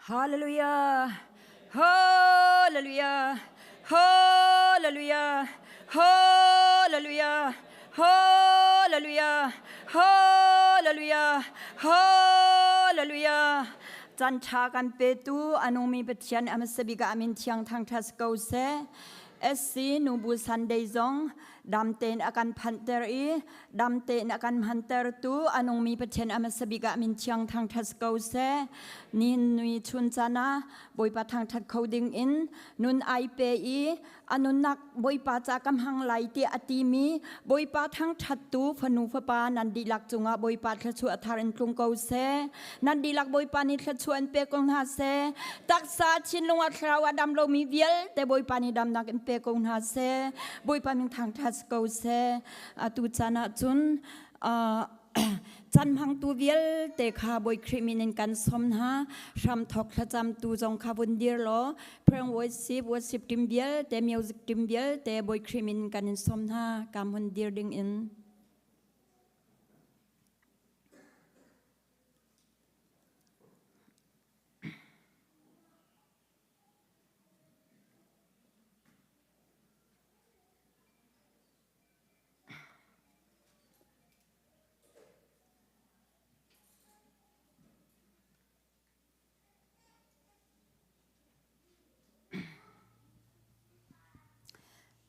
Hallelujah. Hallelujah. Hallelujah. Hallelujah. Hallelujah. Hallelujah. Hallelujah. Chan tha kan petu anungmi Pathian amasabika amin thiang thang thas ko se. SC Nubu Sunday zong dam tein a kan phanhter i dam tein a kan hmantertu a nungmi Pathian a hmasa bik ah min thiang thangṭhat ko seh. Nihin nui chun caan ah Bawipa thangṭhat kho ding in nun ai pe i a nunnak Bawipa ca ka hmang lai tiah a timi Bawipa thangṭhattu fanu fapa nan dihlak cungah Bawipa thluachuah thar in tlung ko seh. Nan dihlak Bawipa nih thluachuah in pe ko hna seh. Taksa thinlung ah thlarau ah dam lomi vialte Bawipa nih damnak in pe ko hna seh. Bawipa min thangṭhat ko seh. Atu caan ah cun chan hmangtu vialte kha Bawi Khrih min in kan som hna. Hramthok thlacamtu zong kha vun dir law prayer worship, worship team vialte, music team vialte Bawi Khrih min in kan in som hna. Kam hun dir ding in.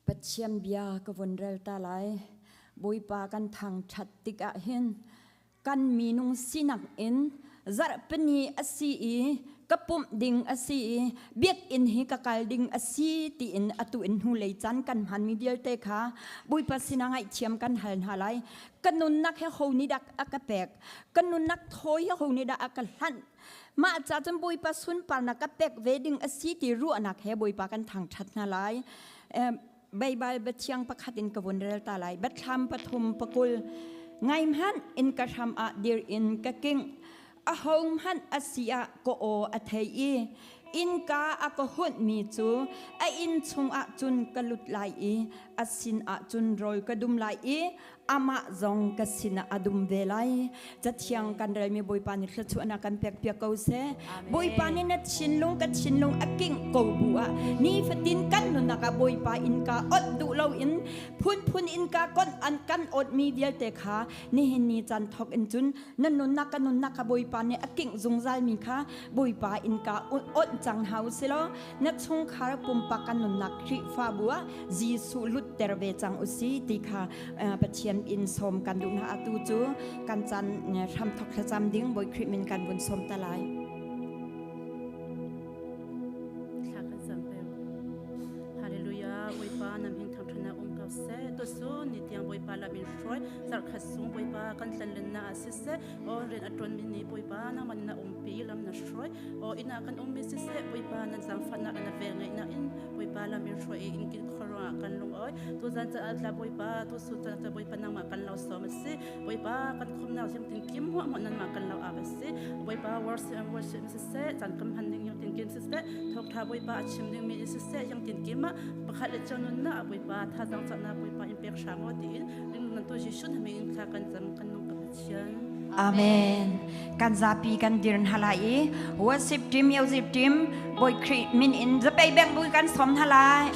Pathian bia ka vun rel ta lai. Bawipa kan thangṭhat tikah hin kan minung sinak in zarhpini a si i ka pumh ding a si i biakinn hi ka kal ding a si tiin atu in hnulei caan kan hmanmi vialte kha Bawipa sinah ngaihthiam kan hal hna lai. Ka nunnak hi ho nih dah a ka pek? Ka nunnak thawi hi ho nih dah a ka hlanh? Mah ca cun Bawipa sunparnak ka pek ve ding a si ti ruahnak he Bawipa kan thangṭhat hna lai. Baibal biathiang pakhat in ka vun rel ta lai. Biathlam pathum pakul ngai hmanh in ka hram ah dir in ka king. A hmanh a si ah ka aw a thei i innka a ka hunhmi cu a inn chungah cun ka lut lai i a sin ah cun rawl ka dum lai i amah zong ka sinah a dum ve lai. Cathiang kan relmi Bawipa nih thluachuahnak kan pek piak ko seh. Bawipa nih na thinlung ka thinlung a kingh ko bu ah nifatin kan nunnak ah Bawipa innka ot duh loin phunphun innka kon an kan otmi vialte kha nihin ni caan thok in cun na nunnak ka nunnak kha Bawipa nih a kingh zungzal mi kha Bawipa innka ot cang hau silaw na chungkhar pumpak kan nunnak Khrihfabu ah Jesuh lutter ve cang usi ti kha Pathian in sawm kan duh hna. Atu cu kan caan hramthok thlacam ding Bawi Khrih min kan vun sawm ta lai. Thla kan cam peng. Hallelujah. Bawipa nam hin thangṭhatnak um ko seh. Tusun ni tiang Bawipa lam in hruai. Zarhkhat sung Bawipa kan tlanlen na ah siseh. O rian a ṭuan mi ni Bawipa nangmah na umpi lam na hruai. O inn ah kan ummi siseh Bawipa nan zaangfahnak na vel ngeihnak in Bawipa lam in hruai i in kin khuaruangah kan lungawi. Tuzan caan ah tla Bawipa, tusun caan ah Bawipa nangmah kan lo sawm a si. Bawipa kan khumnak yung tin kim huah huah nanmah kan lo ap a si. Bawipa worship and worship siseh, caan kam han ding yung tin kim siseh, thawngtha Bawipa a chim ding mi siseh, yung tin kim ah pakhat le cio nunnak ah Bawipa thazang cahnak Bawipa in pek hram aw tiin ring nan tu Jesuh na min in thla kan cam kan nung ka Pathian. Amen. Kan zapi kan dir hna lai i worship team, music team, Bawi Khrih min in zapei beng bui kan som hna lai.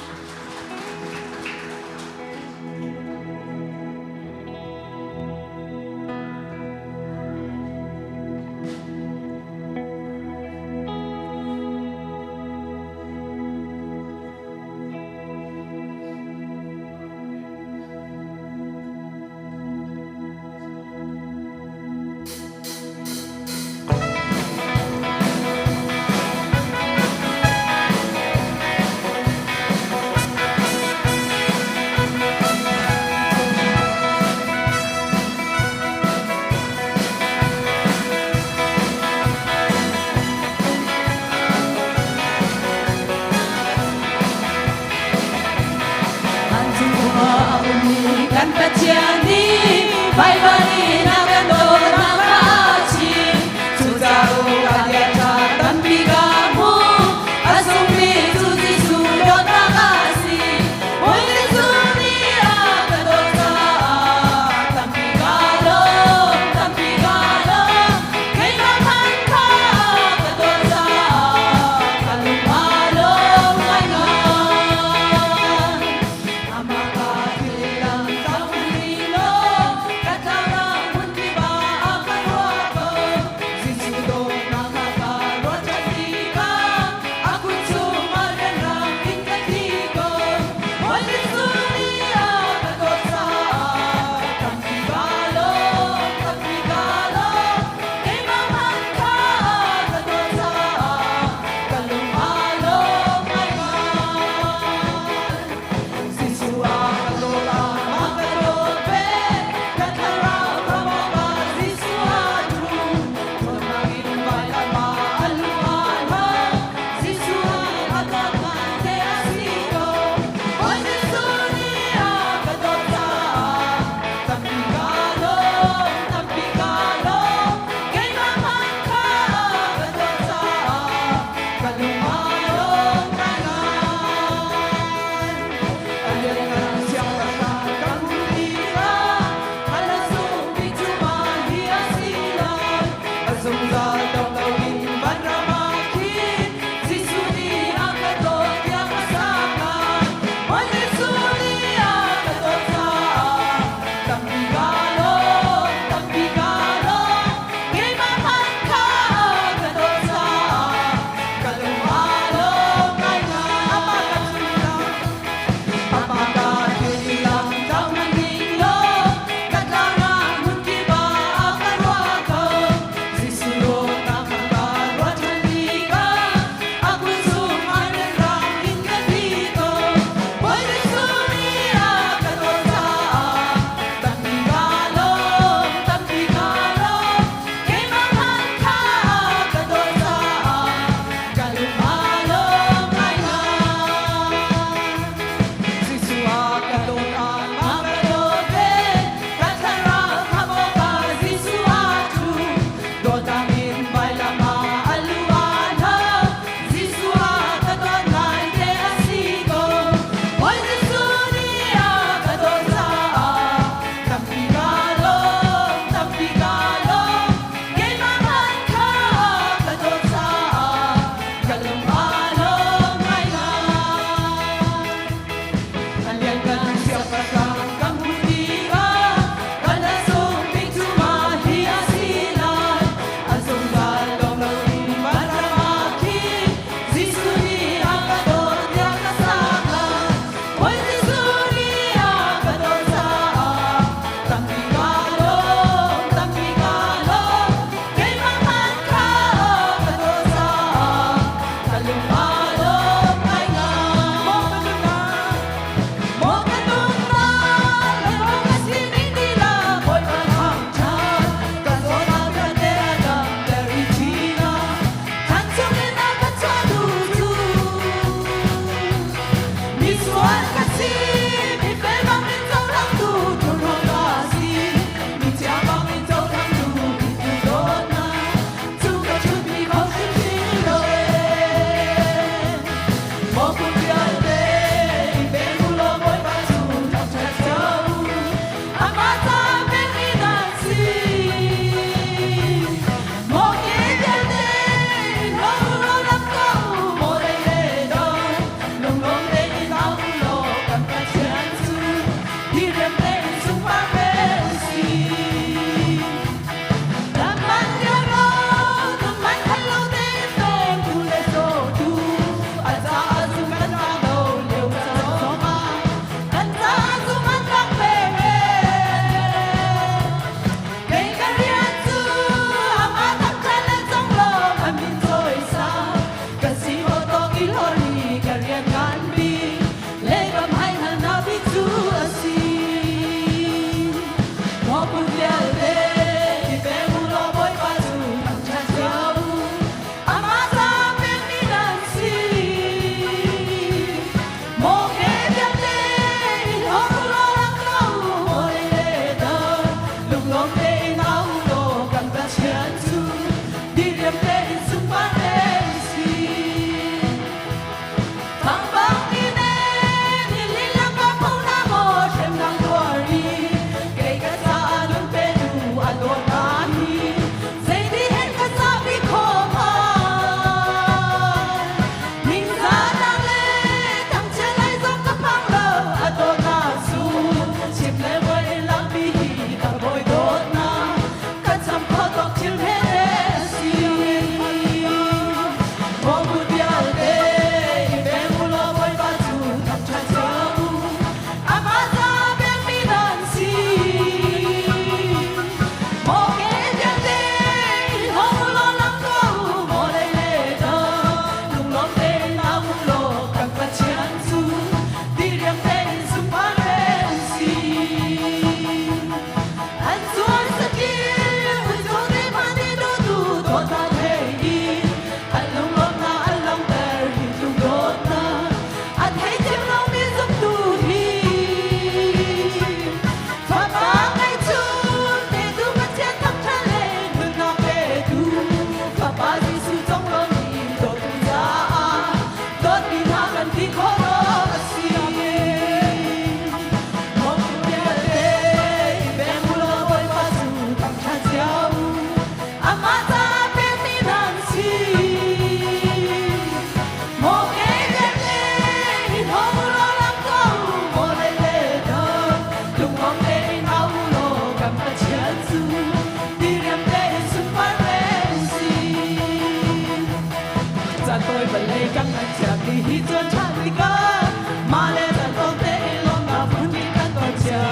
Hi cun ṭhan tikah mah le kan ton tein lawmnak phun kan ton cia.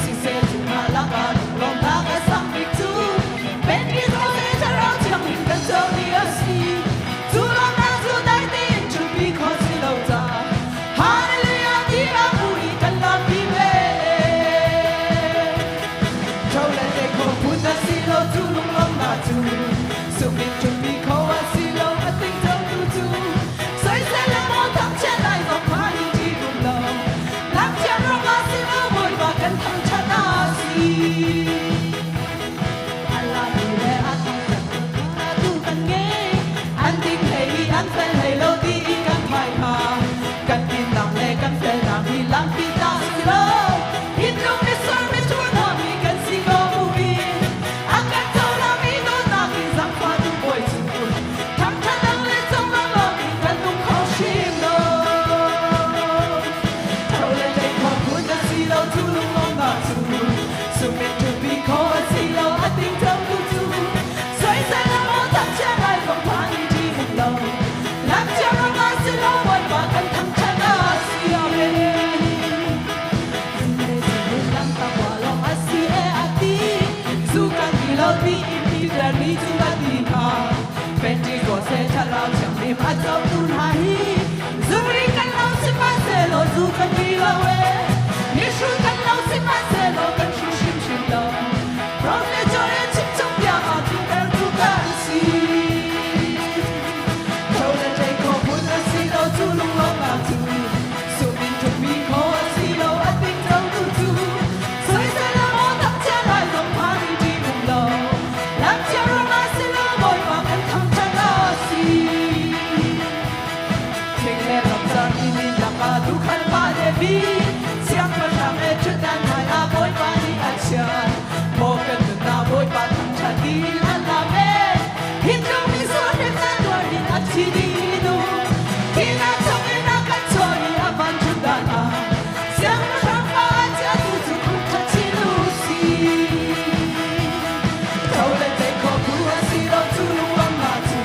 Siseh chungah lakah lunglawmnak a sang bik cu Pentecost Thlarau Thianghlim kan co ni a si. Cu lawmnak cu dai tein ṭhutpi khawh si lo caah Hallelujah ti a bu i kan lampi ve. Ṭho le te kho phun a si lo cu lunglawmnak cu sungin ṭhutpi kho a si lo a tingco tu cu soisel le maw thangchiat lai zong phan in ṭih um lo lamthiang ruang ah si lo Bawipa kan thangṭhat a si. Allah ni le a thangṭhat tu kan ngei an ding hlei i an fel hlei lo ti i kan hmai kha kan dinnak le kan felnak hi lampi ta si lo hi tluk misual mithur hna mi kan si ko buin a kan cohlangmi dawtnak in zaangfahtu Bawi cu thangṭhat dang le cunglang lawngin kan um kho hrim lo. Tho le tlei kho phun a si lo cu lunglawmnak cu sumin ṭhupi kho a si lo a tingco tu cu soisel le maw thangchiat lai zong phan in ṭih um lo lamchiat ram ah si lo Bawipa kan thangṭhat a si. Amen. Sumin ṭhutmi kho a si lo a tingco tu cu soisel le maw thangchia lai zong phan i ṭih um lo lamchia ruang ah si lo Bawipa kan thangṭhat a si. Thing le ramcar ni lakah tuukhal pa David siangpahrang he ṭhutdan hmai ah Bawipa nih a chiah. Maw kan nunnak Bawipa thangṭhat ding an lam e hi tluk misual hremnak tuar in a thi dih nu thihnak chungin a kan chuah i a van ṭhutdan ah siangpahrang pa a chiatu cu thangṭhat chin u sih. Tho le tei kho phu a si lo cu lunglamnak cu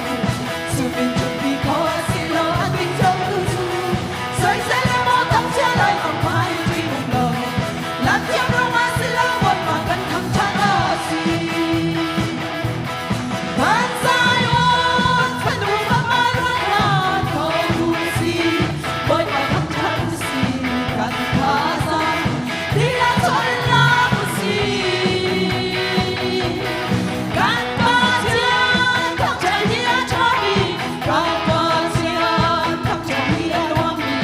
sumin ṭhutpi kho a si lo a tingco tu cu soisel le maw thangchia lai ang phan in ṭih um lo lamthiang ruang ah si lo Bawipa kan thangṭhat a si. Van Zion fanu fapa rual hna tho u sih Bawipa thangṭhat u sih kan thazaang tilah chawn la u sih. Kan Pathian thangṭhat hi a ṭhami kan Pathian thangṭhat hi a nuammi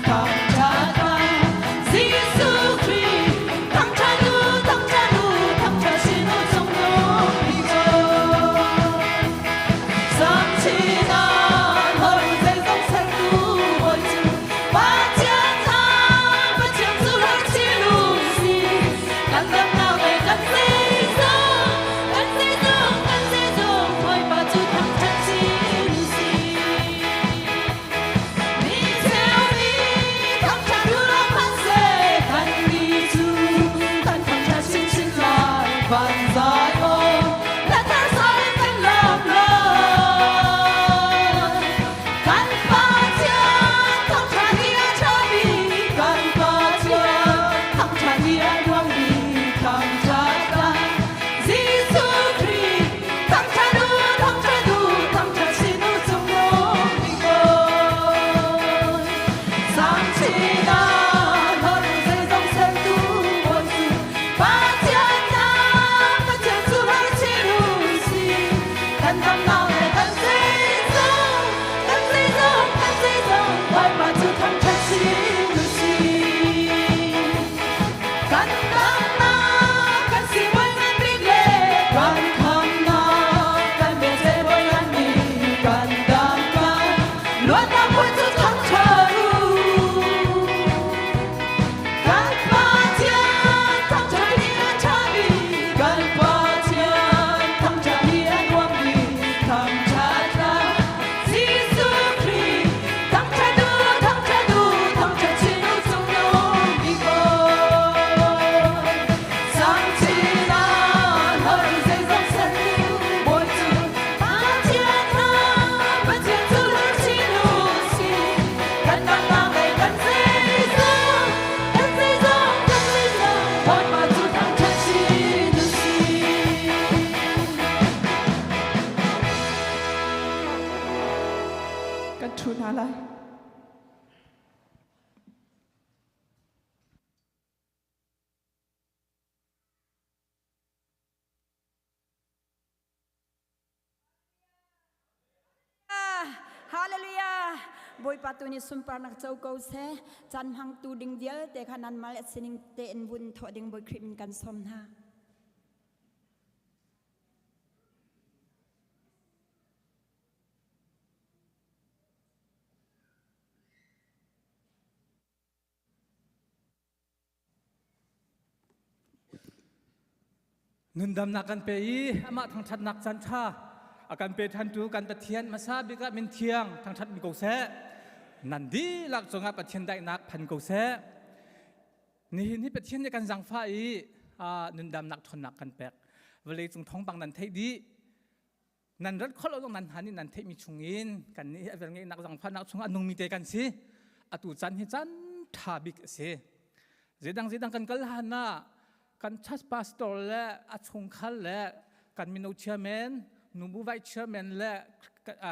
thangṭhat ah Jesuh Khrih thangṭhat u thangṭhat u thangṭhat sin u cungnung bik ko. Samchinan hoi zeizong sertu Bawi cu Pathian tha Pathian cu rak chil u sih kan damnak le kan zeizong kan zeizong kan zeizong Bawipa cu thangṭhat chin u sih. Mi cheu nih thangṭhat u law phan seh kannih cu kan thangṭhat chinchin lai van zai aw la thar sai kan lam lai. Kan Pathian thangṭhat hi a ṭhami kan Pathian thangṭhat hi a nuammi thangṭhat kan Jesuh Khrih thangṭhat u thangṭhat u thangṭhat sin u cungnung bik Bawi. Samchinan hor zeizong sertu Bawi cu Pathian na Pathian Hallelujah! Bawipa tu nih sunparnak co ko seh. Caan hmangtu ding vialte kha nan mal sining tein vun thawh ding Bawi Khrih min kan sawm hna. Nundamnak kan pe i amah thangṭhatnak caan ṭha a kan pe ṭhantu kan Pathian hmasa bik ah min thiang thangṭhat mi ko seh. Nan dihlak cungah Pathian daihnak phan ko seh. Nihin hi Pathian nih kan zaangfah i nundamnak ṭhawnnak kan pek. Vawlei cung thawngpang nan theih dih. Nan rat khawh lo zong nan hna nih nan theihmi chungin kan nih a velngeihnak zangfahnak chungah a nungmi te kan si. Atu caan hi caan ṭha bik a si. Zeidang zeidang kan kal han ah kan church pastor le a chungkhar le kan mino chairman, nubu vice chairman le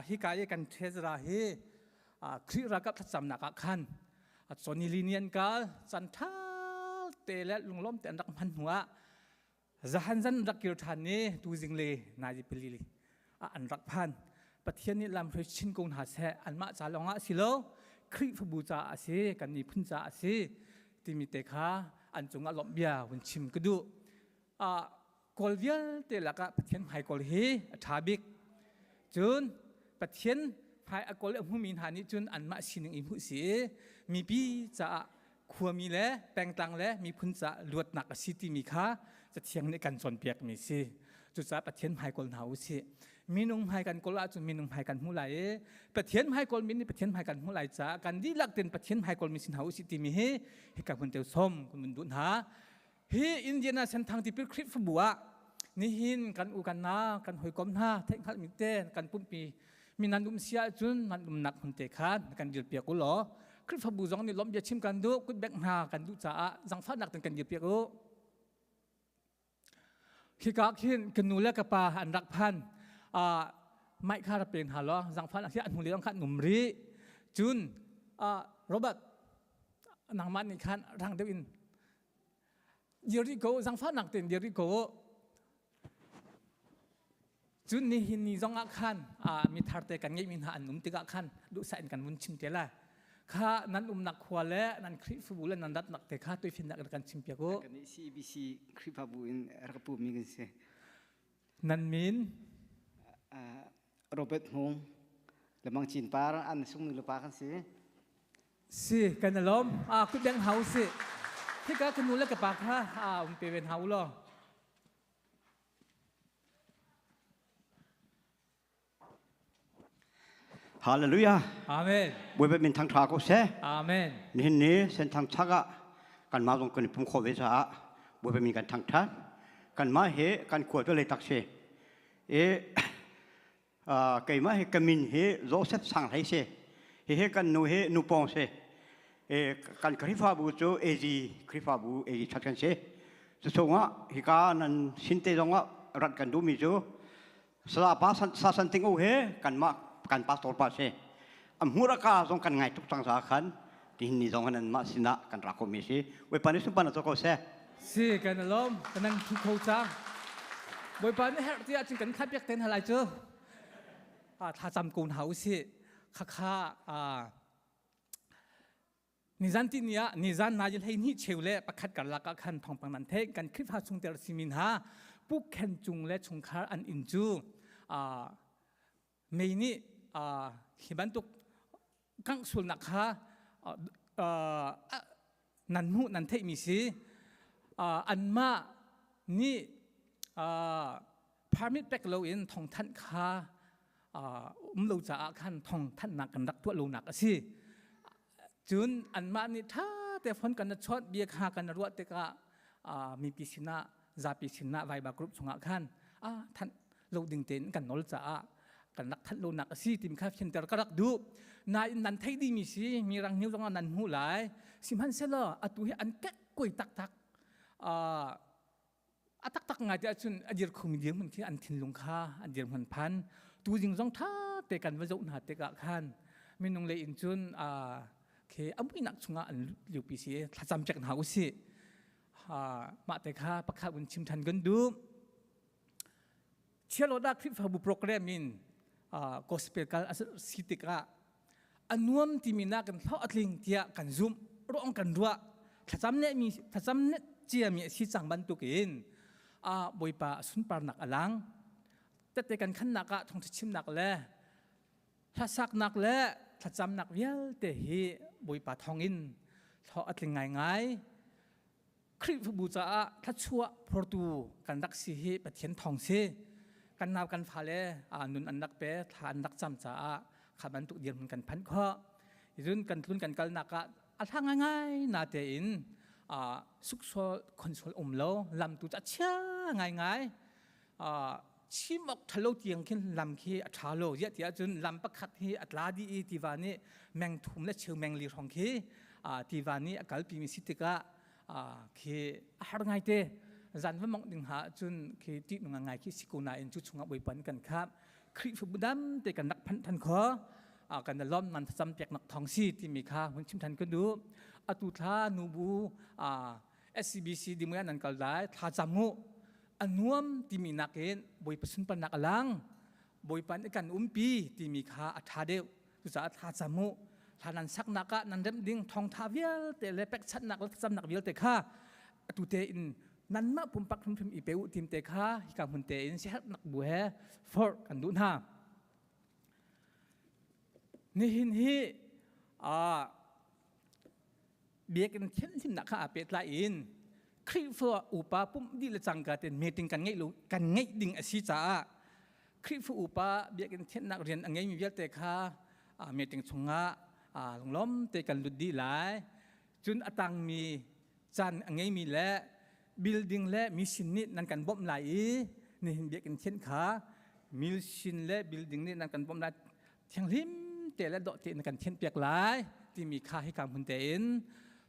hika i kan treasurer hi Khrih ralkap thlacamnak ah khan Johnny Lee nih an kal caan ṭha te le lunglawm te an rak hman hnu ah Zahan zan rak kir ṭhan i tuzing le nai pali ah an rak phan. Pathian nih lamhruai chin ko hna seh anmah ca lawngah a si lo Khrihfabu caah a si kan miphun caah a si timi te kha an cungah lawmh bia vun chim ka duh. Kawl vialte lakah Pathian hmaikawl hi a ṭha bik. Cun Pathian hmai a kawl a hmumi hna nih cun anmah sining i hmuh si i mipi caah khuami le pengtlang le miphun caah luatnak a si timi kha Cathiang nih kan cawnpiakmi si. Cucaah Pathian hmaikawl hna u sih. Minung hmai kan kawl ahcun minung hmai kan hmu lai i Pathian hmaikawl mi nih Pathian hmai kan hmuh lai caah kan dihlak tein Pathian hmaikawl mi si hna u sih timi hi hika hmun teu som kan vun duh hna. Hi Indiana Senthang Tipil Khrihfabu ah nihin kan u kan na kan hawikom hna theihhngalh mi te kan pumpi mi nan um si ahcun nan umnak hmun te khan kan dirpiak u law Khrihfabu zong nih lawmh bia chim kan duh kutbek hna kan duh caah zangfahnak ten kan dirpiak u. Khika khin ka nu le ka pa an rak phan mic kha rak pe hna law zangfahnak hi an hnu le khan um rih cun Robert nangmah nih khan rang deuh in dir rih ko zangfahnak tein dir rih ko cun nihin ni zong ah khan mi thar te kan ngeihmi hna an um tikah khan duhsah in kan vun chim te lai kha nan umnak khua le nan Khrihfabu le nan ratnak te kha tuifinnak in kan chim piak u kan CBC Khrihfabu in rak pu mi kan si nan min Robert Hmung Lemang Chin Par an sung nu le pa kan si Si kan i lawm. Kut beng hau si. Hika ka nu le ka pa kha um pe ven hau law. Hallelujah. Amen. Bawipa min thangtha ko seh. Amen. Nihin ni senthang chak ah kan mah zong kan i pum kho ve caah Bawipa min kan thangthat. Kan mah he kan khua cu leitak si. E keimah hi ka min hi Joseph Sang Hlei si. Hihi kan nu hi Nu Pawng si. Kan Khrihfabu cu AG Khrihfabu AG Church kan si. Cuchungah hika nan sinte zongah rat kan duhmi cu Sala pa sa san ting u he kanmah kan pastor pa si. A hmuraka zong kan ngai tuk cang caah khan tihin ni zong nan mah sinah kan ra khomi si. Bawipa nih sunparnak co ko seh. Si kan i lawm kan nan thu kho cang. Bawipa nih herh ti ahcun kan khat piak ten halai cu. Thlacam ko hna usih. Khakha nizan ti ni ah nizan na 12 cheu le pakhat karlak ah khan thawngpang nan theih kan Khrihfa chungtel simi hna Pu Khen Cung le chungkhar an inn cu mei nih hi bantuk kangh sualnak kha nan hmuh nan theihmi si anmah nih permit pek loin thawngthanh kha um lo caah khan thawngthanhnak kan rak tuah lonak a si cun anmah nih ṭha te phone kan chawt bia kha kan ruah tikah mipi sinah zapi sinah Viber group chungah khan thanh lo ding tein kan nawl caah kan rak thanh lonak a si timi kha fianter ka rak duh nain nan theih dihmi si mirang new zongah nan hmuh lai sihmanhsehlaw atu hi an kek koi taktak a taktak ngai te ahcun a dir khomi dirhmun khi an thinlung kha an dirhmun phan tu zing zong tha te kan va zoh hna tikah khan minung lei in cun khi a muinak chungah an liupi si thlacam piak hna usih mah te kha pakhat vun chim than kan duh Chialoda Khrihfabu program in Gospel kal a si tikah a nuam timi nak kan hlawh a tling tiah kan zumh ruang kan ruah thlacam ne mi thlacam ne ciami a si cang bantukin a Bawipa sunparnak a lang tette kan khannak ah thawngṭha chimnak le hlasaknak le thlacamnak vialte hi Bawipa thawngin hlawh a tling ngaingai. Khrihfabu caah thluachuah phortu kan rak si hi Pathian thawng si. Kan nau kan fale nun an rak pe, thla an rak cam caah kha bantuk dirhmun kan phanh khawh. Cun kan tlun kan kalnak ah a hla ngaingai na tein suksol khonsol um lo lam tu ca chia ngaingai chim awk ṭhalo tiang khin lam khi a ṭha lo ziah tiah cun lam pakhat hi a tla dih i tiva nih meng thum le cheu meng li hrawng khi tiva nih a kalpimi si tikah khi a har ngai te zan va mongh ding ha cun khi ṭihnung ngai khi si ko nain cu chungah Bawipa nih kan khap Khrihfabu dam te kan rak phanh than kho kan lom nan cam piak nak thong si timi kha hun chim than kan duh atu thla nubu SCBC dimuya nan kal lai thla cam mu a nuam timi nakin Bawipa sunparnak a lang Bawipa nih kan umpi timi kha a ṭha deuh cucaah thla cam u thla nan saknak ah nan remh ding thawngṭha vialte le pekchanhnak le thlacamnak vialte kha atu tein nanmah pumpak hrimhrim i pe u tim te kha hika hmun tein siaherhnak bu he forh kan duh hna nihin hi biakinn thianhlimnak kha aa pehtlai in Khrihfa upa pumh dih le cangka ten meeting kan ngeih lo kan ngeih ding a si caah Khrihfa upa biakinn thianhnak rian a ngeimi vialte kha meeting chungah lunglawm te kan lut dih lai. Cun a tangmi caan a ngeimi le building le mission nih nan kan bawmh lai i nihin biakinn thianh kha mission le building nih nan kan bawmh lai thianghlim te le dawh tein kan thianhpiak lai timi kha hika hmun tein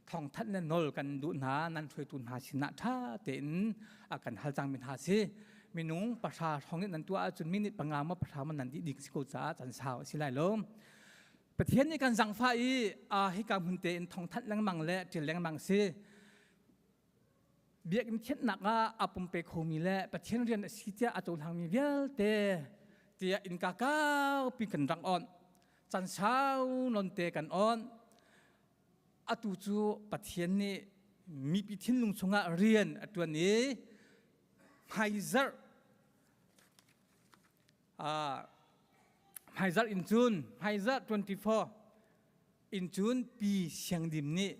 thawngthanh le nawl kan duh hna nan hruaitu hna sinah ṭha tein a kan hal cangmi hna si minung pahra hrawng nih nan tuah ahcun minute panga maw pahra maw nan dih ding si ko caah can sau a si lai lo Pathian nih kan zangfah i hika hmun tein thawngthanh lengmang le ṭial lengmang si Biakinn thianhnak ah aa pumpe khomi le Pathian rian a si tiah a cohlangmi vialte tiah innka kaupi kan rak onh. Can sau nawnte kan onh. Atu cu Pathian nih mipi thinlung chungah rian a ṭuan i hmaizarh hmaizarh in cun hmaizarh 24 in cun pi siangdim nih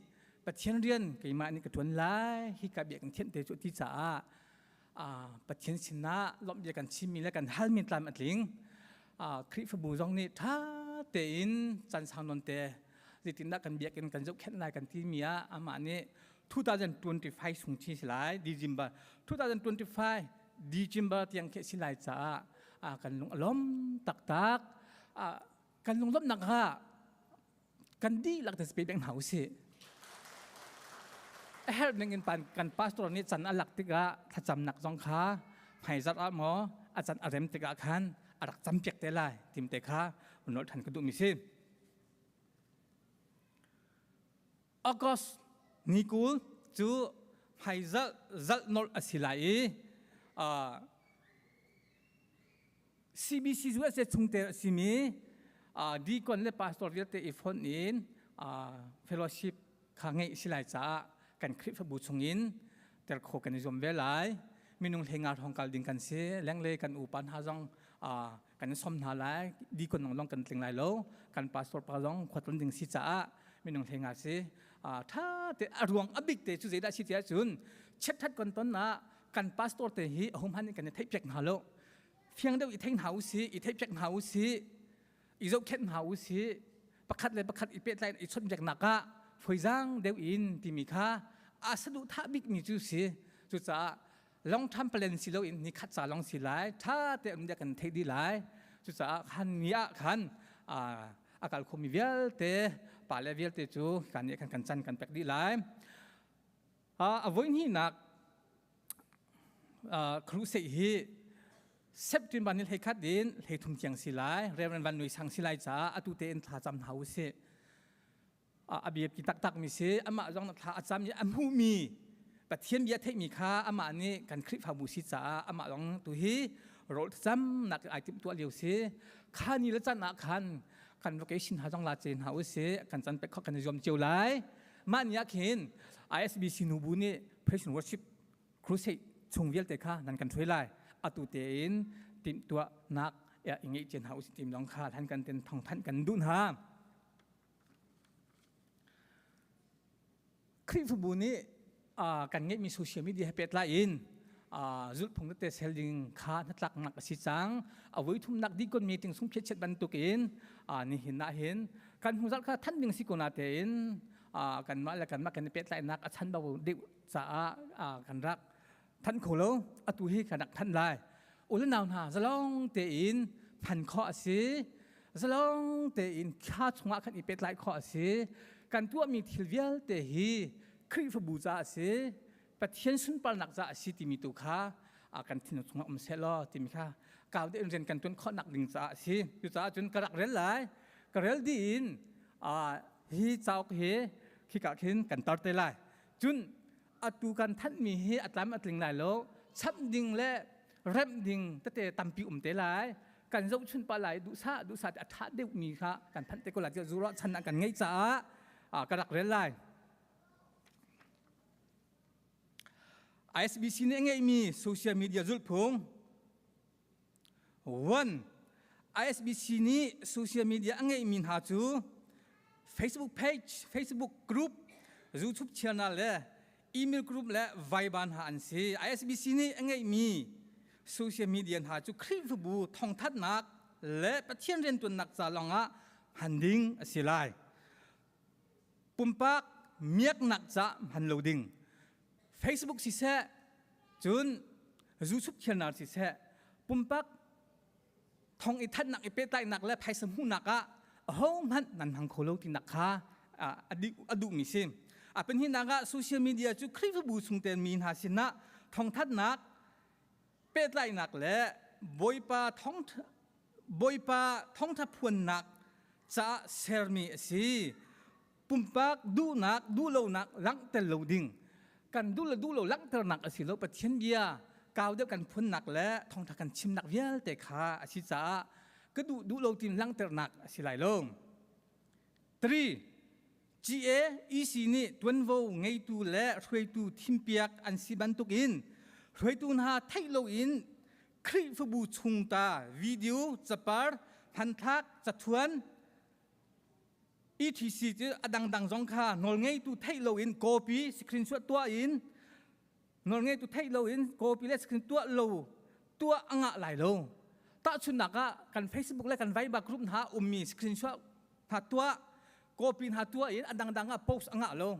Pathian rian keimah nih ka ṭuan lai hika bia kan thianh te cu ti caah Pathian sinah lawmh bia kan chimmi le kan halmi tlam a tling Khrihfabu zong nih ṭha tein caan sau nawn te zeitindah kan biakinn kan zohkhenh lai kan timi ah amah nih 2025 sung chi si lai December 2025 December tiang khi si lai caah kan lung a lawm taktak kan lunglawmhnak kha kan dihlak te pe beng hna usih a herh ning in kan pastor nih can a lak tikah thlacamnak zong kha hmaizarh ah maw a can a rem tikah khan a rak campiak te lai tim te kha nolh than ka duhmi si August ni 20 cu hmaizarh zalh nolh a si lai i CBC USA chungtel a simi deacon le pastor vialte i fonh in fellowship kha ngeih si lai caah kan Khrihfabu chungin tel kho kan i zuam ve lai. Minung hlei nga hrawng kal ding kan si. Lenglei kan upa hna zong kan i som hna lai. Deacon lawng kan tling lai lo. Kan pastor pa zong khuatlun ding si caah minung hlei nga si. Tha te a ruang a bik te cu zeidah si tiah cun chiat kan ton ah kan pastor te hi a hum han in kan i theih piak hna lo fiang deuh i thei hna usih i theih piak hna usih i zohkhenh hna usih pakhat le pakhat i pehtlaih i chawnhbiaknak ah fawizaang deuh in timi kha a saduhthah bikmi cu si cucaah long term plan si loin ni khat ca long si lai tha te um kan theih dih lai cucaah khan ni ah khan a kal khomi vialte pa le vialte cu kan nih kan kan chan kan pek dih lai a voihnihnak crusade hi September ni 11 in 13 tiang si lai Reverend Van Nui Sang si lai caah atu tein thla cam hna usih a biapi taktak mi si amah zong thla a cam i a hmuhmi Pathian bia theihmi kha amah nih kan Khrihfabu si caah amah zong tu hi Rawl thlacamnak ai timh tuah lio si. Kha ni le can ah khan kan vocation ha zong la ce hna u si kan can pek kho kan i zuam cio lai. Mah ni ah khin ISBC nubu nih Praise and Worship Crusade chung vialte kha nan kan hruai lai. Atu tein timhtuahnak i ngeih cia hna u si tim lawng kha hlan kan ten thong thanh kan duh hna. Khrihfabu nih kan ngeihmi social media he pehtlai in zulhphung tete sel ding kha hnatlaknak a si cang. A voi thumnak dikon meeting sung phiat bantukin nihin ah hin kan hnu zarh kha than ding si ko na tein kanmah le kanmah kan i pehtlaihnak a chan bau deuh caah kan rak than kho lo. Atu hi kan rak than lai. Ule nau hna, zalong tein than khawh a si. Zalong tein thla chungah khan i pehtlaih khawh a si. Kan tuahmi thil vialte hi Khrihfabu ca a si, Pathian sunparnak ca a si timi tu kha kan thinlung chungah um seh law timi kha kau deuh in rian kan tuan khawhnak ding caah a si. Cucaah cun ka rak rel lai. Ka rel dih in hi cauk hi khika khin kan tar te lai. Cun atu kan thanhmi hi a tlam a tling lai lo. Chap ding le remh ding tete tampi um te lai. Kan zohchun pa lai, duhsah duhsah te a ṭha deuhmi kha kan phanh te ko lai. Zu ruahchan kan ngeih caah ka rak rel lai. ISBC nih a ngeihmi social media zulhphung. 1. ISBC nih social media a ngeihmi hna cu Facebook page, Facebook group, YouTube channel le email group le Viber hna an si. ISBC nih a ngeihmi social media hna cu Khrihfabu thawngthanhnak le Pathian riantuannak ca lawngah hman ding a si lai. Pumpak miaknak ca hman lo ding. Facebook siseh, cun YouTube channel siseh, pumpak thong i thatnak i pehtlaihnak le phaisa hmuhnak ah ahohmanh nan hmang kho lo tinak kha a duhmi si. A pahnihnak ah social media cu Khrihfabu chungtel mi hna sinah thawngthatnak, pehtlaihnak le Bawipa thawng Bawipa thawngtha phuannak caah sermi a si. Pumpak duhnak, duhlonak langhter lo ding. Kan duh le duh lo langhternak a si lo. Pathian bia kau deuh kan phunnak le thawngtha kan chimnak vialte kha a si caah ka duh duh lo tin langhternak a si lai lo. 3. GA EC nih tuanvo ngeitu le hruaitu thimpiak an si bantukin hruaitu hna theih loin Khrihfabu chungta video, capar, hmanthlak, cathuan, etc cu a dangdang zong kha nawlngeitu theih loin copy screenshot tuah in, nawlngeitu theih loin copy le screen tuah lo tuah a ngah lai lo. Tahchunhnak ah kan Facebook le kan Viber group hna ummi screenshot hna tuah, copy hna tuah in a dangdang ah post a ngah lo.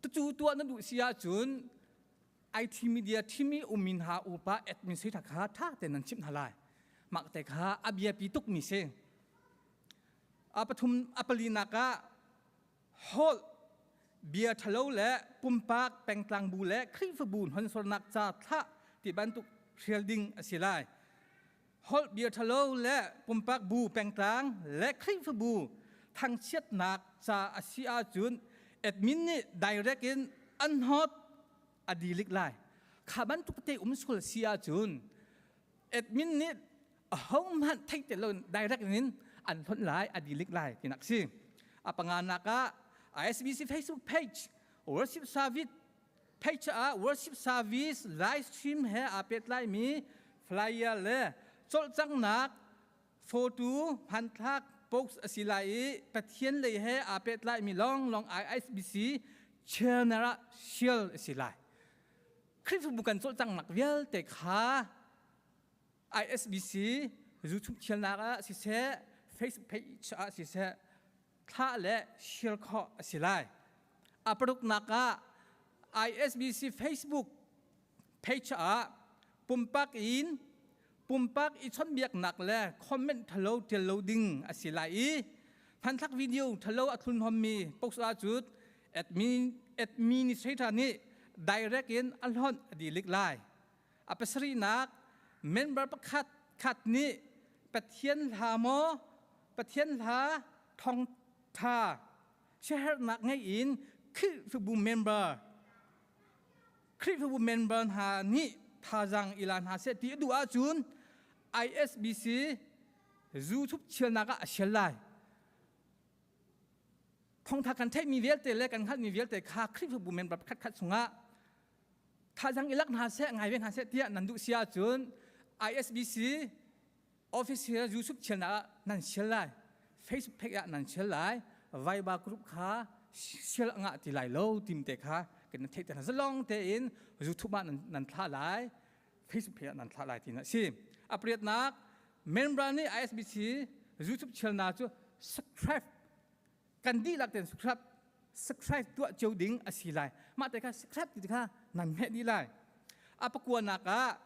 Tucu tuah na duh si ahcun IT media thimi ummi hna upa administrator kha tha tein nan chimh hna lai. Mah te kha a biapi tukmi si. A pathum a palinak ah holh bia ṭhalo le pumpak pengtlang bu le Khrihfabu hnonsornak ca thlah ti bantuk hrial ding a si lai. Holh bia ṭhalo le pumpak bu pengtlang le Khrihfabu thangchiatnak ca a si ahcun admin nih direct in an hot a dilik lai. Kha bantuk te um sual si ahcun admin nih ahohmanh theih te lo direct in an hlonh lai, a dilik lai tinak si. A panganak ah ISBC Facebook page worship service page ah worship service live stream he aa pehtlai mi flyer le cawlcanghnak photo hmanthlak post a si lai i Pathian lei he aa pehtlai mi lawnglawng ISBC channel ah share a si lai. Khrihfabu kan cawlcanghnak vialte kha ISBC YouTube channel ah siseh, Facebook page ah siseh, thlah le share khawh a si lai. A paruknak ah ISBC Facebook page ah pumpak in pumpak i chawnhbiaknak le comment thalo tial lo ding a si lai i hmanthlak video thalo a thlun hommi post ahcun admin administrator nih direct in a hlonh a dilik lai. A pasarihnak, member pakhat khat nih Pathian hla maw Pathian hla thawngtha siaherhnak ngei in Khrihfabu member Khrihfabu member hna nih thazaang i la hna seh ti a duh ahcun. ISBC YouTube channel ah a share lai. Thawngtha kan theihmi vialte le kan hngalhmi vialte kha Khrihfabu member pakhat khat chungah thazang i lak hna seh, ngai ve hna seh tiah nan duh si ahcun ISBC official YouTube channel ah nan share lai. Facebook page ah nan share lai. Viber group kha share ngah ti lai lo tim te kha kan theih te hna. Zalong tein YouTube ah nan thlah lai. Facebook page ah nan thlah lai ti na si. A pariatnak member nih ISBC YouTube channel na cu subscribe kan dihlak ten subscribe subscribe tuah cio ding a si lai. Mah te kha subscribe ti kha nan hmeh dih lai. A pakuanak ah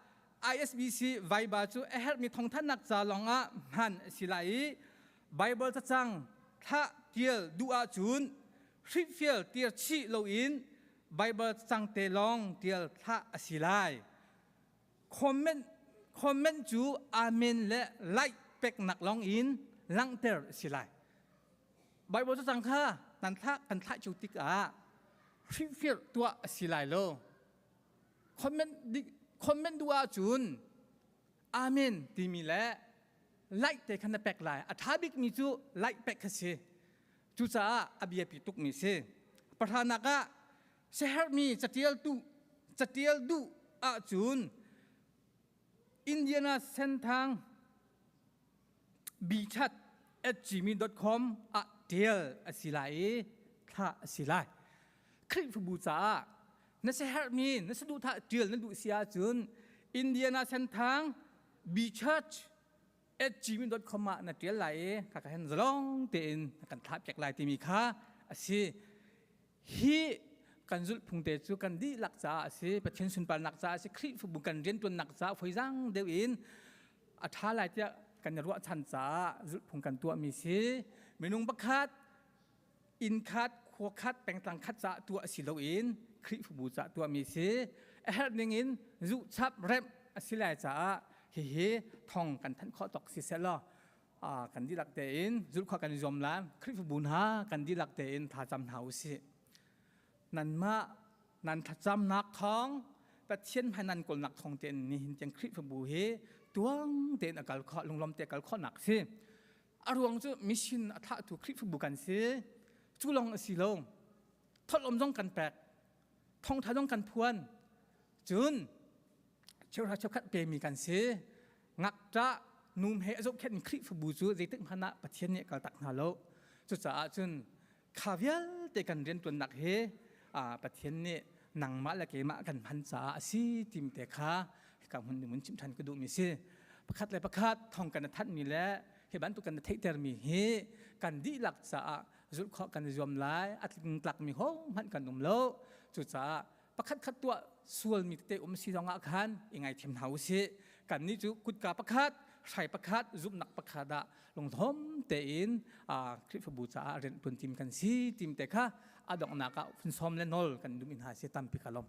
ISBC Viber cu a herhmi thawngthanhnak ca lawng ah hman a si lai i Bible cacang thlah tial duh ahcun hrifial tir chih loin Bible cacang te lawng tial thlah a si lai. Comment comment cu amen le like peknak lawng in langhter a si lai. Bible cacang kha nan thlah kan thlah cio tikah hrifial tuah a si lai lo. Comment comment duh ahcun amen timi le like te khan na pek lai. A ṭha bikmi cu like pek kha si. Cucaah a biapi tukmi si. Pahranak ah siaherhmi catialtu catial duh ahcun Indiana Senthang bchat at gmail.com ah ṭial a si lai i thlah a si lai. Khrihfabu caah na siaherhmi na saduhthah ṭial na duh si ahcun Indiana Senthang bchurch at gmail.com ah na ṭial lai i kaka hen zalong tein na kan thlah piak lai timi kha a si. Hi kan zulhphung te cu kan dihlak caah a si, Pathian sunparnak caah a si, Khrihfabu kan rianṭuannak caah fawizaang deuh in a ṭha lai tiah kan i ruahchan caah zulhphung kan tuahmi si. Minung pakhat inn khat, khua khat, pengtlang khat caah tuah si loin Khrihfabu caah tuahmi si. A herh ning in zuhchap remh a si lai caah hihi thong kan thanh khawh tawk si seh law kan dihlak tein zulh khawh kan i zuam lai. Khrihfabu hna kan dihlak tein thlacam hna u sih. Nanmah nan thlacamnak thawng Pathian hmai nan kawlnak thawng tein nihin tiang Khrihfabu hi tuang tein a kal khawh lunglawm te kal khawhnak si. A ruang cu mission a thlahtu Khrihfabu kan si. Cu lawng a si lo. Tholom zong kan pek. Thawngtha zong kan phuan. Cun cheuhra cheukhat pemi kan si. Ngakṭah num he a zohkhenhmi Khrihfabu cu zeitik hmanh ah Pathian nih kal tak hna lo. Cucaah cun kha vialte kan rianṭuannak hi Pathian nih nangmah le keimah kan hman caah a si timi te kha hika hmun nih mun chimh ṭhan ka duhmi si. Pakhat le pakhat thawng kan i thanhmi le hi bantuk kan i theihtermi hi kan dihlak caah zulh khawh kan i zuam lai. A tlingtlakmi hohmanh kan um lo. Cucaah pakhat khat tuah sualmi tete um si zongah khan i ngaithiam hna u sih. Kannih cu kutka pakhat, hrai pakhat, zumhnak pakhat ah lungthawm tein Khrihfabu caah rian ṭuan tim kan si tim te kha a donghnak ah phun sawm le nawl kan duh mi hna si tampi ka lawm.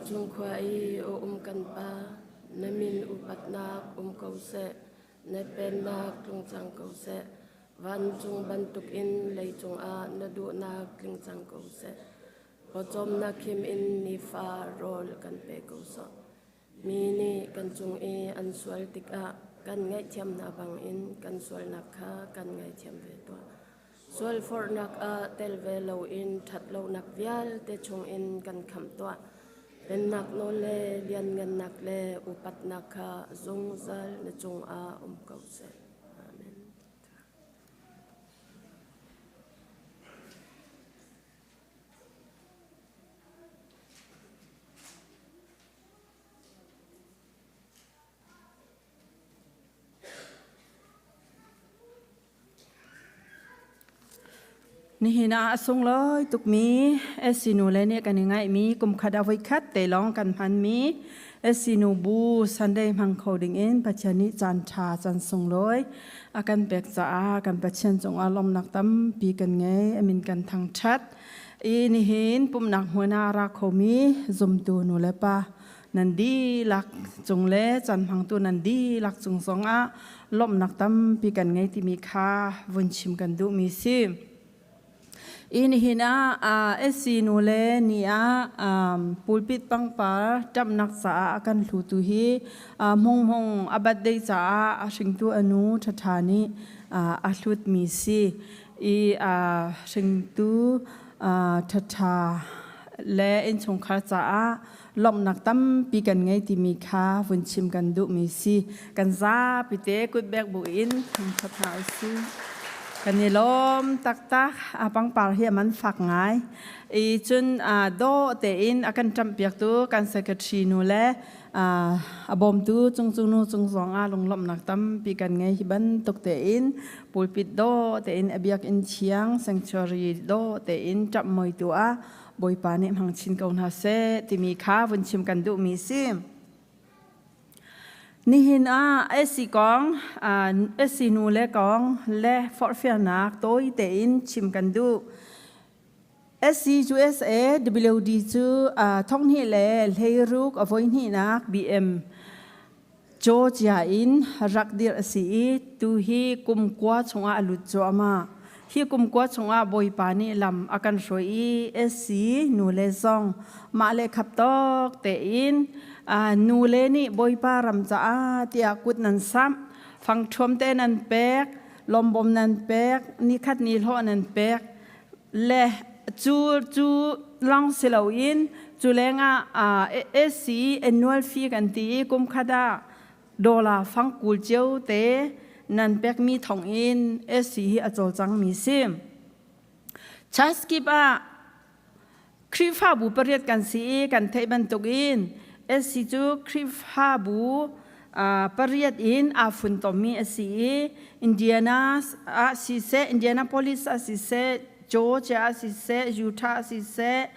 Vancung khua i a um kan Pa, na min upatnak um ko seh, na pennak tlung cang ko seh. Vancung bantukin leicung ah na duhnak tling cang ko seh. Pawcawmnak khim in nifa rawl kan pe ko sawh. Mi nih kan cung i an sual tikah kan ngaihthiam hna bangin kan sualnak kha kan ngaithiam ve tuah. Sualforhnak ah tel ve loin ṭhatlonak vialte chungin kan khamh tuah. Pennak nawl le lianngannak le upatnak kha zungzal na cungah um ko seh. Amen. Nihin ah a sunglawi tukmi SC nu le nih kan i ngaihmi kum khat ah voikhat te lawng kan hmanmi SC nu bu Sunday hmang kho ding in Pathian nih caan ṭha caan sunglawi a kan pek caah kan Pathian cungah lawmhnak tampi kan ngei. A min kan thangṭhat. I nihin pumhnak hmun ah a ra khomi zumtu nu le pa nan dihlak cung le caan hmangtu nan dihlak cung zongah lawmhnak tampi kan ngei timi kha vun chim kan duhmi si. I nihin ah SC nu le ni ah pulpit pangpar ṭamhnak caah a kan hlutu hi Hmung Hmung a birthday caah a hringtu a nu ṭhaṭha nih a hlutmi si. I hringtu ṭhaṭha le innchungkhar caah lawmhnak tampi kan ngei timi kha vun chim kan duhmi si. Kan zapi te kutbek bu in thangṭhat hna usih. Kan i lawm taktak. A pangpar hi a man fak ngai. I cun dawh tein a kan ṭamhpiaktu kan secretary nu le a bawmtu cungcu nu cung zong ah lunglawmhnak tampi kan ngei. Hi bantuk tein pulpit dawh tein a biakinn thiang sanctuary dawh tein ṭamh muitu ah Bawipa nih hmang chin ko hna seh timi kha vun chim kan duhmi si. Nihin ah SC kong, SC nu le kong le forhfialnak tawi tein chim kan duh. SC USA WD cu thonghnih le hleiruk a voihnihnak BM Georgia in rak dirh a si i tu hi kum kua chungah a lut cuahmah. Hi kum kua chungah Bawipa nih lam a kan hruai i SC nu le zong mah le khap tawk tein nu le nih Bawipa ram caah tiah kut nan samh, fangṭhuam te nan pek, lawmbawm nan pek, nikhat ni hlawh nan pek le cu cu lawng si loin cu lengah SC annual fee kan ti i kum khat ah dollar fang kul cio te nan pekmi thong in SC hi a cawlcangmi si. Church kip ah Khrihfabu pariat kan si i kan theih bantukin SC cu Khrihfabu pariat in aa funtommi a si i Indiana ah siseh, Indianapolis ah siseh, Georgia ah siseh, Utah ah siseh,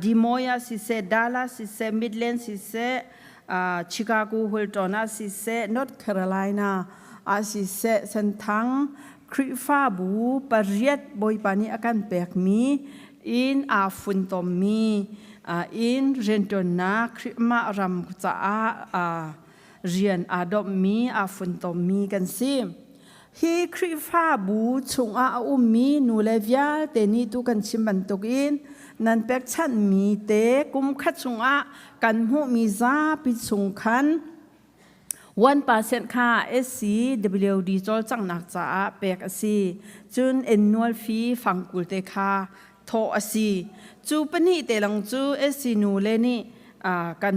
Des Moines ah siseh, Dallas siseh, Midland siseh, Chicago Hulton ah siseh, North Carolina ah siseh, Senthang Khrihfabu pariat Bawipa nih a kan pekmi in aa funtommi in rianṭuannak Khrihmah ram caah rian aa domhmi aa funtommi kan si. Hi Khrihfabu chungah a ummi nu le vialte nih tu kan chim bantukin nan pekchanhmi te kum khat chungah kan hmuhmi zapi chung khan 1% kha SCWD cawlcanghnak caah pek a si. Cun annual fee fangkul te kha thawh a si. Cu pahnih te lang cu SC nu le nih kan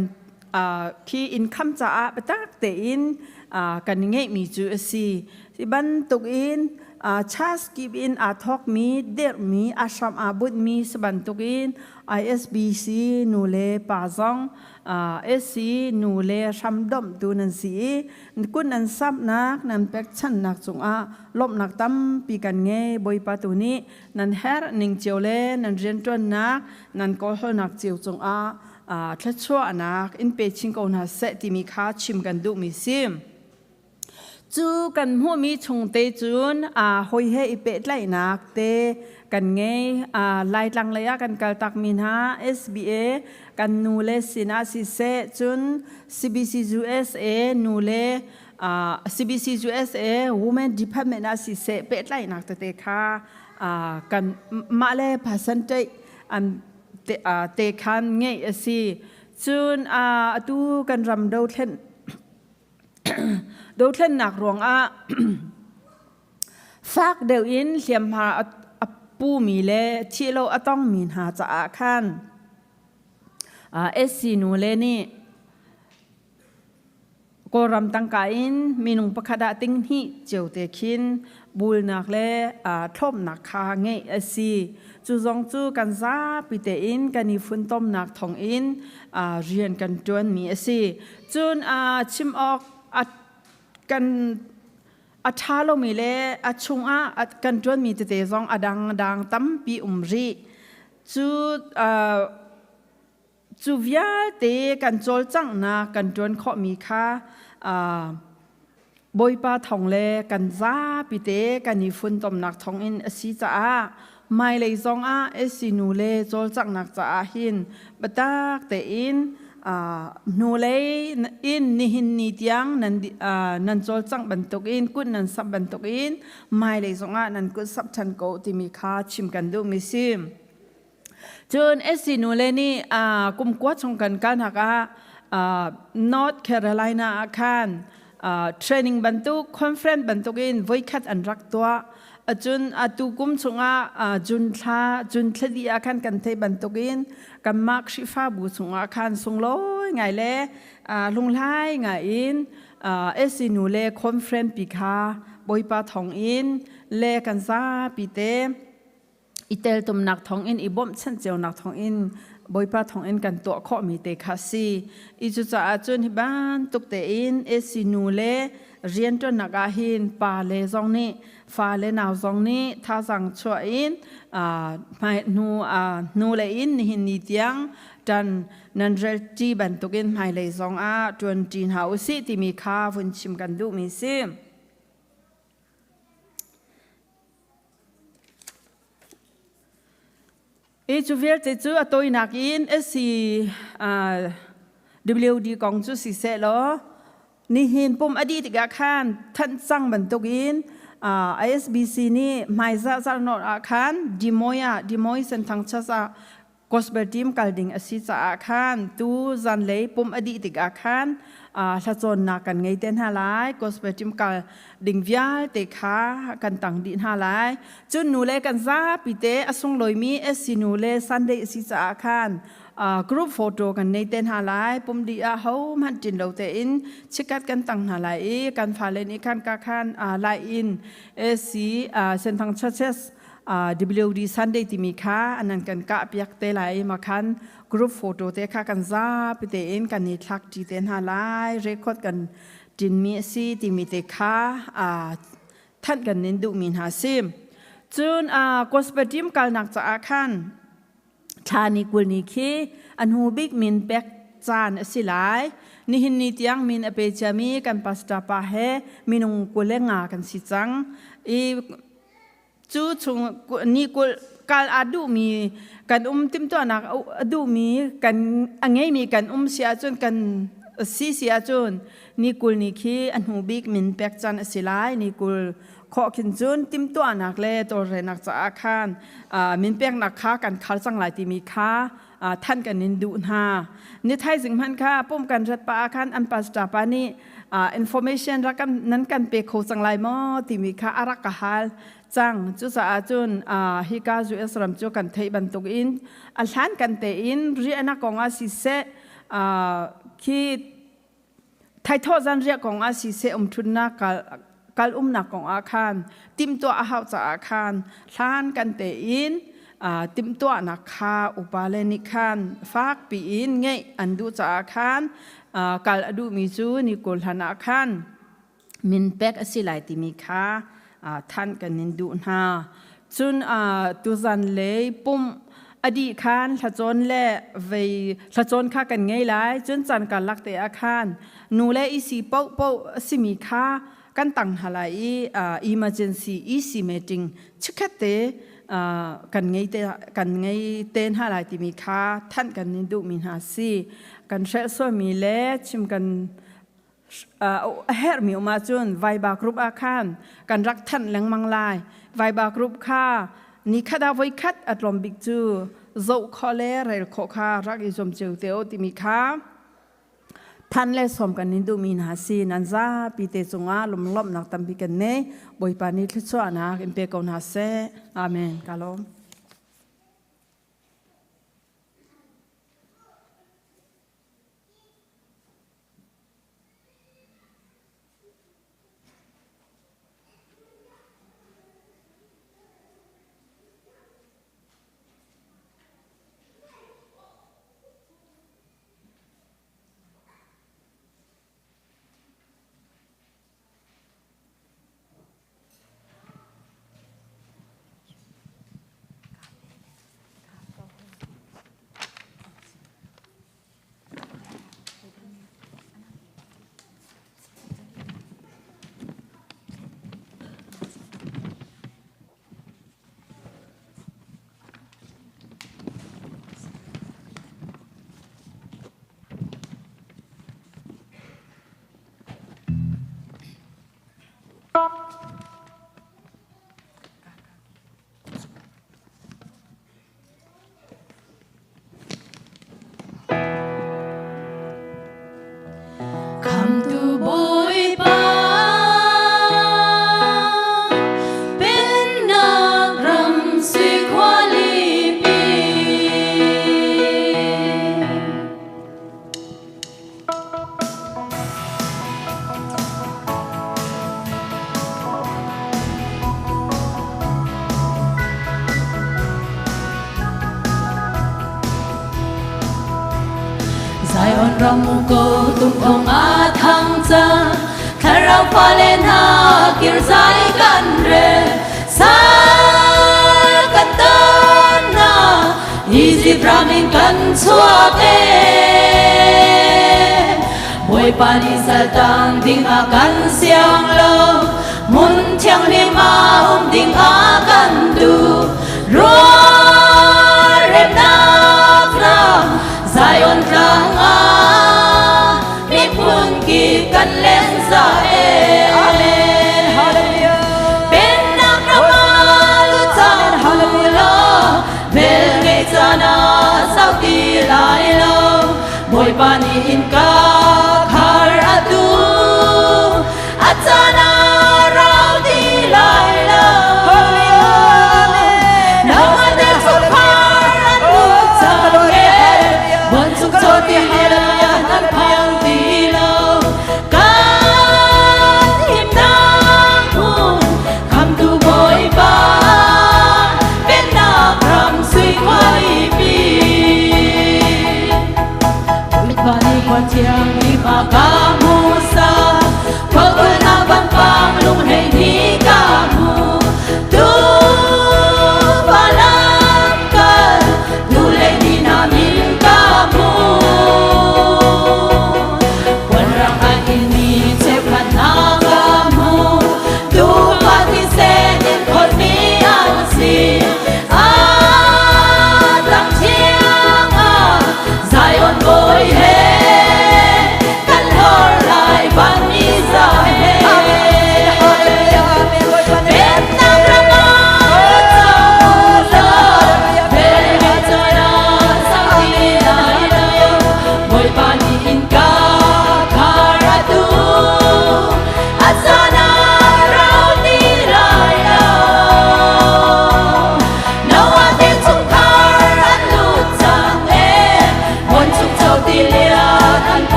khi income caah biatak tein kan ngeihmi cu a si. Hi bantuk in charge kip in aa thawkmi, dirhmi, a hram aa bunhmi si bantuk in ISBC nu le pa zong SC nu le hramdomhtu nan si i kun nan samhnak nan pekchanhnak cungah lawmhnak tampi kan ngei. Bawipa tu nih nan herh ning cio le nan rianṭuannak nan kawlhawlnak cio cungah thluachuahnak in pe chin ko hna seh timi kha chim kan duhmi si. Cu kan hmuhmi chung te cun hawi he i pehtlaihnak te kan ngei. Laitlang lei ah kan kaltakmi hna SBA kan nu le sinah siseh, cun CBC USA nu le CBC USA Women Department ah siseh pehtlaihnak tete kha kan mah le percentage an te khan ngeih a si. Cun atu kan ram dothlen Dothlennak ruangah fak deuh in hliamhma a pumi le thih lo a tongmi hna caah khan SC nule nih Kawlram tangka in minung pakhat ah ting hnih cio te khin bulnak le thlopnak kha ngeih a si. Cu zong cu kan zapi tein kan i funtomnak thawngin rian kan ṭuanmi a si. Cun chim awk kan a ṭha lomi le a chungah kan ṭuanmi tete zong a dangdang tampi um rih. Cu cu vialte kan cawlcanghnak kan ṭuan khawhmi kha Bawipa thawng le kan zapi te kan i funtomnak thawngin a si caah hmailei zongah AC nu le cawlcanghnak caah hin biatak tein hnulei in nihin ni tiang nan cawlcangh bantukin kut nan samh bantukin hmailei zongah nan kut samh ṭhan ko timi kha chim kan duhmi si. Cun SC nule nih kum kua chung kan kalnak ah North Carolina ah khan training bantuk conference bantukin voikhat an rak tuah. Cun atu kum chungah June thla June thla dih ah khan kan theih bantukin kanmah Khrihfabu chungah khan sunglawi ngai le hlunghlai ngai in SC nule conference pi kha Bawipa thawng in le kan zapi te i teltumnak thawngin i bawmhchanh cionak thawngin Bawipa thawngin kan tuah khawhmi te kha si. I cucaah cun hi bantuk tein AC nu le rianṭuannak ah hin pa le zong nih fa le nau zong nih thazaang chuah in hmai hnu hnu le in nihin ni tiang ṭan nan relṭi bantukin hmailei zong ah ṭuanṭi hna usih timi kha vun chim kan duhmi si. I cu vialte cu a tawinak in SC WD kong cu siseh law nihin pum a dih tikah khan thanh cang bantukin ISBC nih hmaizah zarhnawn ah khan Dimoy ah Dimoy Senthang Church ah gospel team kal ding a si caah khan tu zanlei pum a dih tikah khan hlacawnnak kan ngei te hna lai. Gospel team kal ding vialte kha kan tang dih hna lai. Cun nu le kan zapi te a sunglawimi SC nu le Sunday a si caah khan group photo kan nei te hna lai. Pum dih ah ho hmanh tin lo tein chikat kan tang hna lai i kan fale nih khan ka khan lai in SC Senthang Churches WD Sunday timi kha anan kan kah piak te lai ma khan group photo te kha kan zapi tein kan i thlak ṭi te hna lai. Record kan ṭinmi a si timi te kha thanh kan nin duhmi hna si. Cun gospel team kalnak caah khan thla ni 20 ni khi a hnu bik min pek caan a si lai. Nihin ni tiang min a pe ciami kan pastor pa he minung 25 kan si cang i cu chung ni 20 kal aa duhmi kan um, timhtuahnak a duhmi kan a ngeimi kan um si ahcun, kan si si ahcun ni 20 ni khi a hnu bik min pek caan a si lai. Ni 20 khawh khin cun timhtuahnak le tawlrenak caah khan min peknak kha kan khar cang lai timi kha than kan in duh hna. Ni thaizing hmanh kha pum kan rat pa ah khan an pastor pa nih information rak kan nan kan pe kho cang lai maw timi kha a rak ka hal cang. Cucaah cun hika US ram cu kan theih bantuk in a hlan kan tein riahnak kong ah siseh, khi thaithawh zan riah kong ah siseh, umthutnak kal kal umnak kong ah khan timhtuah a hauh caah khan hlan kan tein timhtuahnak kha upa le nih khan fak piin ngeih an duh caah khan kal a duhmi cu ni 20 hlan ah khan min pek a si lai timi kha thanh kan in duh hna. Cun tuzan lei pumh a dih khan hlacawn le vei hlacawn kha kan ngei lai. Cun caan karlak te ah khan nu le isi paohpaoh a simi kha kan tang hna lai i emergency EC meeting chikkhat te kan ngei te kan ngei te hna lai timi kha thanh kan in duhmi hna si. Kan hrelh sualmi le chim kan a herhmi um ahcun Viber group ah khan kan rak thanh lengmang lai. Viber group kha ni khat ah voi khat a tlawm bik cu zoh khawh le rel khawh kha rak i zuam cio te u timi kha than le sawm kan in duhmi hna si. Nan zapi te cungah lunglawmhnak tampi kan nei. Bawipa nih thluachuahnak in pe ko hna seh. Amen. Ka lawm. Khamtu Bawipa pennak ram sui khualipi. Zion ram ko tum thong a thang cang, thlarau fale hna kir zai kan rel sa kan ton na Egypt ram in kan chuak e. Bawipa nih saltang ding a kan siang lo, hmun thianghlim ah um ding a kan duh. Ruah remnak ram Zion tlang ah miphun kip kan len za e. Amen. Hallelujah. Pennak ram ah lut cang law, vel ngei caan ah sau ti lai lo. Bawipa nih innka khar a duh, a caan ah rau ti lai lo. Nangmah te chungkhar an lut cang e, buanchung chaw ti lian an phang ti lo. Kan himnak hmun khamtu Bawipa, pennak ram sui khualipi. Bawipa nih khua thiang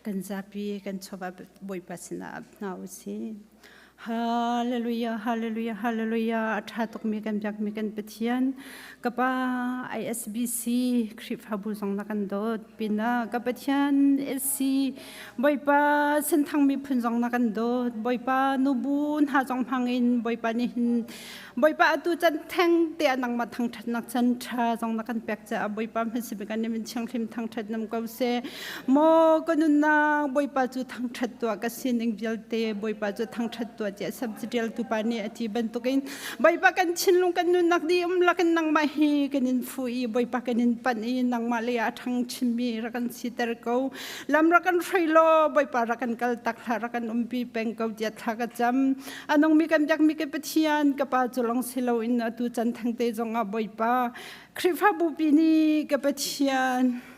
Kan zapi kan chawva Bawipa sinah ap hna u sih. Hallelujah, hallelujah, hallelujah. A ṭha tukmi kan biakmi kan Pathian. Ka pa ISBC Khrihfabu zong na kan dawt. Pinah ka Pathian SC Bawipa Senthang miphun zong na kan dawt. Bawipa nubu hna zong hmangin Bawipa nih hin Bawipa atu can theng te ah nangmah thangṭhatnak can ṭha zong na kan pek caah Bawipa hmasabik ah min thianghlim thangṭhat nam ko seh. Maw ka nunnak Bawipa cu thangṭhat tuah ka sining vialte Bawipa cu thangṭhat tuah tiah sabcitialtu pa nih a ti bantukin Bawipa kan thinlung kan nunnak dih um lakin nangmah hi kan in fuh i Bawipa kan in panh i nangmah lei ah a ṭhang chinmi rak kan siter ko. Lam rak kan hrui law Bawipa rak kan kal tak hlah rak kan umpi peng ko tiah thla ka cam. A nungmi kan biakmi ka Pathian ka Pa cu lawng si loin atu chan thengte zongah Bawipa Khrihfabu pi nih ka Pathian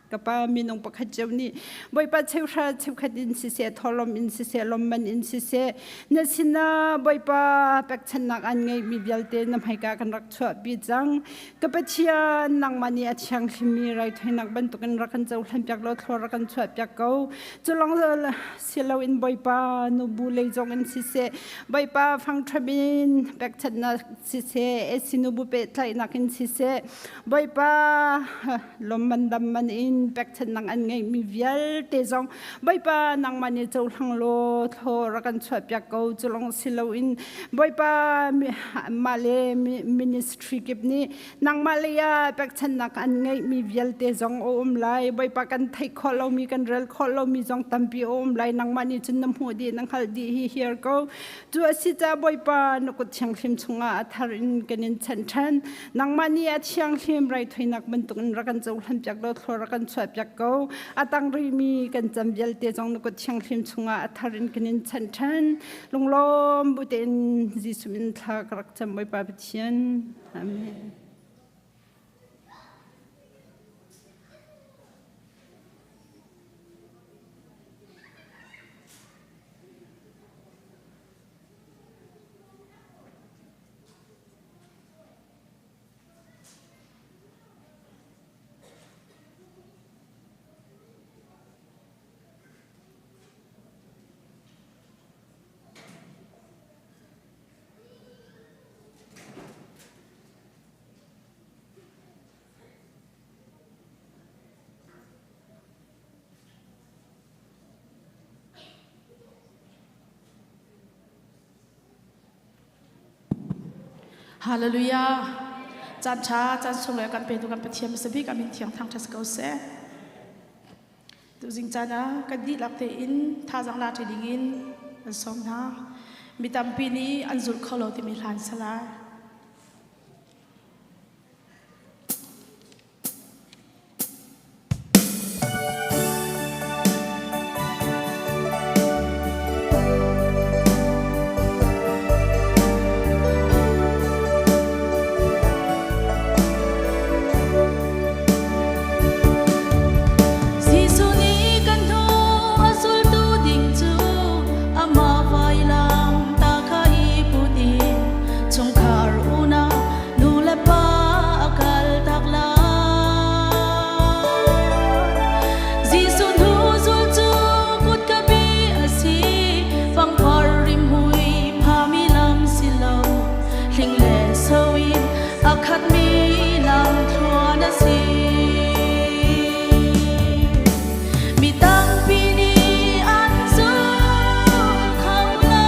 ka pa minung pakhat cio nih Bawipa cheuhra cheukhat in siseh tholom in siseh lomman in siseh na sinah Bawipa pekchannak an ngeihmi vialte na hmaika kan rak chuahpi cang ka Pathian nangmah nih a thianghlimi raithawinak bantukin rak kan cohlan piak law thlua rak kan chuah piak ko cu lawng si loin Bawipa nubu lei zong in siseh Bawipa fangṭham in pekchanhnak siseh sinubu pehtlaihnak in siseh Bawipa lawmman damman in pekchanhnak an ngeihmi vialte zong Bawipa nangmah nih cohlang law thlaw rak kan chuahpiak ko cu lawng si loin Bawipa mah le ministry kip nih nangmah lei ah pekchanhnak an ngeihmi vialte zong a um lai Bawipa kan theih khawh lomi kan rel khawh lomi zong tampi a um lai nangmah nih cun na hmuh dih na hngalh dih hi hiar ko cu a si ca Bawipa na kut thianghlim chungah a thar in kan in chanh ṭhan nangmah nih a thianghlim raithawinak bantukin rak kan cohlan piak law thlua rak kan chuah piak ko a tang rihmi kan cam vialte zong na kut thianghlim chungah a thar in kan in chanh ṭhan lunglawm bu tein Jesuh min thla ka rak cam Bawipa Pathian Amen. Hallelujah. Caan ṭha, caan sunglawi kan petu kan Pathian hmasa bik amin thiang thangṭhat si ko seh. Tuzing caan ah kan dihlak tein thazaang la ṭi dingin an sawm hna. Mi tampi nih an zulh kho lo timi hlan salai. Jesuh nih kan hnu a zultu ding cu amah vailam ta kha i put in chungkhar unau nu le pa a kaltak lai. Jesuh hnu zul cu kutka bi a si, pangpar rimhmui phami lam si lo, hling le so in a khatmi lamthluan a si. Mi tampi nih an zul kho lo.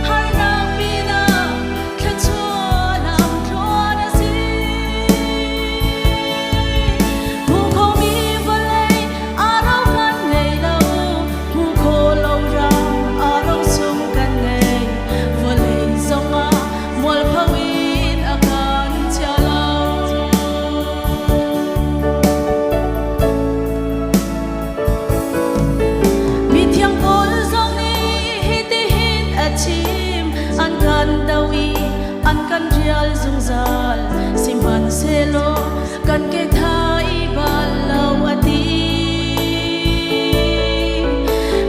Harnak pinah thluachuah lamthluan a si. Hmu khomi vawlei a ro kan ngei lo, hmu kho lo ram a ro sung kan ngei. Vawlei zongah mualpho in a kan chia lo. Mithiang Paul zong nih hitihin a chim, an kan do i an kan rial zungzal, sihmanhsehlaw kan ke thai bal lo a ti.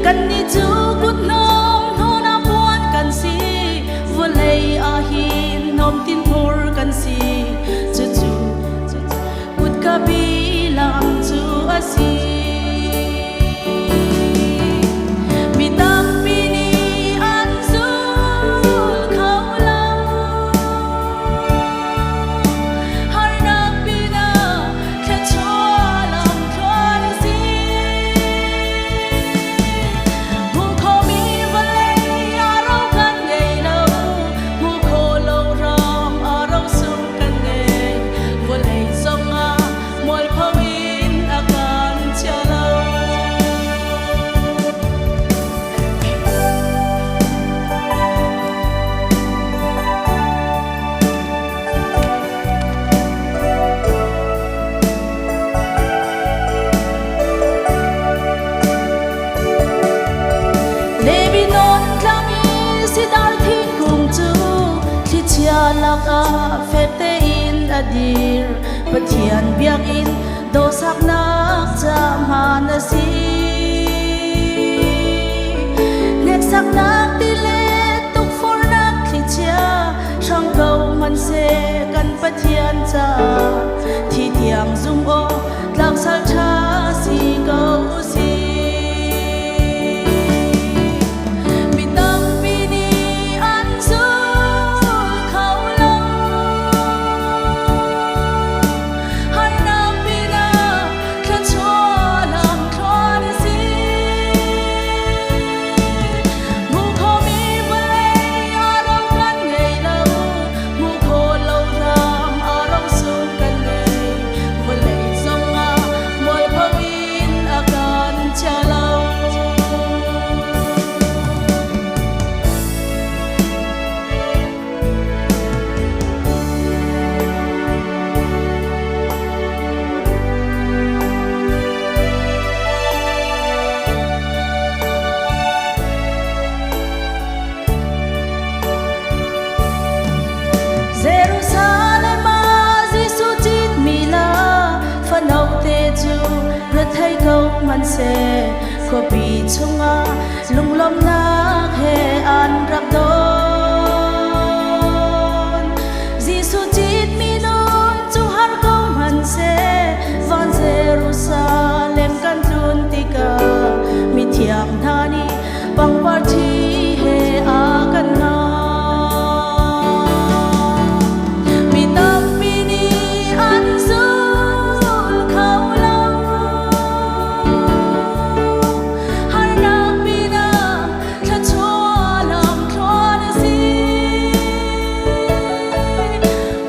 Kannih cu kuthnawm hnawna puan kan si, vawlei ah hin hnawmtin phur kan si. Cucu kutka bi lam cu a a si. Mi tampi nih an zul kho lo. Harnak pinah thluachuah lamthluan a si. Hmuh khawhmi vawlei a ro kan ngei lo. Hmuh khawh lo ram a ro sung kan ngei. Vawlei zongah mualpho in a kan chia lo. Lebanon tlang i sidar thingkung cu thlichia lakah fek tein a dir. Pathian biakinn dawsaknak ca hmaan a si. Hneksaknak ti le tukforhnak thlichia hrang ko hmanhseh kan Pathian caah thi tiang zum awk tlak sal ṭha si ko sih. Mi tampi nih an zul kho lo. Harnak pinah thluachuah lamthluan a si. Hmuh khawhmi vawlei a ro kan ngei lo. Hmuh khawh lo ram a ro sung kan ngei. Vawlei zongah mualpho in a kan chia lo. Jerusalem ah Jesuh citmi la fanote cu rethei ko hmanhseh khuapi chungah lunglawmhnak he an rak don. Jesuh citmi nun cu har ko hmanhseh van Jerusalem kan tlun tikah mithiang hna nih pangpar ṭhi he a kan hngah. Mi tampi nih an zul kho lo. Harnak pinah thluachuah lamthluan a si.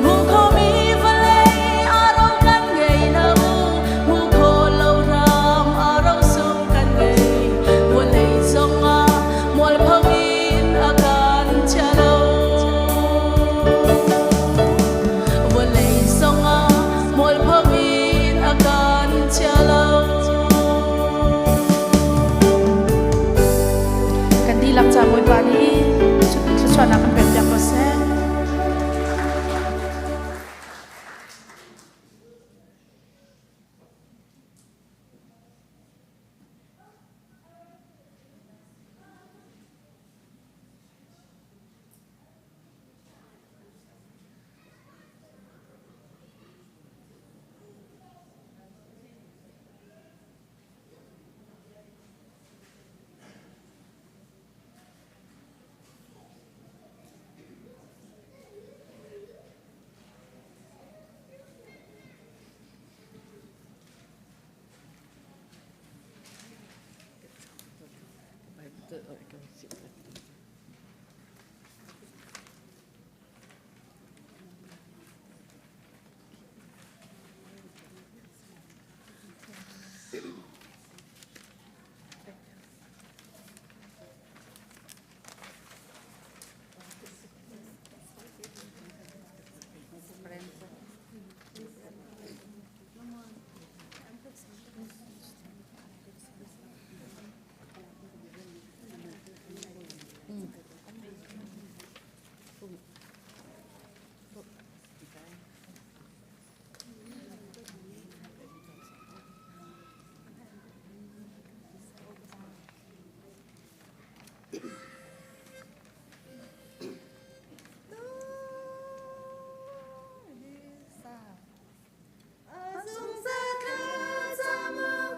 Hmuh khawhmi vawlei a ro kan ngei lo. Hmuh khawh lo ram a ro sung kan ngei. Vawlei zongah mualpho in a kan chia lo. Vawlei zongah mualpho in a kan chia lo. Kan dihlak ca Bawipa nih thluachuahnak kan pek piak ko seh. Zungzal thlacam.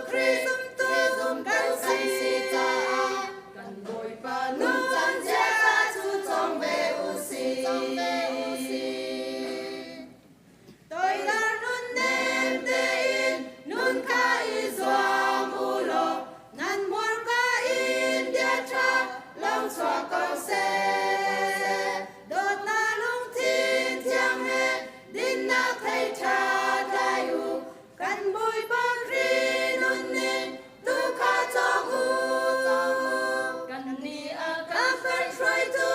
Khrih zumtu kan si caah kan Bawipa nuncan ziaza cu cawng ve u sih. Toidor nunnem tein nun kha i zuam u law nan hmurka in bia ṭha lawng chuak ko seh. Dawtnak lungthin thiang he dinnak thei ṭha tlai u. Kan Bawipa Khrih nunning tu kha cawng u. Kannih a kan hruaitu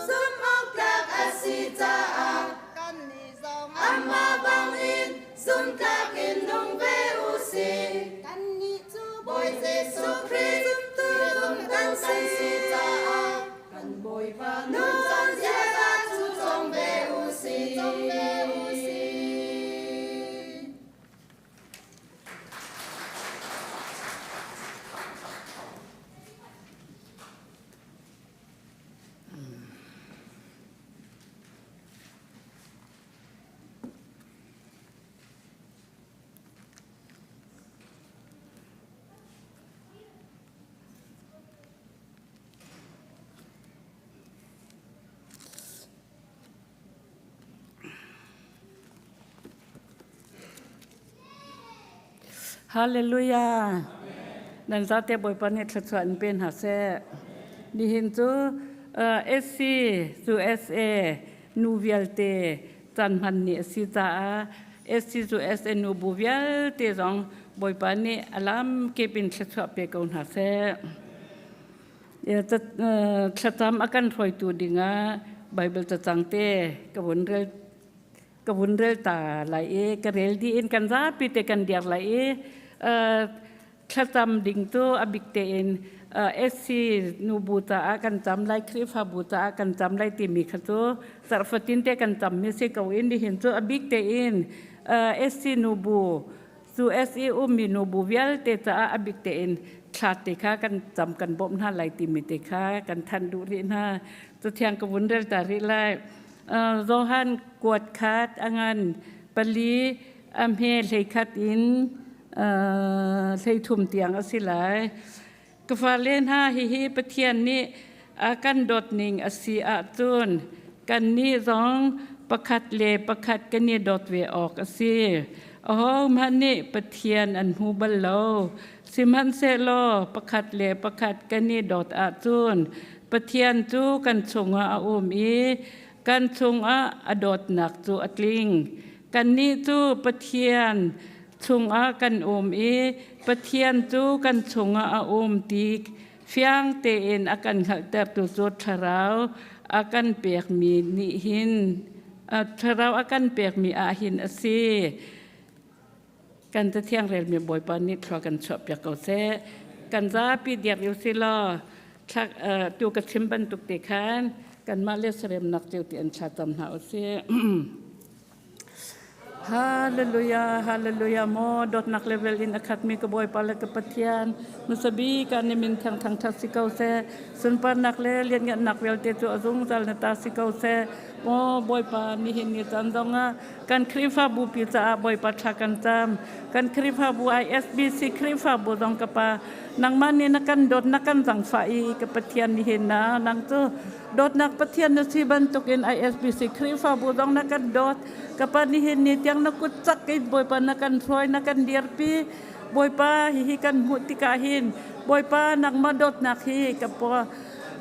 zumh awk tlak a si caah kannih zong amah bangin zumhtlak in nung ve u sih. Kannih cu Bawi Jesuh Khrih zumtu kan si caah kan Bawipa nuncan ziaza cu cawng ve u sih. Hallelujah. Nan zate Bawipa nih thluachuah in pe hna seh. Nihin cu SC cu SA nu vialte caan hman ni a si caah SC cu SA nu bu vialte zong Bawipa nih a lam kip in thluachuah pe ko hna seh. Thlacam a kan hruaitu dingah Bible cacang te ka vun rel ka vun rel ta lai i ka rel dih in kan zapi te kan diar lai i thlacam ding cu a bik tein SC nu bu caah kan cam lai Khrihfabu caah kan cam lai timi kha cu zarh fatin te kan cam mi si ko in nihin cu a bik tein SC nu bu cu SE ummi nu bu vialte caah a bik tein thla te kha kan cam kan bawmh hna lai timi te kha kan thanh duh rih hna. Cathiang ka vun rel ta rih lai. Johan kuat khat a ngan pali a hme hlei khat in hlei thum tiang a si lai. Ka fale hna hihi Pathian nih a kan dawt ning a si ahcun kannih zong pakhat le pakhat kan i dawt ve awk a si. Ahohmanh nih Pathian an hmu bal lo. Sihmanhsehlaw pakhat le pakhat kan i dawt ahcun Pathian cu kan chungah a um i kan chungah a dawtnak cu a tling. Kannih cu Pathian chungah kan um i Pathian cu kan chungah a um ti fiang tein a kan hngalhtertu cu Thlarau a kan pekmi nih hin Thlarau a kan pekmi ah hin a si. Kan Cathiang relmi Bawipa nih thlua kan chuahpiak ko seh. Kan zapi diak u si law tu ka chim bantuk te khan kanmah le saremnak cio ti an thla cam hna u sih. Hallelujah, hallelujah maw dawtnak level in a khatmi ka Bawipa le ka Pathian nusabi ka ni min thang thang that si ko seh sunparnak le lianngannak vialte cu a zungzal na ta si ko seh maw Bawipa nihin ni caan zongah kan Khrihfabu pi caah Bawipa thla kan cam kan Khrihfabu ISBC Khrihfabu zong ka pa nangmah nih na kan dawt na kan zangfah i ka Pathian nihin na nang cu Dawtnak Pathian na si bantukin ISBC Khrihfabu zong na kan dawt. Ka pa nihin ni tiang na kut cak in Bawipa na kan hruai na kan dirpi. Bawipa hihi kan hmuh tikah hin Bawipa nangmah dawtnak hi ka pa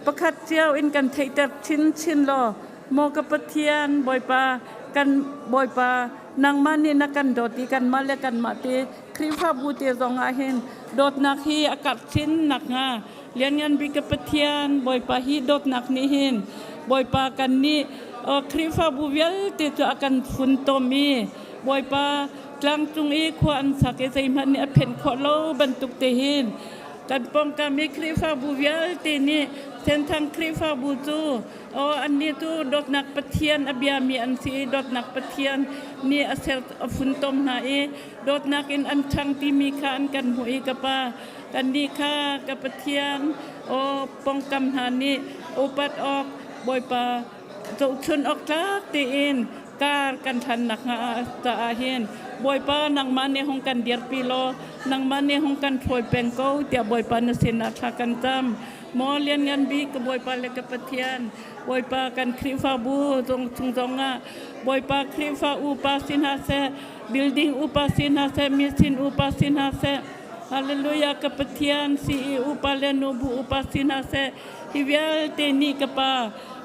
pakhat cio in kan theihter chinchin law maw ka Pathian Bawipa kan Bawipa nangmah nih na kan dawt i kanmah le kanmah te Khrihfabu te zong ah hin dawtnak hi a karh chin nakhnga Lianngan bik ka Pathian Bawipa hi dawtnak nih hin Bawipa kan nih Khrihfabu vialte cu a kan funtom i Bawipa tlangcung i khua an sak i zeihmanh nih a phenh khawh lo bantuk te hin kan pawngkam i Khrihfabu vialte nih Senthang Khrihfabu cu annih cu dawtnak Pathian a biami an si i dawtnak Pathian nih a ser a funtom hna i dawtnak in an ṭhang timi kha an kan hmuh i ka Pa Kannih kha ka Pathian aw pongkam hna nih upat awk Bawipa zohchun awk tlak tein Kar kan hlan nak hnga caah hin Bawipa nangmah nih hung kan dirpi law nangmah nih hung kan hruai peng ko tiah Bawipa na sinah thla kan cam. Maw lianngan bik ka Bawipa le ka Pathian, Bawipa kan Khrihfabu zong chung zongah Bawipa Khrihfa upa si hna seh, building upa si hna seh, mission upa si hna seh, Hallelujah ka Pathian CE upa le nubu upa si hna seh, hi vialte nih ka Pa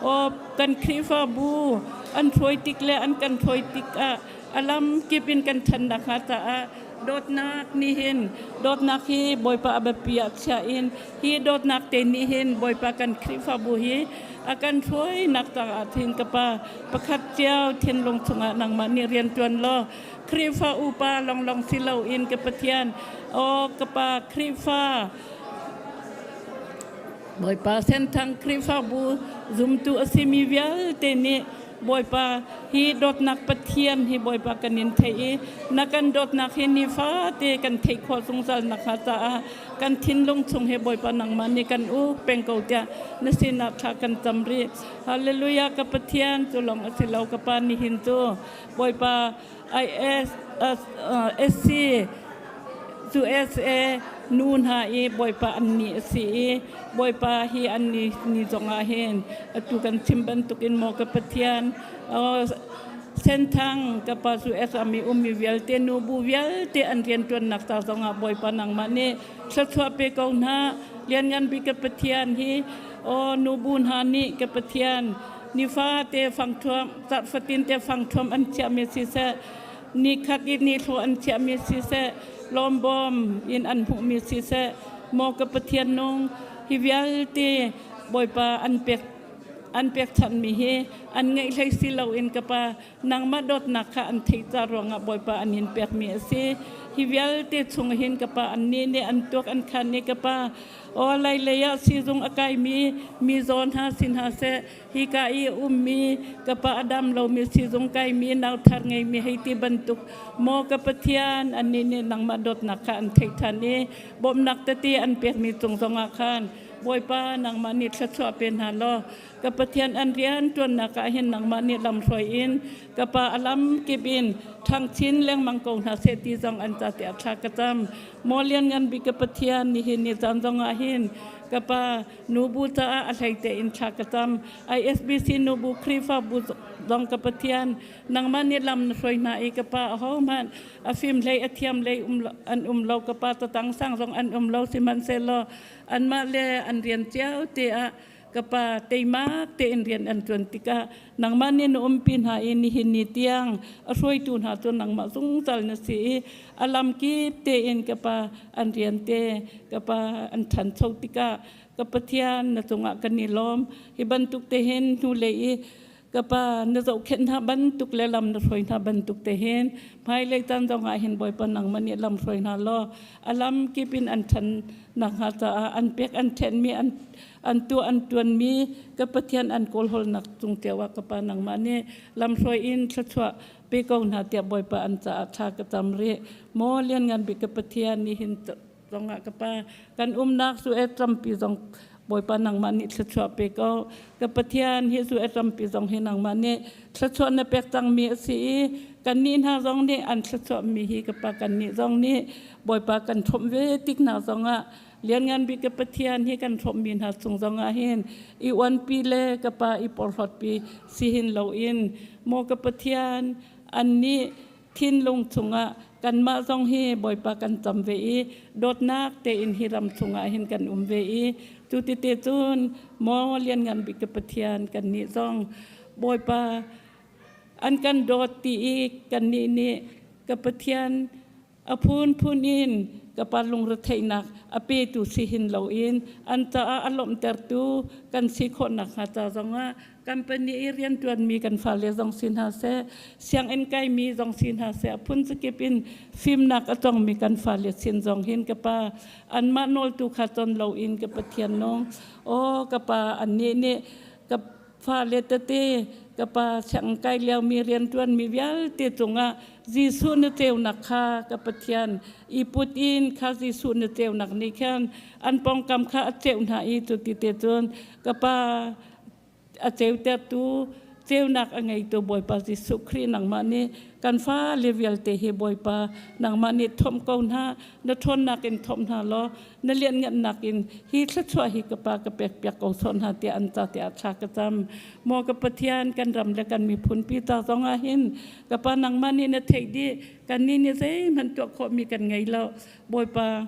aw kan Khrihfabu an hruai tik le an kan hruai tikah a lam kip in kan ṭhan nakhnga caah dawtnak nih hin dawtnak hi Bawipa a biapi ah chia in hi dawtnak te nih hin Bawipa kan Khrihfabu hi a kan hruainak caah thin ka Pa pakhat cio thinlung chungah nangmah nih rian ṭuan law Khrihfa upa longlong si loin ka Pathian aw ka Pa Khrihfa Bawipa Senthang Khrihfabu zumtu a simi vialte nih Bawipa hi dawtnak Pathian hi Bawipa kan in theih i na kan dawtnak hi nifate kan theih khawh zungzal nakhnga caah kan thinlung chung he Bawipa nangmah nih kan uk peng ko tiah na sinah thla kan cam rih. Hallelujah ka Pathian cu lawng a si lo ka Pa nihin cu Bawipa IS SC USA nu hna i Bawipa an ni a si i Bawipa hi an ni ni zongah hin atu kan chim bantukin maw ka Pathian Senthang ka pa US ami ummi vialte nubu vialte an rianṭuannak ca zongah Bawipa nangmah nih thluachuah pe ko hna. Lianngan bik ka Pathian hi aw nubu hna nih ka Pathian nifate fangṭhuam zarh fatin te fangṭhuam an chiahmi siseh nikhat i nihlawh an chiahmi siseh lawmbawm in an hmuhmi siseh maw ka Pathian nung hi vialte Bawipa an pek an pekchanhmi hi an ngeih hlei si loin ka Pa nangmah dawtnak kha an theih ca ruangah Bawipa an in pekmi a si. Hi vialte chung hin ka Pa annih nih an tuak an khan i ka Pa aw lai lei ah sizung a kaimi mi zaw hna si hna seh hika i a ummi ka pa a dam lomi sizung kaimi nauthar ngeimi hei ti bantuk maw ka Pathian annih nih nangmah dawtnak kha an theih ṭhan i bawmhnak tete an pekmi cung zongah khan Bawipa nangmah nih thluachuah pe hna law ka Pathian an rian ṭuannak ah hin nangmah nih lamhruai in ka Pa a lam kip in ṭhang chin lengmang ko hna seh ti zong an ca tiah thla ka cam. Maw lianngan bik ka Pathian nihin ni caan zong ah hin ka Pa nubu caah a hlei tein thla ka cam. ISBC nubu Khrihfabu zong ka Pathian nangmah nih lam na hruai hna i ka Pa ahohmanh a fim hlei a thiam hlei um an um lo ka Pa catang sang zong an um lo sihmanhsehlaw anmah le an rian cio te ah ka pa teimak tein rian an ṭuan tikah nangmah nih na umpi hna i nihin ni tiang a hruaitu hna cu nangmah zungzal na si i a lamkip tein ka pa an rian te ka pa an ṭhancho tikah ka Pathian na cungah kan i lawm. Hi bantuk te hin hnulei i ka pa na zohkhenh hna bantuk le lam na hruai hna bantuk te hin hmailei caan zongah hin Bawipa nangmah nih lam hruai hna law a lam kip in an ṭhan nakhnga caah an pek an ṭhenhmi an an tuah an ṭuanmi ka Pathian an kawlhawlnak cung cio ah ka Pa nangmah nih lamhruai in thluachuah pe ko hna tiah Bawipa an caah thla ka cam rih. Maw lianngan bik ka Pathian nihin zongah ka Pa kan umnak cu e tampi zong Bawipa nangmah nih thluachuah pe ko. Ka Pathian hi cu e tampi zong hi nangmah nih thluachuah na pek cangmi a si i kannih hna zong nih an thluachuahmi hi ka Pa kannih zong nih Bawipa kan ṭhumh ve tik hna zongah Lianngan bik ka Pathian hi kan hrawmmi hna chung zongah hin i uanpi le ka pa i porhlawtpi si hin loin maw ka Pathian annih thinlung chungah kanmah zong hi Bawipa kan cam ve i dawtnak tein hi ram chungah hin kan um ve i cu tite cun maw lianngan bik ka Pathian kannih zong Bawipa an kan dawt ti i kannih nih ka Pathian A phunphun in ka pa lungretheihnak a petu si hin loin an caah a lawmhtertu kan si khawh nakhnga ca zongah company i rianṭuanmi kan fale zong si hna seh, sianginn kaimi zong si hna seh, a phun zakip in fimnak a cawngmi kan fale sin zong hin ka pa anmah nawltu kha con loin ka Pathian nung aw ka pa annih nih ka fale tete ka pa sianginn kai liomi rianṭuanmi vialte cungah Jesuh na ceunak kha ka Pathian i put in kha Jesuh na ceunak nih khan an pawngkam kha a ceuh hna i cu ti te cun ka pa a ceutertu Ceunak a ngeitu Bawipa Jesuh Khrih nangmah nih kan fale vialte hi Bawipa nangmah nih thomh ko hna, na ṭhawnnak in thomh hna law na lianhngannak in hi thluachuah hi ka pa ka pekpiak ko sawh hna tiah an ca tiah thla ka cam. Maw ka Pathian, kan ram le kan miphun pi ca zong ah hin ka pa nangmah nih na theih dih, kannih nih zeihmanh tuah khawhmi kan ngei lo. Bawipa,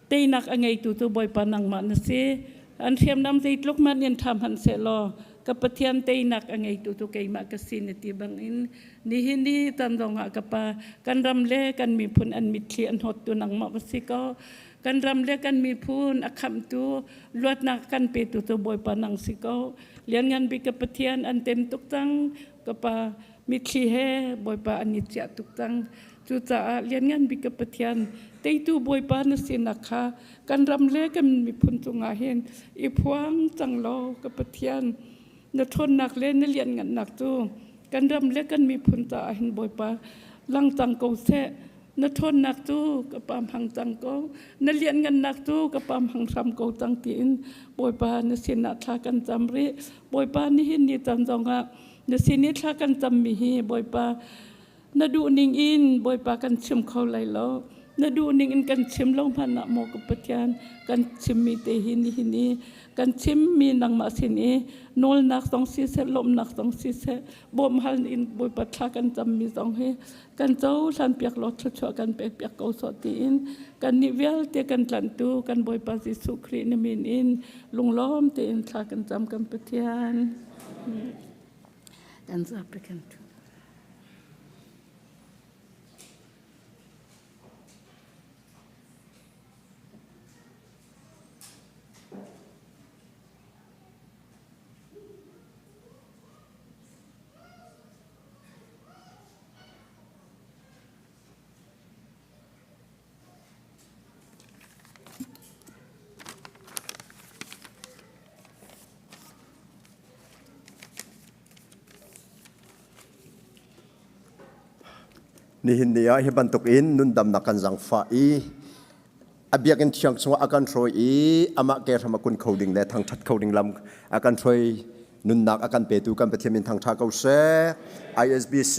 Teinak a ngeitu cu Bawipa nangmah na si. An hriamnam zeitluk hmanh in ṭha hmanh sehlaw ka Pathian teinak a ngeitu cu keimah ka si na ti bangin nihin ni tan zongah ka Pa kan ram le kan miphun an mitthli an hnawttu nangmah va si ko. Kan ram le kan miphun a khamhtu luatnak kan petu cu Bawipa nang si ko. Lianngan bik ka Pathian an tem tuk cang ka Pa mitthli he Bawipa an i ciah tuk cang. Cucaah lianngan bik ka Pathian, teitu Bawipa na sinak kha kan ram le kan miphun cungah hin i phuang cang law ka Pathian, na ṭhawnnak le na lianngannak cu kan ram le kan miphun caah hin Bawipa lang cang ko seh. Na ṭhawnnak cu ka pa hmang cang ko, na lianngannak cu ka pa hmang hram ko cang tiin Bawipa na sinah thla kan cam rih. Bawipa nihin ni caan zongah na sin i thla kan cammi hi Bawipa Na duhning in Bawipa kan chim kho lai lo. Na duhning in kan chim lo hmanh ah maw ka Pathian kan chimmi te hi nihin i kan chimmi nangmah sin i nawlnak zong siseh lawmhnak zong siseh bawmhal in Bawipa thla kan cammi zong hi kan cohlan piak law thluachuah kan pek piak ko sawh tiin kannih vialte kan tlanhtu kan Bawipa Jesuh Khrih na min in lunglawm tein thla kan cam kan Pathian. Kan zapi kan thu. Nihin ni ah hi bantuk in nundamnak kan zangfah i a biakinn thiang chungah a kan hruai i amah ke hram a kun kho ding le thangṭhat kho ding lam a kan hruai nunnak a kan petu kan Pathian min thangṭha ko seh. ISBC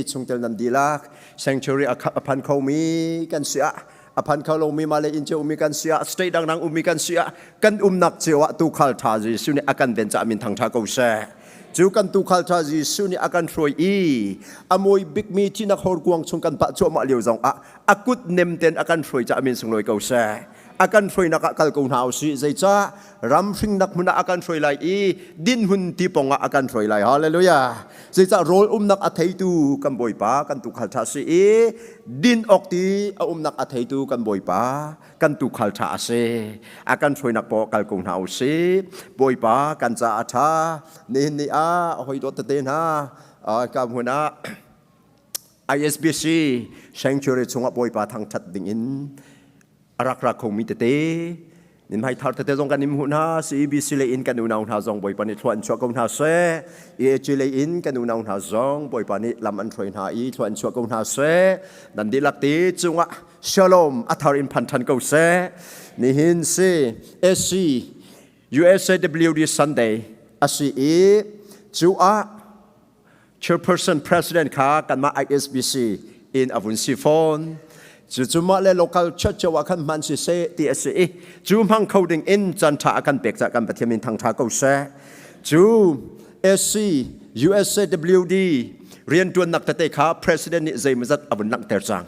chungtel nan dihlak sanctuary a phan khomi kan si ah a phan kho lomi mah le inn cio ummi kan si ah state dangdang ummi kan si ah kan umnak cio ah tuukhal ṭha Jesuh nih a kan ven caah min thangṭha ko seh. Cu kan tuukhal ṭha Jesuh nih a kan hruai i a mawi bikmi thihnak horkuang chung kan pah cuahmah lio zong ah a kut nem ten a kan hruai caah min sunglawi ko seh. A kan hruainak ah kal ko hna usih. Zeicah ram hringnak hmun ah a kan hruai lai i dinhmun ti pong ah a kan hruai lai. Hallelujah. Zeicah rawl umnak a theitu kan Bawipa kan tuukhal ṭha si i din awk ti a umnak a theitu kan Bawipa kan tuukhal ṭha a si. A kan hruainak paoh kal ko hna u sih. Bawipa kan caah a ṭha. Nihin ni ah hawi dawt tete hna ka hmun ah ISBC Sanctuary chungah Bawipa thangṭhat dingin a rak ra khomi tete nin hmai thar tete zong kan im hmuh hna CEBC lei in kan unau hna zong Bawipa nih thlua an chuah ko hna seh EAC lei in kan unau hna zong Bawipa nih lam an hruai hna i thlua an chuah ko hna seh nan dihlak ti cungah shalom a thar in phan than ko seh nihin si SC USAWD Sunday a si i cu ah chairperson president kha kanmah ISBC in a vun si fawn cucu mah le local church cio ah khan hman si seh ti a si i cu hmang kho ding in caan ṭha a kan pek cah kan Pathian min thangṭha ko seh cu SC USAWD rianṭuannak tete kha president nih zeimawzat a vun langhter cang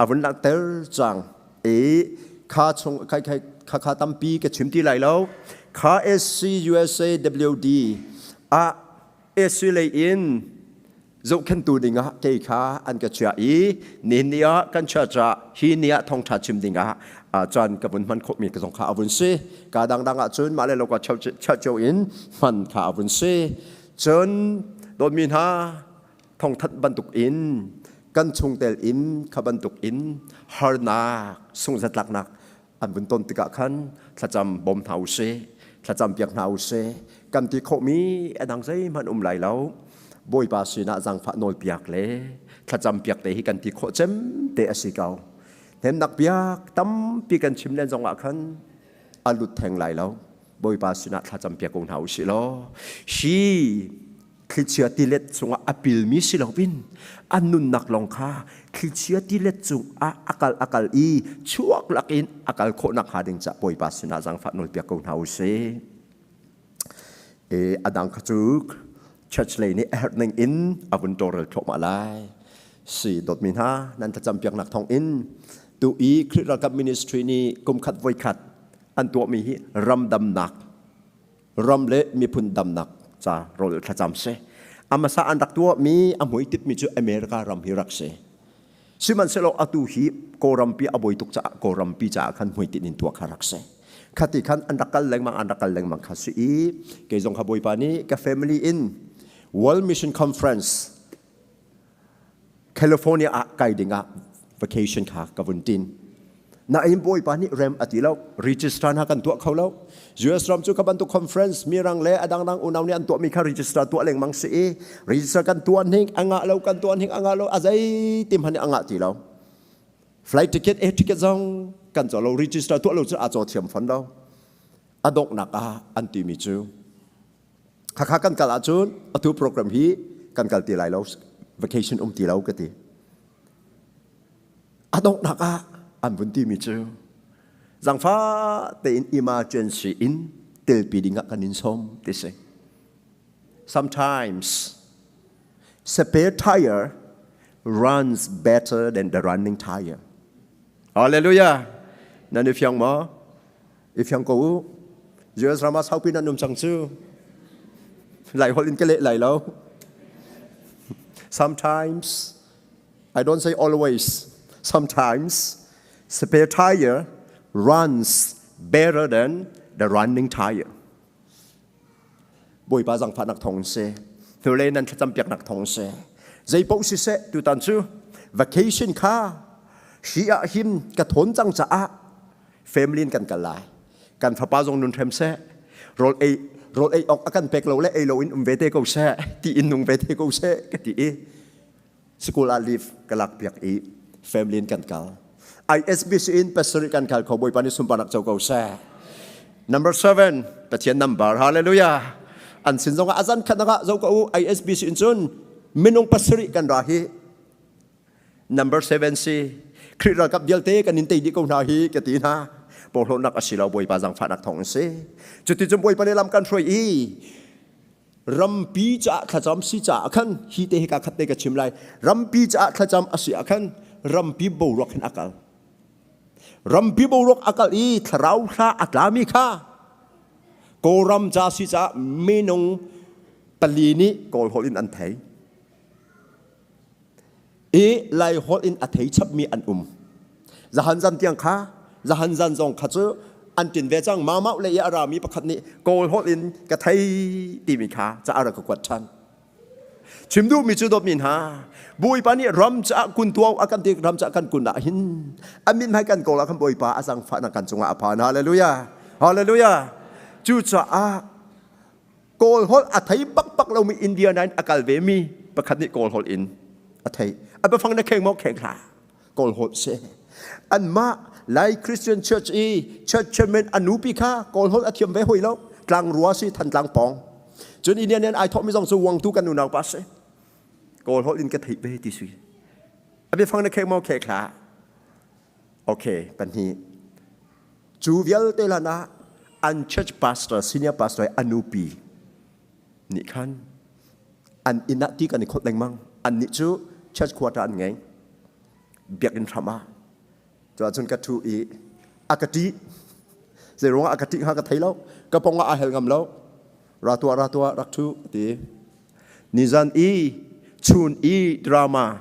a vun langhter cang i kha chung kha kha kha tampi ka chim ti lai lo kha SC USAWD ah SC lei in zohkhentu dingah kei kha an ka chiah i nihin ni ah kan church ah hi ni ah thawngṭha chim dingah caan ka vun hman khawhmi ka zong kha a vun si. Ka dangdang ah cun mah le loka church cio in hman kha a vun si. Cun dawtmi hna thawngthanh bantuk in kan chungtel in kha bantuk in harnak sungzatlaknak an vun ton tikah khan thlacam bawm hna u sih thlacam piak hna u sih kan ti khawhmi a dang zeihmanh um lai lo bawipa sinah zaangfah nawl piak le thlacam piak te hi kan ti khawh cem te a si ko hnemnak biak tampi kan chim len zongah khan a lut theng lai lo bawipa sinah thlacam piak ko hna u sih law hi. Thlichia tilet chungah a pilmi si loin an nunnak lawng kha thlichia tilet cungah a kal a kal i chuak lakin a kal khawh nakhnga ding ca Bawipa sinah zaangfah nawlpiak ko hna u sih. E, a dang kha cu church lei nih a herh ning in a vun tawlrel thluahmah lai. Si dawtmi hna, nan thlacam piaknak thawng in tu i Khrih ralkap ministry nih kumkhat voikhat an tuahmi hi ramdamnak ram le miphun damnak ca rawl thlacam si. A hmasa an rak tuahmi a hmuitipmi cu America ram hi rak si. Sihmanhsehlaw atu hi Kawlrampi a buai tuk caah Kawlrampi caah khan hmuitinh in tuah kha rak si. Khati khan an rak kal lengmang an rak kal lengmang kha si i kei zong kha Bawipa nih ka family in World Mission Conference California ah kai ding ah vacation kha ka vun tin. Nain Bawipa nih rem a ti lo. Register hna kan tuah kho lo. US ram cu ka bantuk conference mirang le a dangdang unau nih an tuahmi kha register tuah lengmang si i register kan tuah hning a ngah lo kan tuah hning a ngah lo a zei ti hmanh a ngah ti lo. Flight ticket air ticket zong kan caw lo register tuah lo cu a caw thiam fon lo. A donghnak ah an timi cu khakha kan kal ahcun atu program hi kan kal ti lai lo vacation um ti lo ka ti. A donghnak ah an vun timi cu zangfah tein emergency in telpi dingah kan in sawm ti si. Sometimes spare tire runs better than the running tire. Hallelujah. Nan i fiang maw? I fiang ko u. US ram ah saupi nan um cang cu. Lai holh in ka leh lai lo. Sometimes I don't say always. Sometimes spare tire runs better than the running tire. Bawipa zangfahnak thawng si. Hnulei nan thlacam piaknak thawng si. Zei paoh siseh tutan cu vacation kha hi ah hin ka thawn cang caah family in kan kal lai. Kan fapa zong nun hrem seh. Rawl ei rawl ei awk a kan pek lo le ei lo in um ve te ko seh. Ti in nung ve te ko seh ka ti i School ah leave ka lak piak i family in kan kal. ISBC in pastor kan kal kho Bawipa nih sunparnak co ko seh. Number 7 Pathian number hallelujah. An sin zong ah azan khat ah zo ko u ISBC in cun minung pasarih kan ra hi number 7 si Khrih ralkap vialte kan in tei dih ko hna hi ka ti hna porhlawtnak a si lo Bawipa zaangfahnak thawng in si cuti cun Bawipa nih lam kan hruai i Rampi caah thlacam si caah khan hi te hika khat te ka chim lai. Rampi caah thlacam a si ah khan rampi boruak hin a kal. Rampi boruak a kal i thlarau hla a tlami kha Kawlram ca si caah minung pali nih Kawl holh in an thei. I Lai holh in a thei chapmi an um. Zahan zan tiang kha zahan zan zong kha cu an tin ve cang mamau le i a rami pakhat nih Kawl holh in ka thei timi kha ca a rak ka kuat ṭhan. Chim duhmi cu dawtmi hna Bawipa nih ram caah kun tuau a kan ti ram caah kan kun ah hin a min hmai kan kawl ah khan Bawipa a zangfahnak kan cungah a phan hallelujah hallelujah cucaah Kawl holh a thei bakbak lomi India nain a kal ve mi pakhat nih Kawl holh in a thei. A biafang na kheng maw kheng hlah. Kawl holh si. Anmah Lai Christian Church i church chairman a nupi kha Kawl holh a thiam ve hoi lo. Tlangrua si Thantlang pawng. Cun India nih ai thawhmi zong cu Wangtu kan unau pa si. Kawl holh in ka theih ve ti si. A biafang na kheng maw kheng hlah. Okay, pahnih. Cu vialte hlan ah an church pastor, senior pastor a nupi nih khan an inn ah ti kan i kholh lengmang. Annih cu church quarter an ngei. Biakinn hram ah. Cu ahcun ka ṭhu i a ka ṭih. Zei ruangah a ka ṭih hnga ka thei lo. Ka pong ah aa hel ngam lo. Ra tuah, ra tuah, rak ṭhu ti. Nizan i chun i drama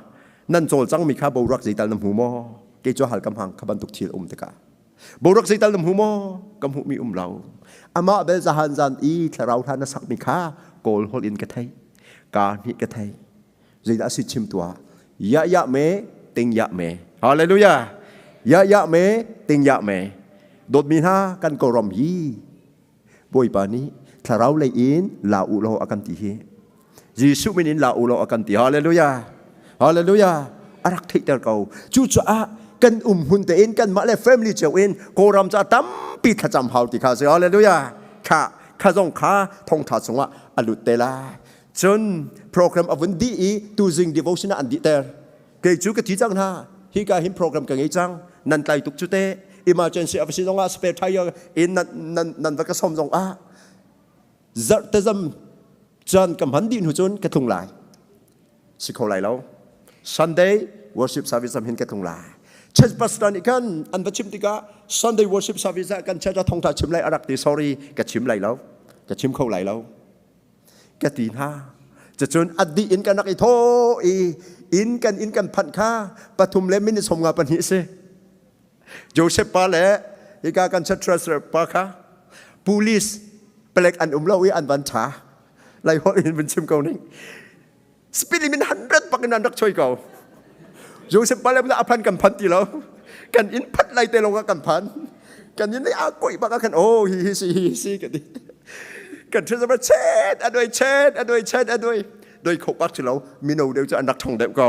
nan cawlcangmi kha boruak zeital na hmu maw? Kei cu hal ka hmang kha bantuk thil um tikah. Boruak zeital na hmu maw? Ka hmuhmi um lo. Amah bel zahan zan i thlarau hla na sakmi kha kawl holh in ka theih. Ka hnih ka theih. Zeidah si chim tuah? Ya ya me ting ya me. Hallelujah. Ya ya me ting ya me. Dawtmi hna kan kawlram hi Bawipa nih thlarau lei in la u law a kan ti hi. Jesuh min in la u law a kan ti. Hallelujah. Hallelujah. A rak theihter ko. Cucaah kan um hmun tein kanmah le family cio in Kawlram ca tampi thlacam hau ti kha si. Hallelujah. Kha kha zong kha thongtha chungah a lut te lai. Cun program a vun dih i tuzing devotion ah an dihter. Kei cu ka thi cang hna. Hi ka hin program ka ngei cang. Nan tlai tuk cu te. Emergency a va si zong ah spare tire in nan nan nan va ka som zong ah zarh te zam caan ka hman dih hnu cun ka tlung lai. Si kho lai lo. Sunday worship service am hin ka tlung lai. Church pastor nih khan an va chim tikah Sunday worship service ah kan church ah thongtha chim lai a rak ti sorry ka chim lai lo. Ka chim kho lai lo. Ka ti hna. Cucun a dih in kan rak i thaw i inn kan inn kan phanh kha pathum le minute som nga pahnih si. Joseph pa le hika kan church treasurer pa kha police palek an um lo i an van tha. Lai holh in vun chim ko ning. Speed limit 100 pak in an rak choi ko. Joseph pa le a phan kan phan ti lo. Kan inn phat lai te lawng ah kan phan. Kan inn a koi bak ah khan oh hi hi si hi si ka ti. Kan treasurer chet a doi chet a doi chet a doi doi kho pak si lo mino deuh cu an rak thong deuh ko.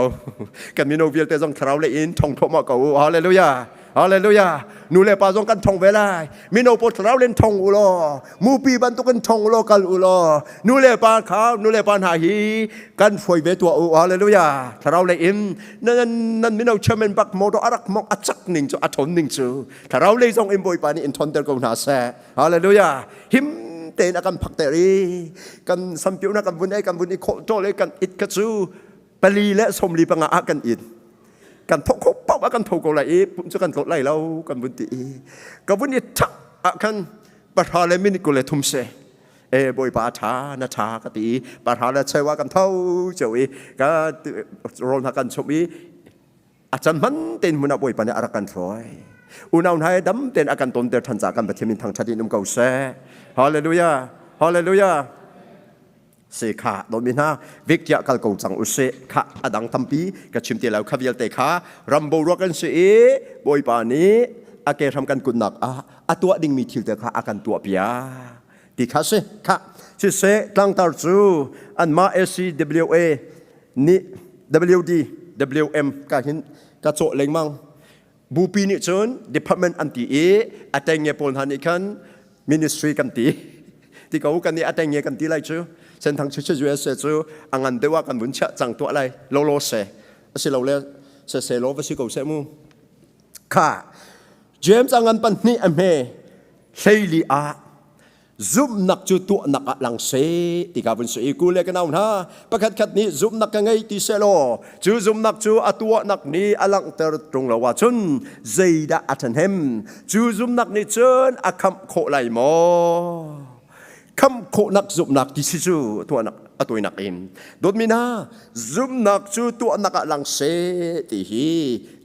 Kan mino vialte zong thlarau le in thong thluahmah ko. Hallelujah. Hallelujah. Nu le pa zong kan thong ve lai. Mino pawl thlarau len thong u law, mupi bantukin thong u law kal u law. Nu le pa kha nu le pa hna hi kan hruai ve tuah u. Hallelujah. Thlarau le in nan nan mino chairman bak motor arak mok a chak ning cu a thon ning cu thlarau lei zong in Bawipa nih in thonter ko hna seh. Hallelujah. Him tein a kan phak ter i kan sampiu na kan vun ei kan vun i khawh ṭol i kan it ka cu pali le sawmli panga ah kan in kan thok kho paoh ah kan tho ko lai i pum cu kan tlawt lai lo kan vun ti i ka vun i thak ah khan pahra le minute kul le thum se e bawipa tha na tha ka ti i pahra le chewa kan tho ceu i ka rawl hna kan chumh i a can hman tein hmun ah bawipa nih a rak kan hruai unau hna he dam tein a kan tonter than ca kan Pathian min thangthat in um ko seh hallelujah hallelujah Se kha dawmi hna vik tiah kal ko cang usih kha a dang tampi ka chim ti lo kha vialte kha ram boruak kan si i Bawipa nih a ke hram kan kunnak ah a tuah dingmi thil te kha a kan tuah piak ti kha si kha siseh tlangtar cu anmah ACWA nih WD WM ka hin ka cawh lengmang bupi nih cun department an ti i a tengnge pawl hna nih khan ministry kan ti ti ko kan nih a tengnge kan ti lai cu Senthang Church USA cu a ngan deuh ah kan vun chiah cang tuah lai lolo se asilo le se se lo va si ko se mu kha James a ngan pan hnih a hme hleili ah Zumhnak cu tuahnak ah lang seh ti ka vun si i ku le ka nau hna pakhat khat nih zumhnak ka ngei ti selaw cu zumhnak cu a tuahnak nih a langhter ṭung lo ahcun zeidah a ṭhahnem cu zumhnak nih cun a khamh khawh lai maw khamh khawhnak zumhnak ti si cu tuahnak a tuainak in dawtmi hna zumhnak cu tuahnak ah lang seh ti hi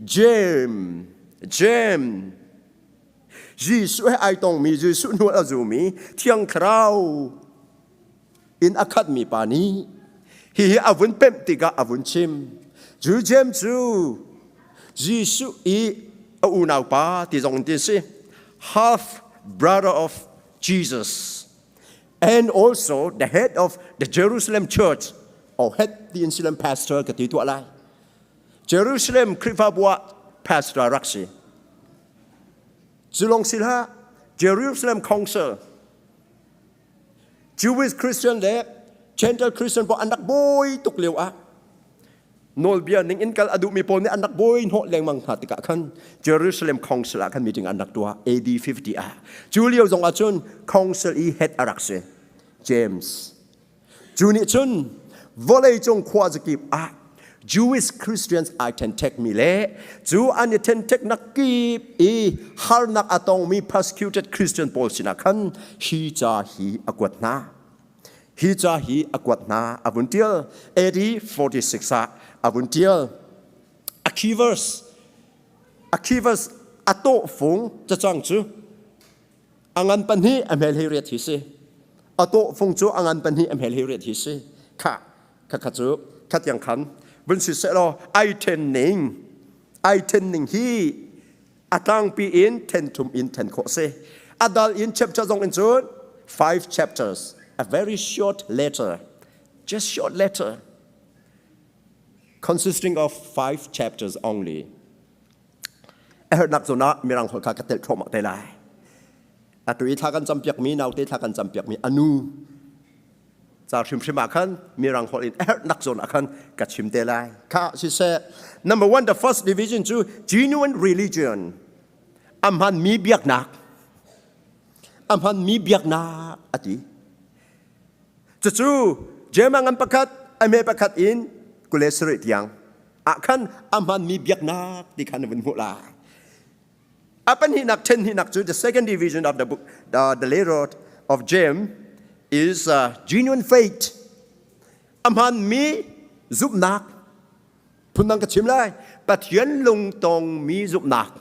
James James Jesuh he ai tongmi Jesuh hnual a zumi Thiang Thlarau in a khatmi pa nih hihi a vun pemh tikah a vun chim. Cu Jeim cu Jesuh i a unaupa ti zong in ti si. Half brother of Jesus and also the head of the Jerusalem church or head the Jerusalem pastor ka ti tuah lai. Jerusalem Khrihfabu ah pastor rak si. Cu lawng si hlah, Jerusalem Council, Jewish Christian le Gentile Christian pawl an rak bawi tuk lio ah nawlbia ning in kal a duhmi pawl nih an rak bawi hnawh lengmang hna tikah khan Jerusalem Council ah khan meeting an rak tuah AD 50 ah. Cu lio zong ah cun Council i head a rak si James. Cu nih cun vawleicung khuazakip ah Jewish Christians ai ṭhenṭhekmi le cu an i ṭhenṭheknak kip i harnak a tongmi persecuted Christian pawl sinah khan hi ca hi a kuat hna. Hi ca hi a kuat hna a vun ṭial. AD 46 ah a vun ṭial. A key verse, a key verse a tawhfung cacang cu A ngan pahnih a hmel hei riat hi si. A tawhfung cu a ngan pahnih a hmel hei riat hi si. Kha kha kha cu khatiang khan vun si seh law ai then ning ai then ning hi a tlangpi in then thum in then khawh si. A dal in chapter zong in cun five chapters a very short letter just short letter consisting of five chapters only. A herhnak zawn ah Mirang holh kha ka telh thluahmah te lai. Atu i thla kan campiakmi naute thla kan campiakmi anu. Ca hrimhrim ah khan mirang holh in a herhnak zawn ah khan ka chim te lai. Kha siseh. Number one, the first division cu genuine religion. A hmanmi biaknak. A hmanmi biaknak a ti. Cucu Jema ngan pakhat, a me pakhat in kule sarih tiang ah khan a hmanmi biaknak ti khan na vun hmuh lai. A pahnihnak ṭhenhnihnak cu the second division of the book, the letter of James is genuine faith. A hmanmi zumhnak phundang ka chim lai. Pathian lungtongmi zumhnak.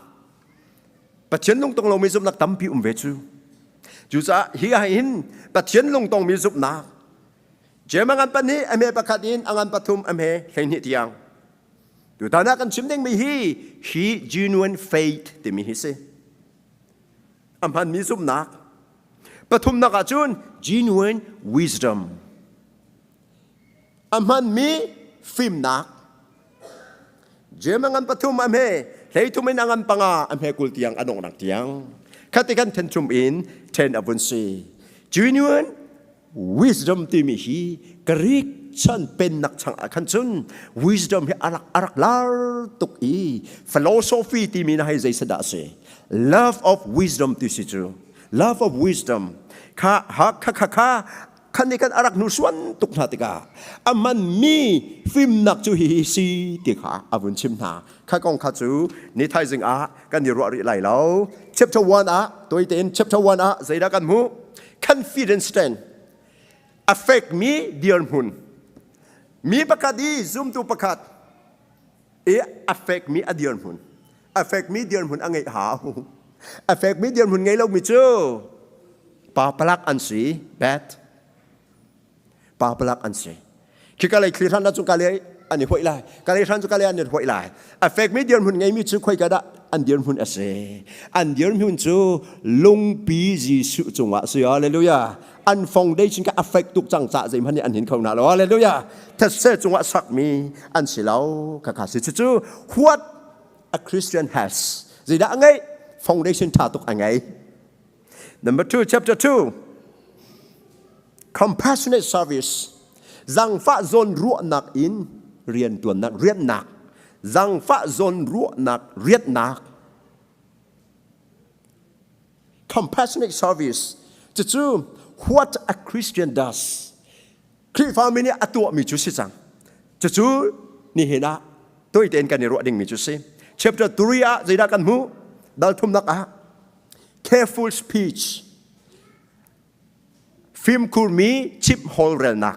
Pathian lungtong lomi zumhnak tampi um ve cu. Cucaah hi ah hin Pathian lungtongmi zumhnak James a ngan pahnih, a hme pakhat in a ngan pathum, a hme 12 tiang. Tutan ah kan chim dingmi hi hi genuine faith timi hi si. A hmanmi zumhnak. Pathumnak ahcun genuine wisdom. A hmanmi fimnak. Jeim a ngan pathum a hme, 13 in a ngan panga a hme 20 tiang a donghnak tiang. Khati kan then chum in then a vun si. Genuine wisdom timi hi Greek chan pennak chang ah khan cun wisdom hi arak arak lar tuk i philosophy timi na hei zei dah si love of wisdom ti si cu love of wisdom kha ha kha kha kha khan nih kan arak hnusuan tuk hna tikah a man mi fimnak cu hi si ti kha a vun chim hna kha kong kha cu ni thaizing ah kan i ruah rih lai lo chapter 1 ah toi tein chapter 1 ah zeidah kan hmuh confidence stand a fekmi dirhmun mi pakhat i zumtu pakhat i a fekmi a dirhmun a fekmi dirhmun a ngeih hau a fekmi dirhmun ngei lomi cu pa palak an si bad pa palak an si khika lei thli hran cu ka lei an i hoih lai ka lei hran cu ka lei an i hoih lai a fekmi dirhmun ngeimi cu khoika dah an dirhmun a si an dirhmun cu lungpi Jesuh cungah si hallelujah an foundation ka a fek tuk cang ca zeihmanh nih an hin kho hna lo hallelujah thetse cungah sakmi an si lo kha kha si cucu what a Christian has zeidah a ngeih foundation tha tuk a ngei number 2 chapter 2 compassionate service zangfah zawn ruahnak in riantuannak riannak zangfah zawn ruahnak riannak compassionate service cucu what a Christian does Khrihfami nih a tuahmi cu si cang cucu nihin ah toi tein kan i ruah dingmi cu si chapter 3 ah zeidah kan hmuh dal thumnak ah careful speech Fimkhurmi chimh hawlrelnak,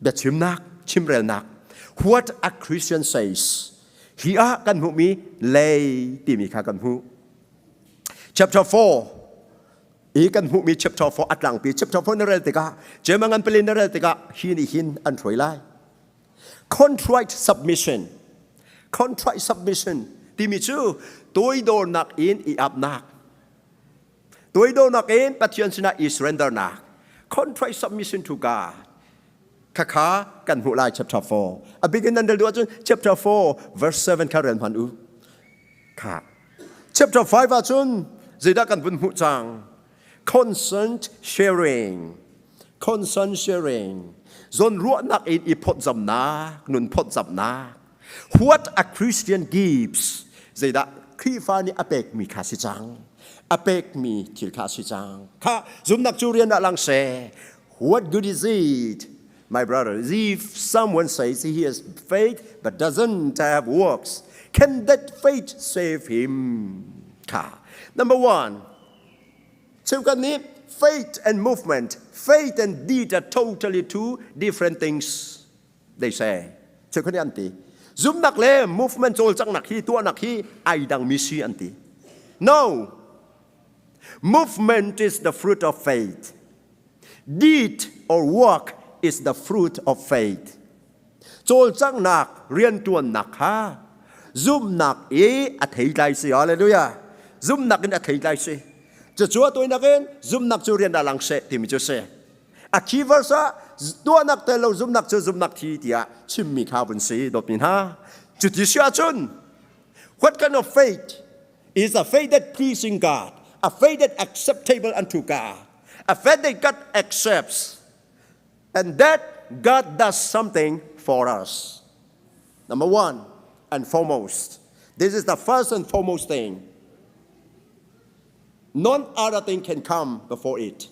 biachimnak, chimrelnak. What a Christian says. Hi ah kan hmuhmi lei timi kha kan hmuh. Chapter 4 i kan hmuhmi chapter 4 a tlangpi chapter 4 na rel tikah Jemangan ngan palin na rel tikah hi nih hin an hruai lai. Contrite submission. Contrite submission timi cu toidornak in i apnak. Toidornak in Pathian sinah i surrendernak, contrite submission to God. Khakha kan hmuh lai chapter 4. A bik in nan rel duh ahcun chapter 4 verse 7 kha rel hman u. Kha. Chapter 5 ahcun zeidah kan vun hmuh cang? Consent sharing. Consent sharing. Zawn ruahnak in i phawtzamnak, nun phawtzamnak. What a Christian gives. Zeidah Khrihfa nih a pekmi kha si cang. A pekmi thil kha si cang. Kha zumnak cu rian ah lang seh. What good is it? My brother, if someone says he has faith but doesn't have works, can that faith save him? Kha. Number one, cheukhat nih faith and movement, faith and deed are totally two different things. They say. Cheukhat nih an ti. Zumnak le movement cawlcanghnak hi tuahnak hi ai dangmi si an ti. No. Movement is the fruit of faith. Deed or work is the fruit of faith. Cawlcanghnak, riantuannak kha zumnak i a theitlai si. Hallelujah. Zumnak in a theitlai si. Cucu a tawinak in zumnak cu rian ah lang seh timi cu si. A key verse ah tuahnak tel lo zumnak cu zumnak thi tiah chimmi kha vun si dawtmi hna. Cuti si ahcun what kind of faith is a faith that pleasing God, a faith that acceptable unto God, a faith that God accepts. And that God does something for us. Number one and foremost. This is the first and foremost thing. None other thing can come before it.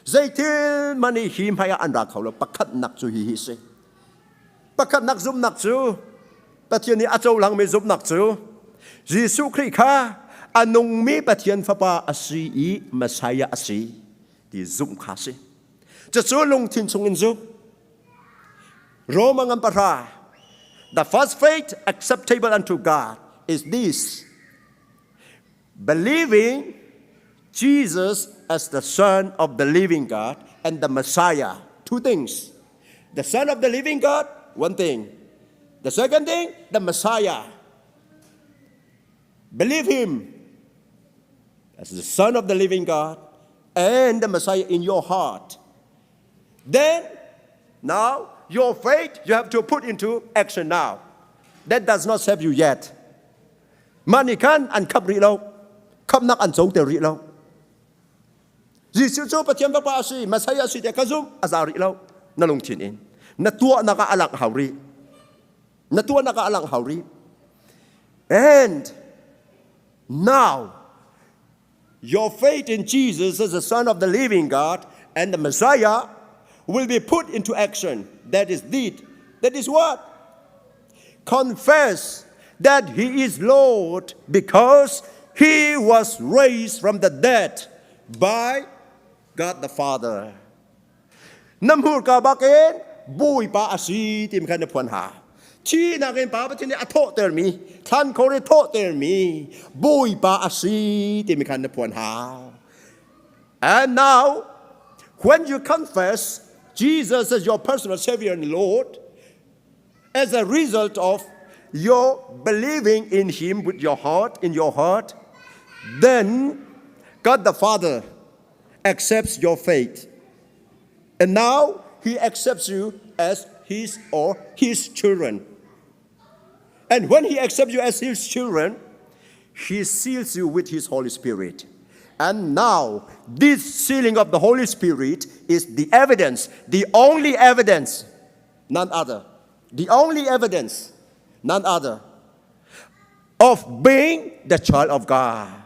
Zeitil mani hi hmai ah an ra kho lo pakhat nak cu hi hi si. Pakhat nak zumnak cu Pathian nih a cohlangmi zumhnak cu Jesuh Khrih kha a nungmi Pathian Fapa a si i Messiah a si ti zumh kha si. Cucu lungthin chungin zumh. Roma ngan pahra. The first faith acceptable unto God is this believing Jesus as the Son of the living God and the Messiah. Two things. The Son of the living God, one thing. The second thing, the Messiah. Believe him as the Son of the living God and the Messiah in your heart. Then, now, your faith you have to put into action now. That does not save you yet. Mah nih khan an khap rih lo. Khamnak an co ter rih lo. Jesuh cu Pathian Fapa a si, Messiah a si tiah ka zumh, a za rih lo. Na lungthin in. Na tuahnak ah a langh hau rih. Na tuahnak ah a langh hau rih. And now, your faith in Jesus as the Son of the living God and the Messiah will be put into action. That is deed. That is what? Confess that he is Lord because he was raised from the dead by God the Father. Na hmurka bakin Bawipa a si ti khan na phuan ha. Thihnak in Pa Pathian nih a thawhtermi, thlan khor i thawhtermi Bawipa a si timi khan na phuan ha. And now, when you confess Jesus as your personal Savior and Lord, as a result of your believing in Him with your heart, in your heart, then God the Father accepts your faith. And now He accepts you as His or His children. And when He accepts you as His children, He seals you with His Holy Spirit. And now, this sealing of the Holy Spirit is the evidence, the only evidence, none other. The only evidence, none other, of being the child of God.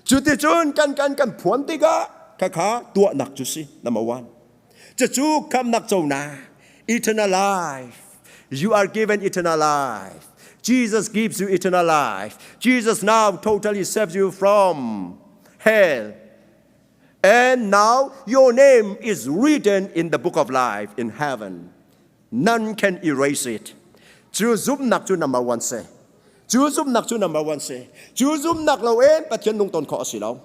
Cuticun kan kan kan phuan tikah khakha tuahnak cu si number one. Cucu khamnak cona eternal life. You are given eternal life. Jesus gives you eternal life. Jesus now totally saves you from hell. And now your name is written in the book of life in heaven. None can erase it. Cu zumnak cu number one si. Cu zumnak cu number one si. Cu zumnak lo in Pathian lungton khawh a si lo.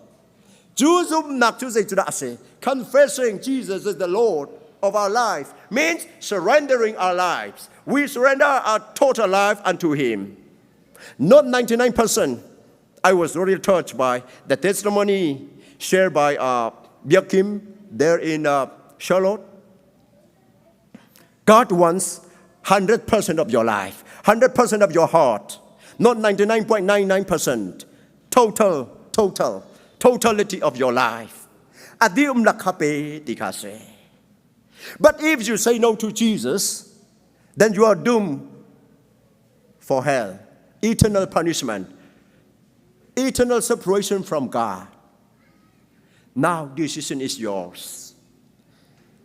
Cu zumnak cu zei cu dah a si? Confessing Jesus is the Lord of our life means surrendering our lives. We surrender our total life unto Him. Not 99%. I was really touched by the testimony shared by uh, Biakim there in uh, Charlotte. God wants 100% of your life, 100% of your heart, not 99.99%. Total, total, totality of your life. Adium lakape tikase. But if you say no to Jesus, then you are doomed for hell, eternal punishment, eternal separation from God. Now decision is yours.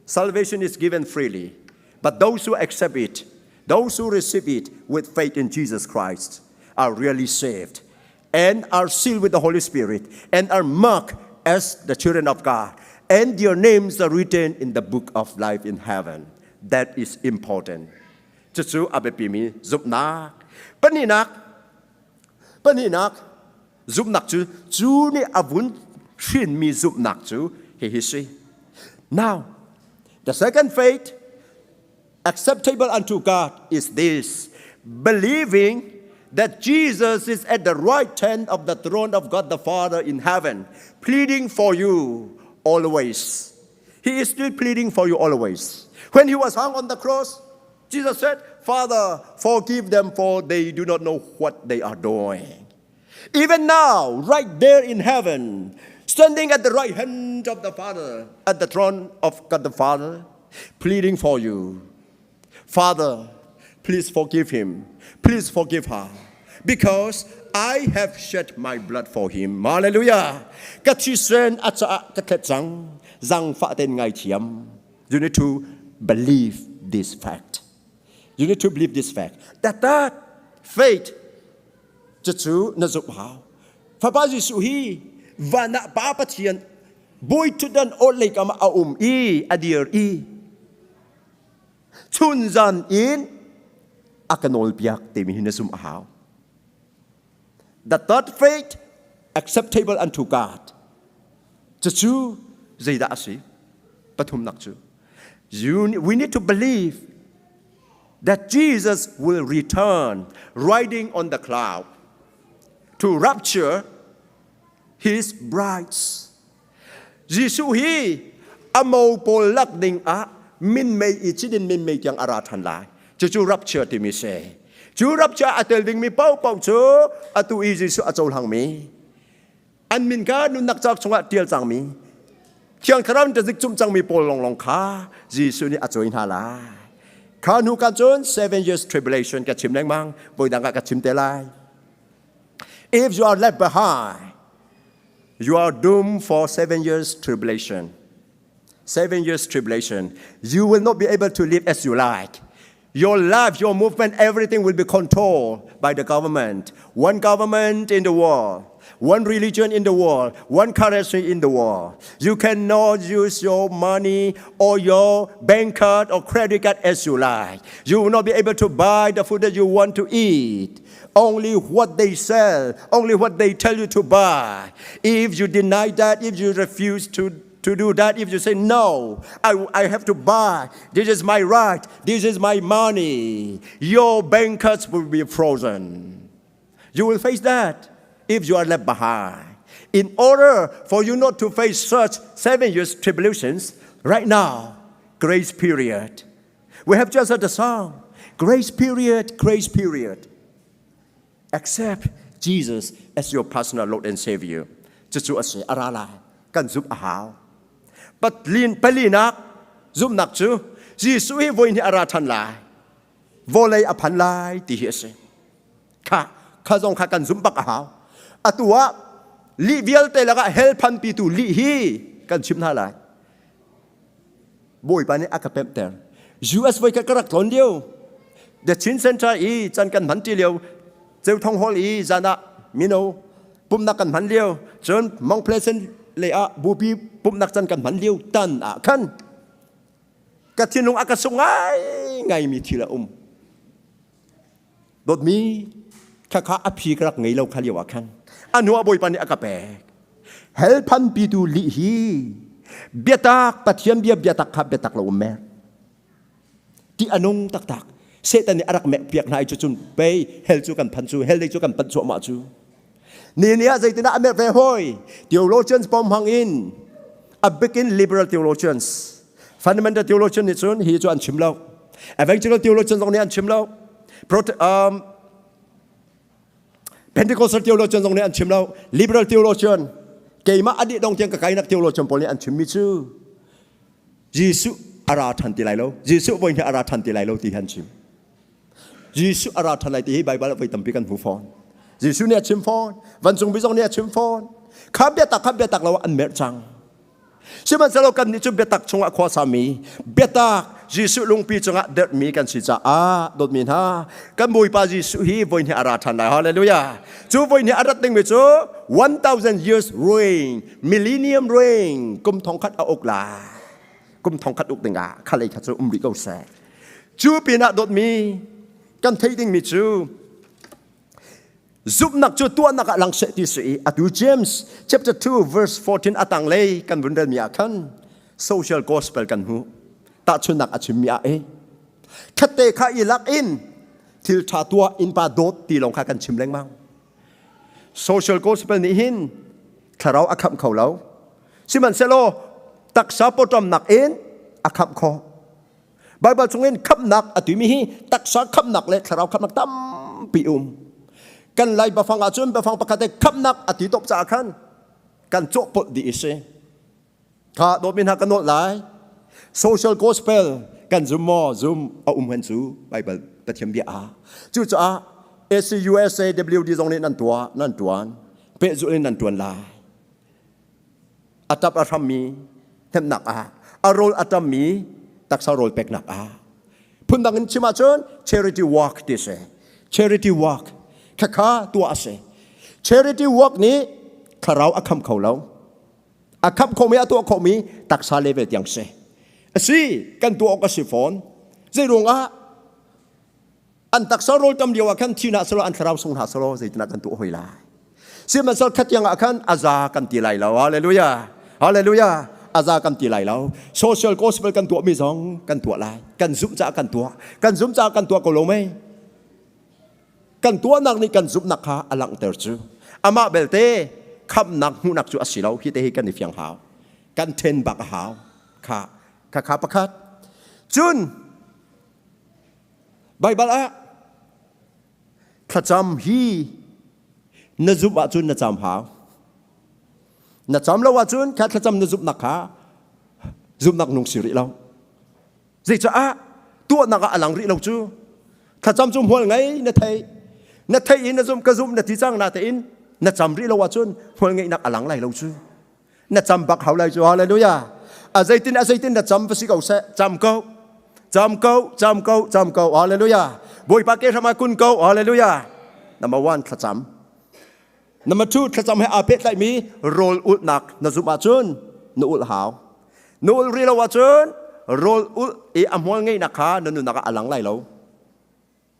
Salvation is given freely, but those who accept it, those who receive it with faith in Jesus Christ, are really saved and are sealed with the Holy Spirit and are marked as the children of God. And your names are written in the book of life in heaven. That is important. Cucu a biapimi zumhnak. Pahnihnak, pahnihnak zumhnak cu cu nih a vun hrinmi zumhnak cu hihi si. Now, the second faith acceptable unto God is this believing that Jesus is at the right hand of the throne of God the Father in heaven, pleading for you always. He is still pleading for you always. When he was hung on the cross, Jesus said, Father, forgive them, for they do not know what they are doing. Even now, right there in heaven, standing at the right hand of the Father, at the throne of God the Father, pleading for you. Father, please forgive him. Please forgive her. Because I have shed my blood for him. Hallelujah. Ka thisen a caah ka thlet cang. Zangfah ten ngaithiam. You need to believe this fact. You need to believe this fact. That that faith cucu na zumh hau. Fapa Jesuh hi van ah Pa Pathian bawi ṭhutdan orhlei kam ah a um i a dir i chun zan in a ka nawlpiak timi hi na zumh a hau. The third faith acceptable unto God. Cucu zeidah a si? Pathumnak cu. You, we need to believe that Jesus will return riding on the cloud to rapture his brides. Jesuh hi a mo pawl lak ding ah minmei i cidin minmei tiang a ra ṭhan lai. Cucu rapture timi si. Cu rapture a tel dingmi paohpaoh cu atu i Jesuh a cohlangmi an min kha nunnak cauk chungah ṭial cangmi Thiang Thlarau in ṭazik cumh cangmi pawl lawnglawng kha Jesuh nih a cawi hna lai. Kha hnu kan cun seven years tribulation ka chim lengmang, voidang ah ka chim te lai. If you are left behind, you are doomed for 7 years tribulation. 7 years tribulation. You will not be able to live as you like. Your life, your movement, everything will be controlled by the government. One government in the world, one religion in the world, one currency in the world. You cannot use your money or your bank card or credit card as you like. You will not be able to buy the food that you want to eat. Only what they sell, only what they tell you to buy. If you deny that, if you refuse to do that, if you say, no, I have to buy, this is my right, this is my money, your bank cards will be frozen. You will face that if you are left behind. In order for you not to face such 7 years tribulations, right now, grace period. We have just heard the song, grace period, grace period. Accept Jesus as your personal Lord and Savior. Cucu a si a ra lai. Kan zumh a hau. Patlin palinak zumhnak cu Jesuh hi voi hnih a ra ṭhan lai. Vawlei a phan lai ti hi a si. Kha kha zong kha kan zumh bak a hau. Atu ah lih vialte lakah hell phanpitu lih hi kan chim hna lai. Bawipa nih a ka pemhter. US voi ka rak tlawn lio. The Chin Center i can kan hman ti lio. Ceuthong Hall i zan ah mino pumnak kan hman lio. Cun Mount Pleasant le ah bupi pumnak can kan hman lio tan ah khan ka thinlung a ka sung ngai ngai mi thil a um. Dawtmi khakha a phi ka rak ngei lo kha lio ah khan a hnu ah Bawipa nih a ka pek. Hell phanpitu lih hi biatak Pathian bia biatak kha biatak lo um mer. Ti a nung taktak. Satan nih a rak mek piak hna i cucun pei hell cu kan phan cu hell lei cu kan panh cuahmah cu. Ni ni ah zeitinah a merh ve hoi. Theologians pom hang in a bikin liberal theologians fundamental theologian nih cun hi cu an chim lo. Evangelical theologian zong nih an chim lo. Pentecostal theologian zong nih an chim lo. Liberal theologian keimah a dih dong tiang ka kainak theologian pawl nih an chimmi cu Jesuh a ra ṭhan ti lai lo. Jesuh voi hnih a ra ṭhan ti lai lo ti hi an chim. Jesuh a ra ṭhan lai ti hi Baibal ah voi tampi kan hmu fawn. Jesuh nih a chim fawn. Vancung bi zong nih a chim fawn. Kha biatak kha biatak lo ah an merh cang. Sihmanhsehlaw kannih cu biatak chungah khua sami, biatak Jesuh lungpi cungah derhmi kan si caah dawtmi hna, kan Bawipa Jesuh hi voi hnih a ra ṭhan lai. Hallelujah. Cu voi hnih a rat dingmi cu 1000 years reign, millennium reign, kum thongkhat a uk lai. Kum thongkhat uk dingah khalei kha cu um rih ko seh. Cu pinah dawtmi kan theih dingmi cu Zumhnak cu tuahnak ah lang seh ti si i atu James chapter 2 verse 14 a tanglei kan vun relmi ah khan social gospel kan hmu. Tahchunnak a chimmi ah e khatte kha i lak in thil ṭha tuah innpa dawt ti lawng kha kan chim lengmang. Social gospel nih hin thlarau a khamh kho lo. Sihmanhsehlaw taksa pawṭamnak in a khamh khawh. Baibal chungin khamhnak a timi hi taksa khamhnak le thlarau khamhnak tampi um. Kan lai bafang ahcun bafang pakhat he khamhnak a ti top caah khan kan cawhpolh dih i si. Kha dawtmi hna ka nawl lai. Social gospel kan zum maw? Zum a um hen cu Bible Pathian bia ah. Cucaah ACUSA WD zong nih nan tuah, nan tuan. Pehzulh in nan tuan lai. A tap a hrammi hnemhnak ah, a rawl a tammi taksa rawl peknak ah. Phundang in chim ahcun charity work ti si. Charity work khakha tuah a si. Charity work nih thlarau a kham kho lo. A kham khomi a tuah khomi taksa level tiang si. A si kan tuah awk a si fawn. Zei ruangah an taksa rawl tam lio ah khan thi hna selaw an thlarau sung hna selaw zeitinah kan tuah hoi lai. Sihmanhsehlaw khatiang ah khan a za kan ti lai lo. Hallelujah. Hallelujah. A za kan ti lai lo. Social gospel kan tuahmi zong kan tuah lai. Kan zumh caah kan tuah. Kan zumh caah kan tuah ko lo mei? Kan tuahnak nih kan zumhnak kha a langhter cu. Amah belte khamhnak hmuhnak cu a si lo. Hi te hi kan i fiang hau. Kan then bak a hau. Kha kha kha pakhat. Cun Baibal ah thlacam hi na zumh ahcun na cam hau. Na cam lo ahcun kha thlacam na zumhnak kha zumhnak nung si rih lo. Zeicah tuahnak ah a lang rih lo cu. Thlacam cu hmual ngei na thei. Na thei in na zumh ka zumh na ti cang na tein na cam rih lo ahcun hmual ngeihnak a lang lai lo cu. Na cam bak hau lai cu. Hallelujah. A zeitin a zeitin na cam va si ko seh. Cam ko. Cam ko, cam ko, cam ko. Hallelujah. Bawipa ke hram ah kun ko. Hallelujah. Number one, thlacam. Number two, thlacam he aa pehtlaihmi rawl ulhnak na zumh ahcun na ulh hau. Na ulh rih lo ahcun rawl ulh i a hmual ngeihnak kha na nunnak ah a lang lai lo.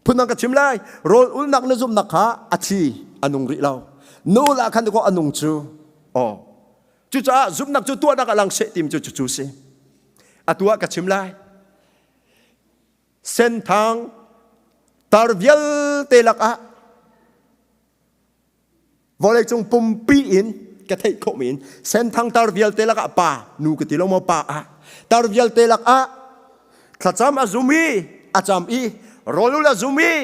Phundang ka chim lai, rawl ulhnak na zumhnak kha a thi, a nung rih lo. Na ulh ah khan a nung cu. Aw. Cucaah zumhnak cu tuahnak ah lang seh tim cu cucu si. Atu ah ka chim lai. Senthang tar vialte lakah vawleicung pumpi in ka theih khawhmi in senthang tar vialte lakah pa nu ka ti lo maw pa ah tar vialte lakah thlacam a zum i a cam i rawlul a zum i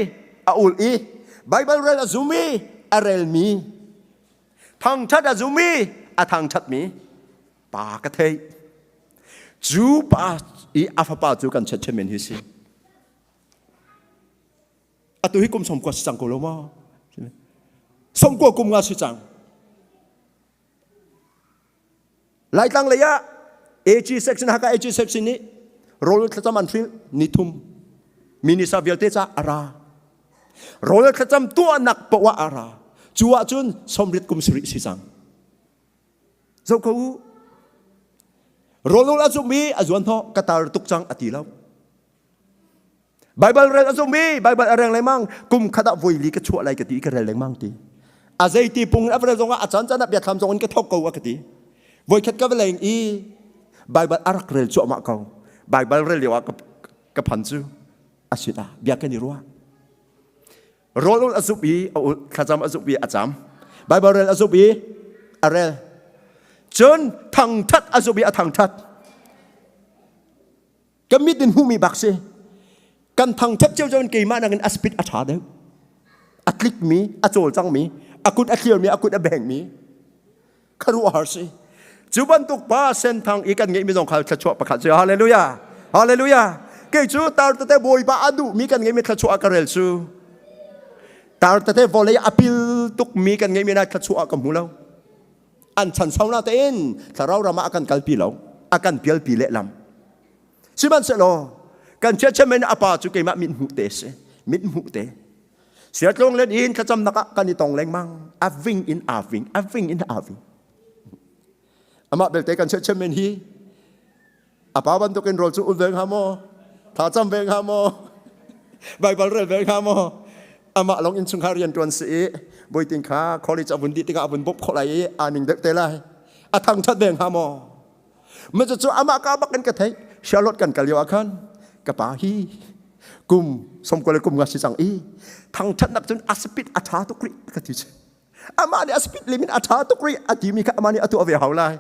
a ul i Bible rel a zum i a relmi thangthat a zum i a thangthatmi pa ka theih cu pa i a fapa cu kan chet men hi si atu hi kum som kua si cang ko lo maw som kua kum nga si cang Laitlang lei ah AG section Haka AG section nih rawl thlacam an hril ni thum minisa vialte ca a ra rawl thlacam tuahnak poah a ra cu ahcun somrit kum sarih si cang Zoh ko u. Rawlul a zumh i a zuan hnawh ka tar tuk cang a ti lo. Baibal rel a zumh i Baibal a reng lengmang kum khat ah voi li ka chuah lai ka ti i ka rel lengmang ti. A zeiti pung in a va rel zongah a caan caan ah biathlam zong in ka thok ko a ka ti. Voikhat ka va leng i Baibal a rak rel cuahmah ko. Baibal rel lio ah ka, ka phan cu a sin ah bia kan i ruah. Rawl ulh a zup i a ulh, thlacam a zup i a cam. Baibal rel a zup i a rel. Cun thangthat a zup i a thangthat. Ka mit in hmuhmi bak si. Kan thangthat cio in keimah nakin a speed a ṭha deuh. A tlikmi, a cawlcangmi, a kut a thlirmi, a kut a bengmi. Kharuahhar si. Cu bantuk pa senthang i kan ngeihmi zong kha thluachuah pakhat si. Hallelujah. Hallelujah. Kei cu tar tete bawipa a duhmi kan ngeihmi thluachuah ka rel cu. Tar tete vawlei a pil tukmi kan ngeihmi na thluachuah ka hmu lo. An chan sau na tein thlarau ram ah a kan kalpi lo. A kan pialpi lehlam. Sihmanhsehlaw kan chiachem in a pa cu keimah mit hmuh te si. Mit hmuh te. Siatlung len in thlacamnak ah kan i tong lengmang. A ving in aa ving, a ving in aa ving. Amah belte kan chechem men hi a pa bantukin rawl cu ul ve hnga maw? Thlacam ve hnga maw? Baibal rel ve hnga maw? Amah lawng innchungkhar rian ṭuan si i boiting kha college a vun dih tikah a vun bawmh khawh lai i aa ning deuh te lai. A thangṭhat ve hnga maw? Ma cu amah ka bak in ka theih. Charlotte kan kal lio ah khan ka pa hi kum somkua le kum nga si cang i thangthatnak cun a speed a tha tuk rih ka ti amah nih a speed lim in a tha tuk rih a timi kha amah nih a tuah ve hau lai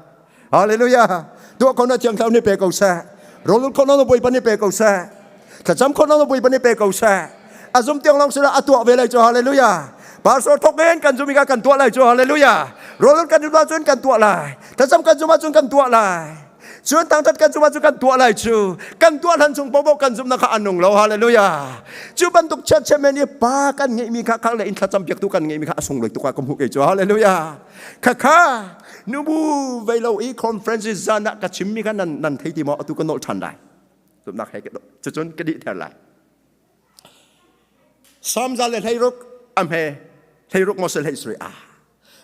hallelujah tuah ko na thiang thlarau nih pe ko seh rawlul kho na bawipa nih pe ko seh thlacam kho na bawipa nih pe ko seh a zum tiang long sila a tuah ve lai cu hallelujah pastor thok in kan zum i kan tuah lai cu hallelujah rawlul kan zum ahcun kan tuah lai thlacam kan zum ahcun kan tuah lai. Cun thangthat kan zumh ahcun kan tuah lai cu. Kan tuah hlan chung popo kan zumhnak kha a nung lo. Hallelujah. Cu bantuk chiat men i pa kan ngeihmi kha khang le in thlacam piaktu kan ngeihmi kha a sunglawi tuk ah ka hmuh kei cu. Hallelujah. Khakha nubu vei lo i conference zan ah ka chimmi kha nan nan thei ti maw atu ka nolh ṭhan lai. Zumhnak he cucun ka dih ther lai. Psalm za le 16 a hme 16 maw se hlei sui a.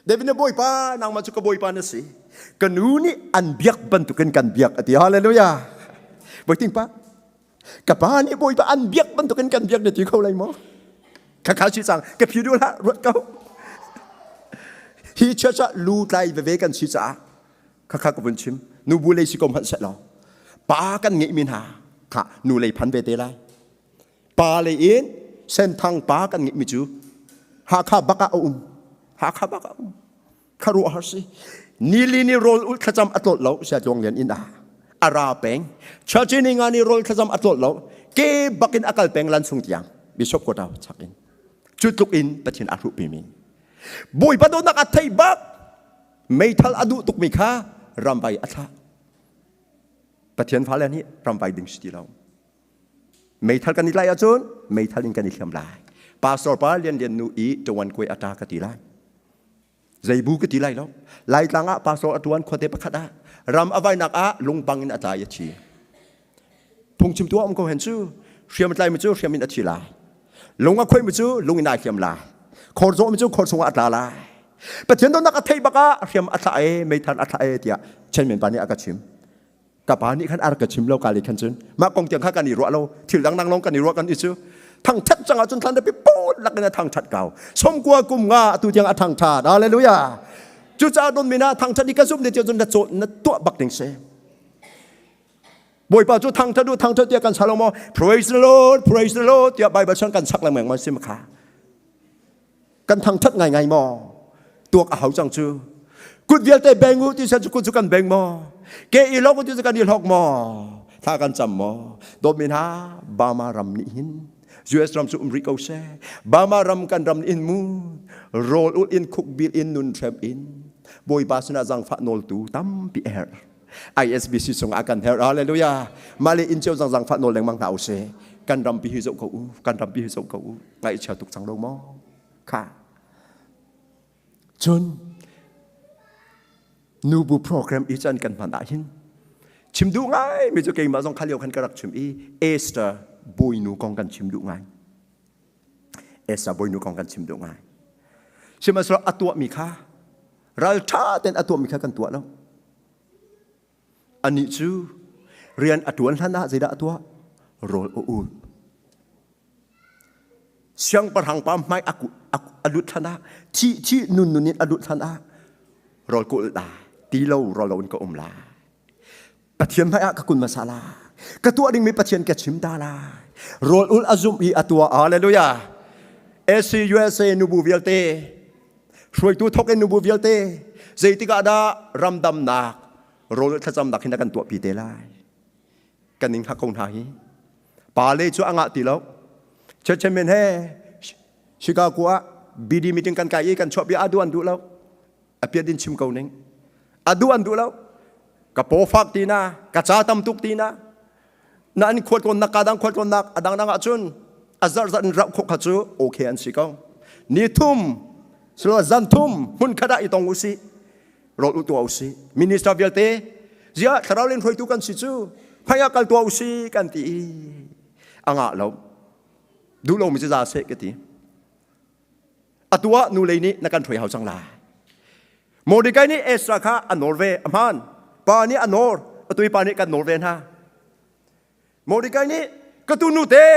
David nih Bawipa nangmah cu ka Bawipa na si. Ka nu nih an biak bantukin kan biak a ti. Hallelujah. Bawiting pa ka pa nih Bawipa an biak bantukin kan biak na ti kho lai maw? Kha kha si cang ka phi duh hlah ruat ko. Hi church ah lu tlai veve kan si caah kha kha ka vun chim. Nu bu lei si ko hmanh seh law pa kan ngeih mi hna kha nu lei phan ve te lai. Pa lei in Senthang pa kan ngeihmi cu Hakha bak ah a um. Hakha bak ah a um. Kharuah har si. Nili ni rawl ul thlacam a tlawt lo sia tluang lian in ah. A ra peng. Church ni nga ni rawl thlacam a tlawt lo. Ke bak in a kal peng lan sung tiang. Bishop kota chak in. Cu tluk in Pathian a hruh pimi. Bawipa dawtnak a thei bak. Meithal a duh tukmi kha ramvai a thlah. Pathian fale nih ramvai ding si ti lo. Meithal kan i tlaih ahcun meithal in kan i hliam lai. Pastor pa Lian Lian nu i ṭawan kuai a ṭa ka ti lai. Zeibu ka ti lai lo. Laitlang ah pastor a ṭuan khuate pakhat ah ram a vainak ah lungpang in a tla i a thi. Phungchimtu a um ko hen cu hriam a tlaimi cu hriam in a thi lai. Lung a khoimi cu lung in ai hliam lai. Khor zawhmi cu khor chungah a tla lai. Pathian dawtnak a theih bak ah hriam a thlah e, meithal a thlah e tiah Chenmen pa nih a ka chim. Ka pa nih khan a rak ka chim lo ka le khan cun mah kong tiang kha kan i ruah lo thil dangdang lawng kan i ruah kan i cu thangthat cang ahcun thlan pi pot lakin a thangthat kau 90 kum nga atu tiang a thangthat hallelujah cucaah don mina thangthat i ka zumh ne tiah cun na caw na tuah bak ding si Bawipa cu thangthat u thangthat tiah kan salo maw praise the Lord praise the Lord tiah Bible chan kan sak lengmang ma sim kha Kan thangthat ngaingai maw? Tuak a hau cang cu. Kut vialte beng u ti cu kut cu kan beng maw? Ke i lok u ti cu kan i hlok maw? Thla kan cam maw? Dawtmi hna, Bama ram nih hin US ram cu um rih ko seh. Bama ram kan ram in mu rawl ul in khukbil in nun hrem in Bawipa sinah zangfah nawltu tampi a herh. ISBC chungah kan herh. Hallelujah. Mah le inn cio zang zangfah nawl lengmang hna usih. Kan rampi hi zoh ko u. Kan rampi hi zoh ko u. Ngaihchia tuk cang lo maw? Kha. Cun nubu program i can kan hman ah hin chim duh ngai mi cu keimah zong kha lio khan ka rak chim i Esther bawinu kong kan chim duh ngai. Esther bawinu kong kan chim duh ngai. Sihmanhsehlaw a tuahmi kha ralṭha tein a tuahmi kha kan tuah lo. Anih cu rian a ṭuan hlan ah zeidah a tuah? Rawl a ul. Siangpahrang pa hmai a lut hlan ah thi thi nun nun in a lut hlan ah rawl ka ul la ti lo rawl lo in ka um la. Pathian hmai ah ka kun hmasa la. Ka tuah dingmi Pathian ka chim ta la. Rawl ul a zumh i a tuah. Hallelujah. ACUSA nubu vialte hruaitu thok in nubu vialte zeitik ah dah ramdamnak rawl thlacamnak hin kan tuahpi te lai kan ning hak ko hna hi pa le cu angah ti lo chairman he Chicago ah BD meeting kan kai i kan chuahpi a duh an duh lo a piat in chim ko ning a duh an duh lo ka paw fak ti na ka ca tam tuk ti na na an khuat kon nak ka dang khuat kon nak a dang dang ahcun a zarh zarh in rauh khawh kha cu okay an si ko ni thum silo zan thum hmun khat ah i tong u si rawl u tuah u si minister vialte zia thlarau len hruaitu kan si cu phaya kal tuah u si kan ti i a ngah lo duh lo mi cu za seh ka ti atu ah nu lei nih na kan hruai hau cang lai Mordecai nih Ezra kha a nawl ve a hmaan pa nih a nawl atu i pa nih kan nawl ve hna Mordecai nih ka tu nu te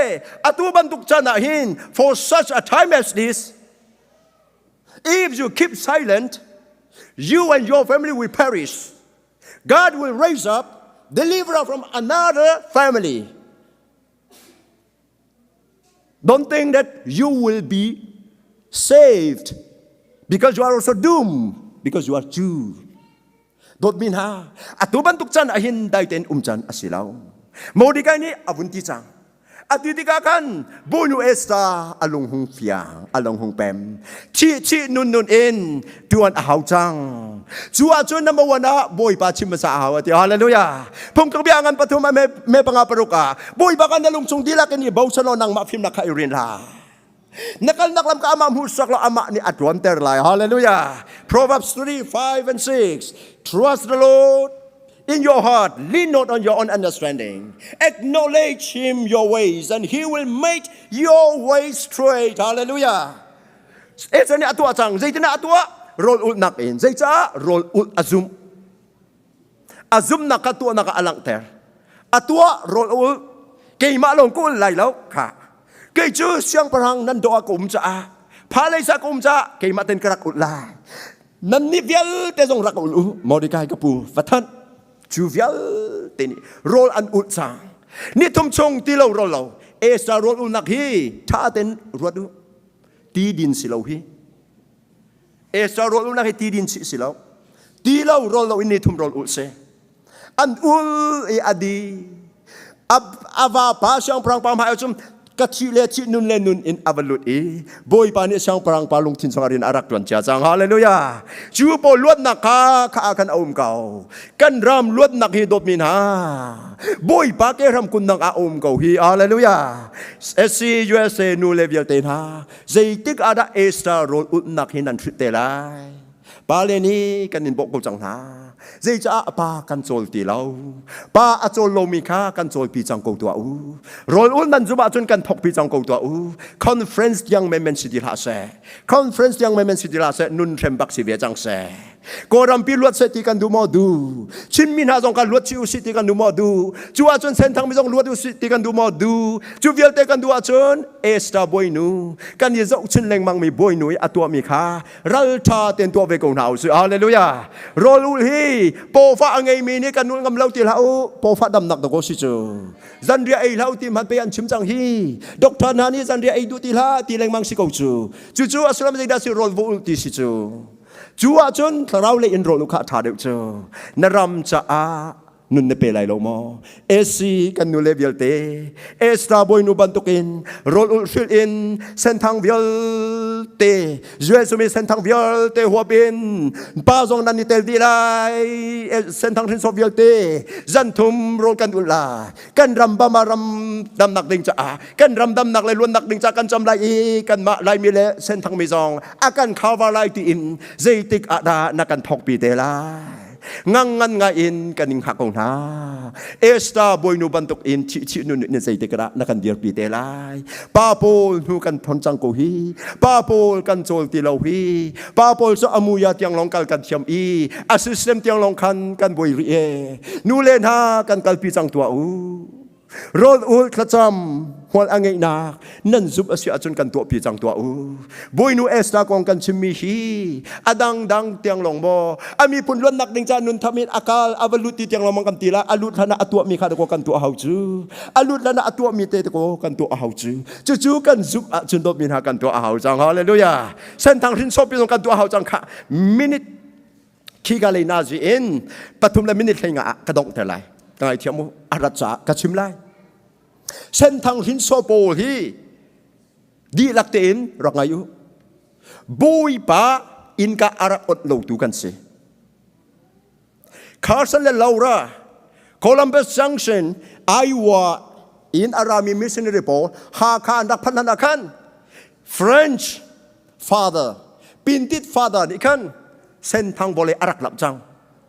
atu bantuk chan ah hin for such a time as this if you keep silent you and your family will perish God will raise up deliverer from another family Don't think that you will be saved because you are also doomed because you are Jew. Dawtmi hna, atu bantuk chan ah hin dai tein um chan a si lo. Mordecai nih a vun ti cang. Ati tikah khan Bawinu Esther a lung hung fiang, a lung hung pem. Thih thih nun nun in tuan a hau cang. Cu ahcun number one ah Bawipa chim hmasa a hau a ti. Hallelujah. Phungtluk bia ngan pathum a me panga paruk ah Bawipa kan na lung chung dihlak in i bochan law nangmah fimnak kha i rin hlah. Na kalnak lam ka amah hmuhsak law amah nih a tuanter lai. Hallelujah. Proverbs 3, 5 and 6. Trust the Lord in your heart. Lean not on your own understanding. Acknowledge him your ways and he will make your ways straight. Hallelujah. Esther nih a tuah cang. Zeitinah a tuah? Rawl ulhnak in. Zeicah? Rawl ulh a zumh. A zumhnak kha tuahnak ah a langhter. A tuah rawl ul keimah lawng ka ul lai lo kha. Kei cu siangpahrang nan dawh ah ka um caah pha leisa ka um caah keimah ten ka rak ulh lai. Nan nih vialte zong rak ul u. Mordecai ka pu va thanh. Cu vialte nih rawl an ulh cang. Ni thum chung ti lo rawl lo. Esther rawl ulnak hi ṭha ten ruat u. Ti din si lo hi. Esther rawl ulnak hi ti din chih si lo. Ti lo rawl lo in ni thum rawl ul si. An ul i a di. A vapa siangpahrang pa hmai cun ka thih le thih nun le nun in a va lut i Bawipa nih siangpahrang pa lungthin chungah rian a rak ṭuan cia cang. Hallelujah. Cu pawl luatnak kha kha ah khan a um ko. Kan ram luatnak hi dawtmi hna Bawipa ke ram kunnak ah a um ko hi. Hallelujah. SC USA nu le vialte hna Zeitik ah dah Esther rawl ulhnak hi nan hrilh te lai? Pale nih kan in bawh ko cang hna. Zeicaah pa kan cawl ti lo? Pa a cawl lomi kha kan cawlpi cang ko tuah u. Rawl ul nan zumh ahcun kan thokpi cang ko tuah u. Conference tiang menmen si ti hlah seh. Conference tiang menmen si ti hlah seh. Nun hrem bak si ve cang seh. Kawlrampi luat seh ti kan duh maw du? Chinmi hna zong kan luat chih usih ti kan duh maw du? Cu ahcun Senthang mi zong luat usih ti kan duh maw du? Cu vialte kan duh ahcun Esther bawinu kan i zohchun lengmang mi bawinu i a tuahmi kha ralṭha tein tuah ve ko hna usih. Hallelujah. Rawl ulh hi pawfah a ngeimi nih kan ul ngam lo ti hlah u. Pawfah damnak dawkaw si cu. Zanriah ei hlah u ti hmanh pe an chim cang hi. Doctor hna nih zanriah ei duh ti hlah ti lengmang si ko cu. Cucu a sullam zeidah si rawl va ulh ti si cu. Cu ahcun thlarau lei in rawl u kha a ṭha deuh cu. Na ram caah nun na pe lai lo maw? AC kan nule vialte Esther bawinu bantukin rawl ulh hrilh in senthang vialte US mi senthang vialte huap in pa zong nan i tel dih lai senthang hrinsor vialte zan thum rawl kan ulh lai kan ram bama ram damnak ding caah kan ram damnak le luannak ding caah kan cam lai i kanmah Laimi le senthang mi zong a kan cover lai tiin zeitik ah dah na kan thokpi te lai ngang ngan ngai in kan ing hak ko hna Esther bawinu bantuk in chih chih nun in zeitik dah na kan dirpi te lai pa pawl hnu kan thon cang ko hi pa pawl kan cawl ti lo hi pa pawl cu amuya tiang long kal kan thiam i a system tiang long khan kan buai rih e nu le hna kan kalpi cang tua u Rawl ul thlacam hmual a ngeihnak nan zumh a si ahcun kan tuahpi cang tuah u. Bawinu Esther kong kan chimmi hi a dangdang tiang lawng maw a miphun luatnak ding caah nun tham in a kal a va lut ti tiang lawng kan ti la a lut hlan ah a tuahmi kha dakaw kan tuah hau cu a lut hlan ah a tuahmi te dakaw kan tuah a hau cu cucu kan zumh ahcun dawtmi hna kan tuah a hau cang hallelujah senthang hrinsawpi zong kan tuah hau cang kha minute Khika lei nazi in pathum le minute hlei nga ah ka donghter lai. Ka ngaithiam u, a rat caah ka chim lai. Senthang hrinso pawl hi dihlak tein rak ngai u. Bawipa innka a rak onh lotu kan si. Carson le Laura Columbus Junction, Iowa in a rami missionary pawl Hakha an rak phanh hlan ah khan French father pintit father nih khan senthang vawlei a rak lamh cang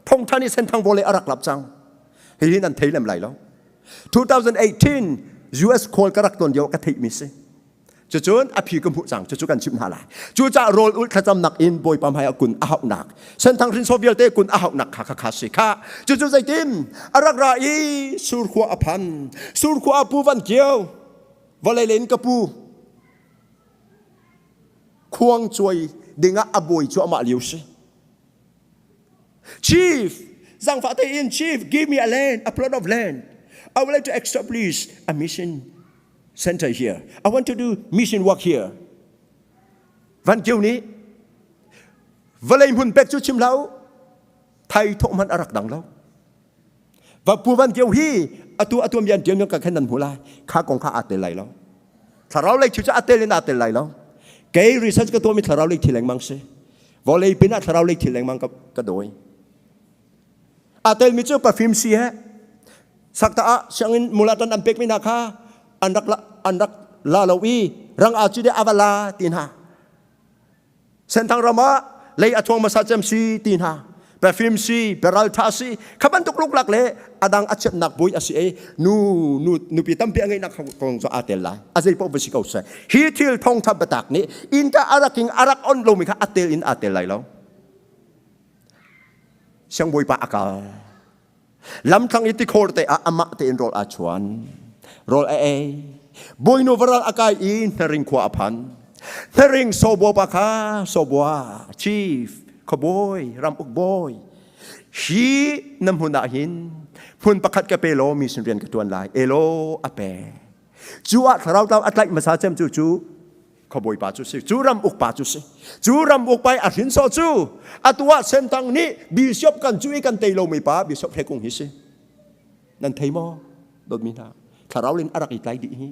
thongthan i senthang vawlei a rak lamh cang hihi nan thei lem lai lo 2018 US call ka rak ton lio ka theih mi si cucun a phi ka hmuh cang cucu kan chimh hna lai cucaah rawl ulh thlacamnak in bawipa hmai ah kun a hauhnak senthang hrinso vialte kun a hauhnak kha kha kha si kha cucu zeitin a rak ra i surkhua a phan surkhua a pu van kio vawlei len ka pu Khuang cuai dingah a bawi cu amah lio si. Chief, zangfah tein chief, give me a land, a plot of land. I would like to establish a mission center here. I want to do mission work here. Van Kio nih vawlei hmun pek cu chim hlah u, thai thawh hmanh a rak dang lo. Va pu van kio hi atu atu mian tiam ka khan nan hmu lai. Kha kong kha aa tel lai lo. Thlarau lei thil cu a tel in aa tel lai lo. Kei research ka tuahmi thlarau lei thil lengmang si. Vawlei pin ah thlarau lei thil lengmang ka, ka dawi. Aa telmi cu perfume si he sakta ah sianginn mulatan an pekmi hna kha an rak la, an rak la lo i rang aa ci de ava la ti hna. Senthang ram ah lei a thuang hmasa cem si ti hna perfume si peraltha si kha bantuk luklak le adang a chiatnak bui a si ei nu nu nupi tampi a ngeihnak kong cu aa tel lai a zei paoh va si ko seh hi thil thawngtha biatak nih innka a raking a rak on lomi kha a tel in aa tel lai lo siangbawipa a kal lamthlang i tikhor te ah amah tein rawl aa chuan rawl a ei bawinu varal a kai i hnaring khua a phan hnaring sawbua pa kha sawbua chief khuabawi ramuk bawi hi na hmun ah hin hmun pakhat ka pe law mi sin rian ka tuan lai elo a pe cu ah thlarau tlau a tlaih hmasa cem cu cu khuabawi pa cu si cu ram uk pa cu si cu ram uk pa i a hrinsor cu atu ah Senthang nih bishop kan cu i kan tei lomi pa bishop Hlekung hi si nan thei maw dawtmi hna thlarau lin a rak i tlai dih hi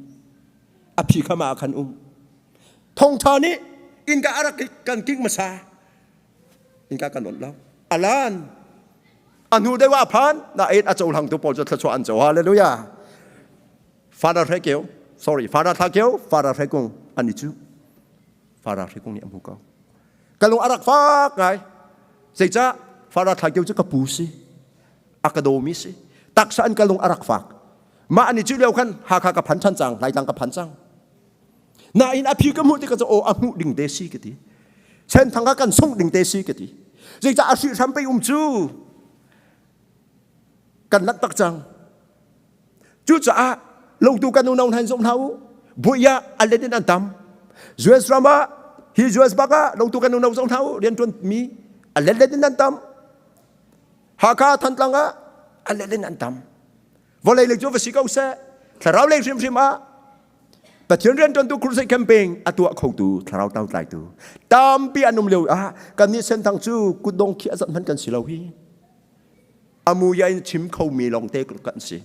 a phi khama ah khan um thongtha nih innka a rak kan kik hmasa innka kan onh lo alan a hnu deuh ah phan na et a cohlang tu pawl cu thluachuah an co hallelujah Father Hre Kio, sorry, Father Thla Kio, Father Hre Kung an i cu. Father Hre Kung nih a hmu ko. Ka lung a rak fak ngai. Zeicah Father Thla Kio cu ka pu si. A ka dawmi si. Taksa an ka lung a rak fak. Mah an i cu lio khan Hakha ka phan ṭhan cang, Laitlang ka phan cang. Nain a phi ka hmuh tikah cu aw a hmuh ding te si ka ti. Senthang ah kan sungh ding te si ka ti. Zeicah a hrihhram pei um cu kan lanh tak cang. Cucaah lungtu kan unau hna in zumh hna u. Buih ah a let in an tam. US ram ah hi US bak ah lungtu kan unau zong hna u riantuan mi a let let in an tam. Hakha Thantlang ah a let in an tam. Vawlei lei cu va si ko seh. Thlarau lei hrimhrim ah Pathian riantuantu crusade campaign a tuah khotu thlarau tau tlaitu tampi an um lio ah kannih senthang cu kutdong khi a zat hmanh kan si lo hi. Amuya in chim khomi lawngte kan si.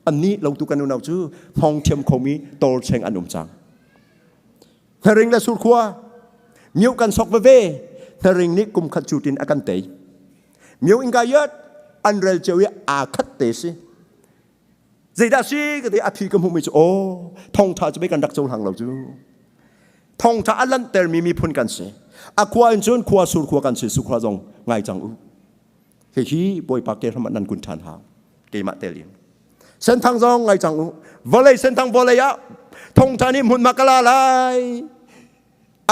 Annih longtu kan unau cu hmong thiam khomi tawlcheng an um cang. Hnaring le surkhua miu kan sok veve hnaring nih kum khat cu tin a kan tei. Miu in ka yat an rel cio i aa khat te si. Zeidah si ka ti a phi ka hmuhmi cu aw thongtha cu kan rak cohlang lo cu. Thongtha a lanhtermi miphun kan si. A khua in cun khua sur khua kan si sukhua zong ngai cang u. Hihi Bawipa ke hram ah nan kun ṭhan hau. Keimah tel in. Senthang zong ngai cang u. Vawlei senthang vawlei ah thongtha nih hmunhma ka la lai.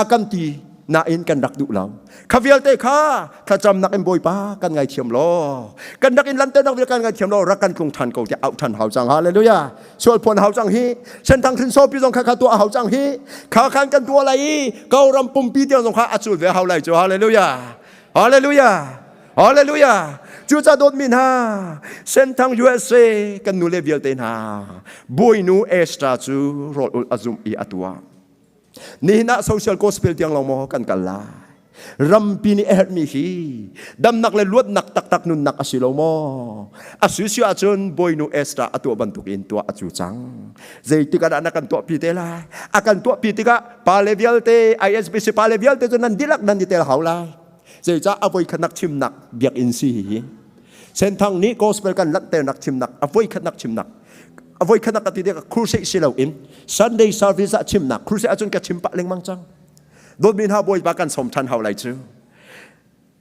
A kan ti nain kan rak duh lo. Kha vialte kha thlacamnak in Bawipa kan ngaithiam law. Kan rak in lanternak vialte kan ngaithiam law rak kan tlung ṭhan ko tiah auh ṭhan hau cang. Hallelujah. Sual phuan hau cang hi. Senthang hrinsawpi zong kha kha tuah hau cang hi. Kha khan kan tuah lai i ko ram pumpi tiang zong kha a cul ve hau lai cu. Hallelujah. Hallelujah. Hallelujah. Cuca dawtmi hna, Senthang USA kan nule vialte hna, Bawinu Esther cu rawl ulh a zumh i a tuah. Nihin ah social gospel tiang lawng maw kan kal lai? Rampi nih a herhmi hi damnak le luatnak taktak nunnak a si lo maw? A si si ahcun Bawinu Esther a tuah bantukin tuah a cu cang. Zeitik ah dah na kan tuahpi te lai? A kan tuahpi tikah pale vialte, ISBC pale vialte cu nan dihlak nan i tel hau lai. Zeicah a voikhatnak chimnak biakinn si hihi. Senthang nih gospel kan lanhternak chimnak a voikhatnak chimnak a voikhatnak ka ti tikah crusade si loin Sunday service ah chimnak crusade ahcun ka chim pah lengmang cang. Dawtmi hna Bawipa kan sawm ṭhan hau lai cu.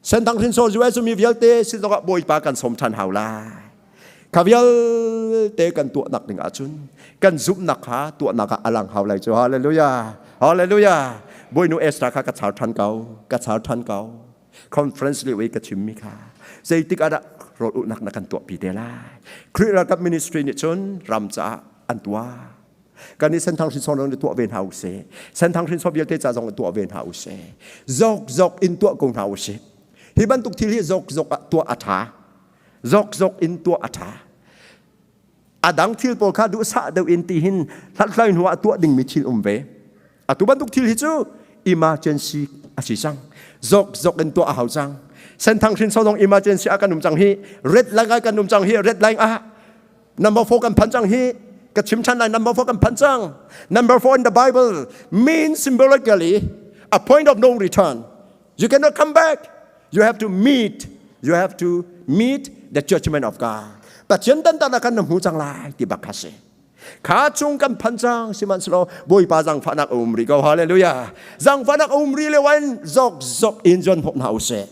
Senthang hrinsor US mi vialte sin zongah Bawipa kan sawm ṭhan hau lai. Kha vialte kan tuahnak ding ahcun kan zumhnak kha tuahnak ah a lang hau lai cu. Hallelujah. Hallelujah. Bawinu Esther kha ka char ṭhan ko. Ka char ṭhan ko. Conference lio i ka chimmi kha zeitik ah dah rawl ulhnak na kan tuahpi te lai. Khrih ralkap ministry nih cun ram caah an tuah. Kan nih Senthang hrinsor zong tuah ve hna usih. Senthang hrinsor vialte ca zong tuah ve hna usih. Zok zok in tuah ko hna usih. Hi bantuk thil hi zok zok ah tuah a ṭha. Zokzok in tuah a ṭha. A dang thil pawl kha duhsah deuh in ti hin hlathlai hnu ah tuah dingmi thil um ve. Atu bantuk thil hi cu emergency a si cang. Zokzok in tuah a hau cang. Senthang hrin so zong emergency ah kan um cang hi. Red line ah kan um cang hi. Red line ah number 4 kan phan cang hi. Ka chim than lai number 4 kan phan cang. Number 4 in the Bible means symbolically a point of no return. You cannot come back. You have to meet. You have to meet the judgment of God. Pathian tan tan kan na hmu cang lai ti bak kha si. Kha chung kan phan cang sihmanhsehlaw Bawipa zangfahnak a um rih ko. Hallelujah. Zangfahnak a um rih le wan zok zok in zon hnawh hna usih.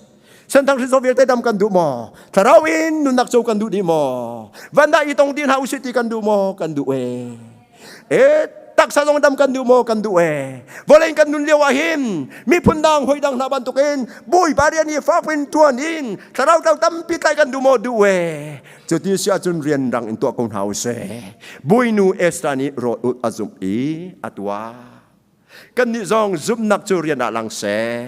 Senthang hriso vialte dam kan duh maw? Thlarau in nunnak co kan duh dih maw? Van dah i tong dih hna usih ti kan duh maw? Kan duh e. E taksa zong dam kan duh maw? Kan duh e. Vawlei kan nun lio ah hin miphun dang hoi dang hna bantukin Bawipa rian hi fak in tuan in thlarau tlau tampi tlai kan duh maw? Duh e. Cuti si ahcun rian rang in tuah ko hna usih. Bawinu Esther nih rawl ulh a zumh i a tuah. Kannih zong zumhnak cu rian ah lang seh.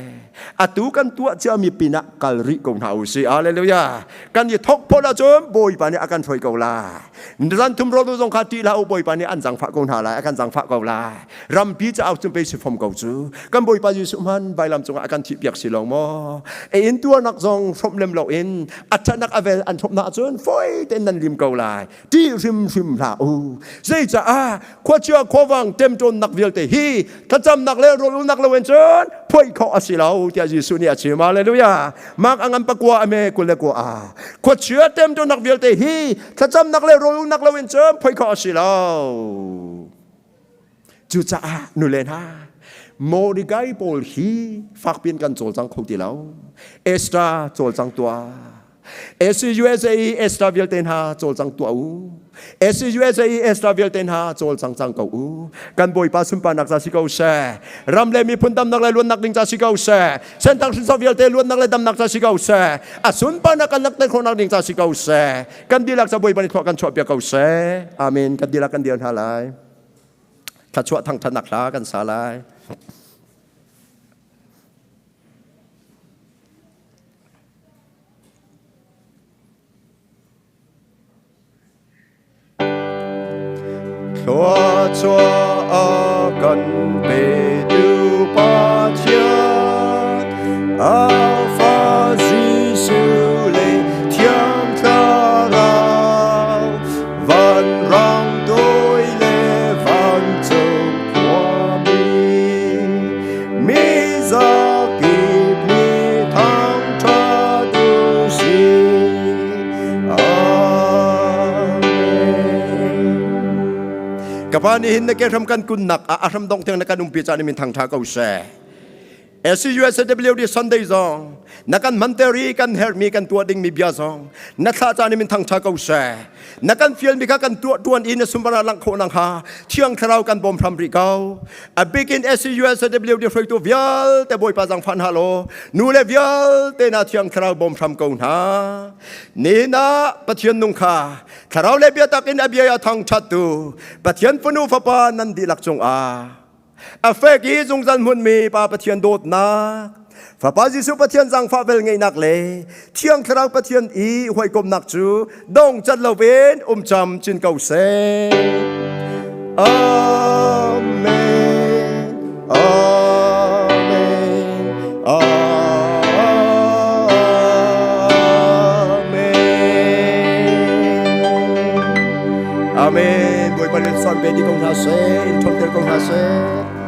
Atu kan tuah ciami pinah kal rih ko hna usih. Hallelujah. Kan i thok phawt ahcun Bawipa nih a kan hruai ko lai. Zan thum rawl zong kha ṭih hlah u Bawipa nih an zangfah ko hna lai, a kan zangfah ko lai. Rampi caah cun pei si fom ko cu. Kan Bawipa Jesuh hman vailam cungah a kan thihpiak si lo maw? E in tuarnak zong hrawmh lem loin a ṭhatnak a vel an hrawmh hna ahcun fawi tein nan lim ko lai. Ṭih hrimhrim hlah u. Zeicah khuachia khuavang ṭemṭawnnak vialte hi thlacamnak le rawlulnak loin cun phoih khawh a si lo tiah Jesuh nih a chim. Hallelujah. Mark a ngan pakua a me 29 a. Khuachia ṭemṭawnnak vialte hi thlacamnak le rawlulnak loin cun phoih khawh a si lo. Cucaah nule hna, Mordecai pawl hi fakpiin kan cawlcang kho ti lo. Esther cawlcang tuah. SCUSA i Esther vialte hna cawlcang tuah u. SCUSA i Esther vialte hna cawlcang cang ko u. Kan Bawipa sunparnak ca si ko seh. Ram le miphun damnak le luannak ding ca si ko seh. Sentang hrinsor vialte luannak le damnak ca si ko seh. A sunparnak kan langhter khawhnak ding ca si ko seh. Kan dihlak ca Bawipa nih thluak kan chuahpiak ko seh. Amen. Kan dihlak kan dir hna lai. Thluachuah thangthatnak hla kan sa lai. Thluachuah a kan petu Pathian, a Fa Jesuh le Thiang Thlarau, vanrang toi le vancung khuami, mi zakip nih thangṭhat u sih. Amen. Ka pa nih hin na ke hram kan kunnak ah a hram dong tiang na kan umpi caan in min thangṭha ko seh. SCUSWD Sunday zong na kan hmanter i kan herhmi kan tuah dingmi bia zong na thlah caan in min thangṭha ko seh. Na kan fialmi kha kan tuah tuan i na sunparnak langh khawh nakhnga Thiang Thlarau kan bawm hram rih ko. A bikin SCUSWD hruaitu vialte Bawipa zangfah hna law nu le vialte na Thiang Thlarau bawm hram ko hna. Ni na Pathian nung kha Thlarau le biatak in a bia a thangṭhattu Pathian fanu fapa nan dihlak cungah a fek i zungzal hmunmi Pa Pathian dawtnak, Fapa Jesuh Pathian zaangfah velngeihnak le Thiang Thlarau Pathian i hawikomhnak cu dong cat loin um cam chin ko seh. Amen. Amen. Amen. Amen. Bawipa nih son ve di ko hna seh, in ṭhawnter ko hna seh.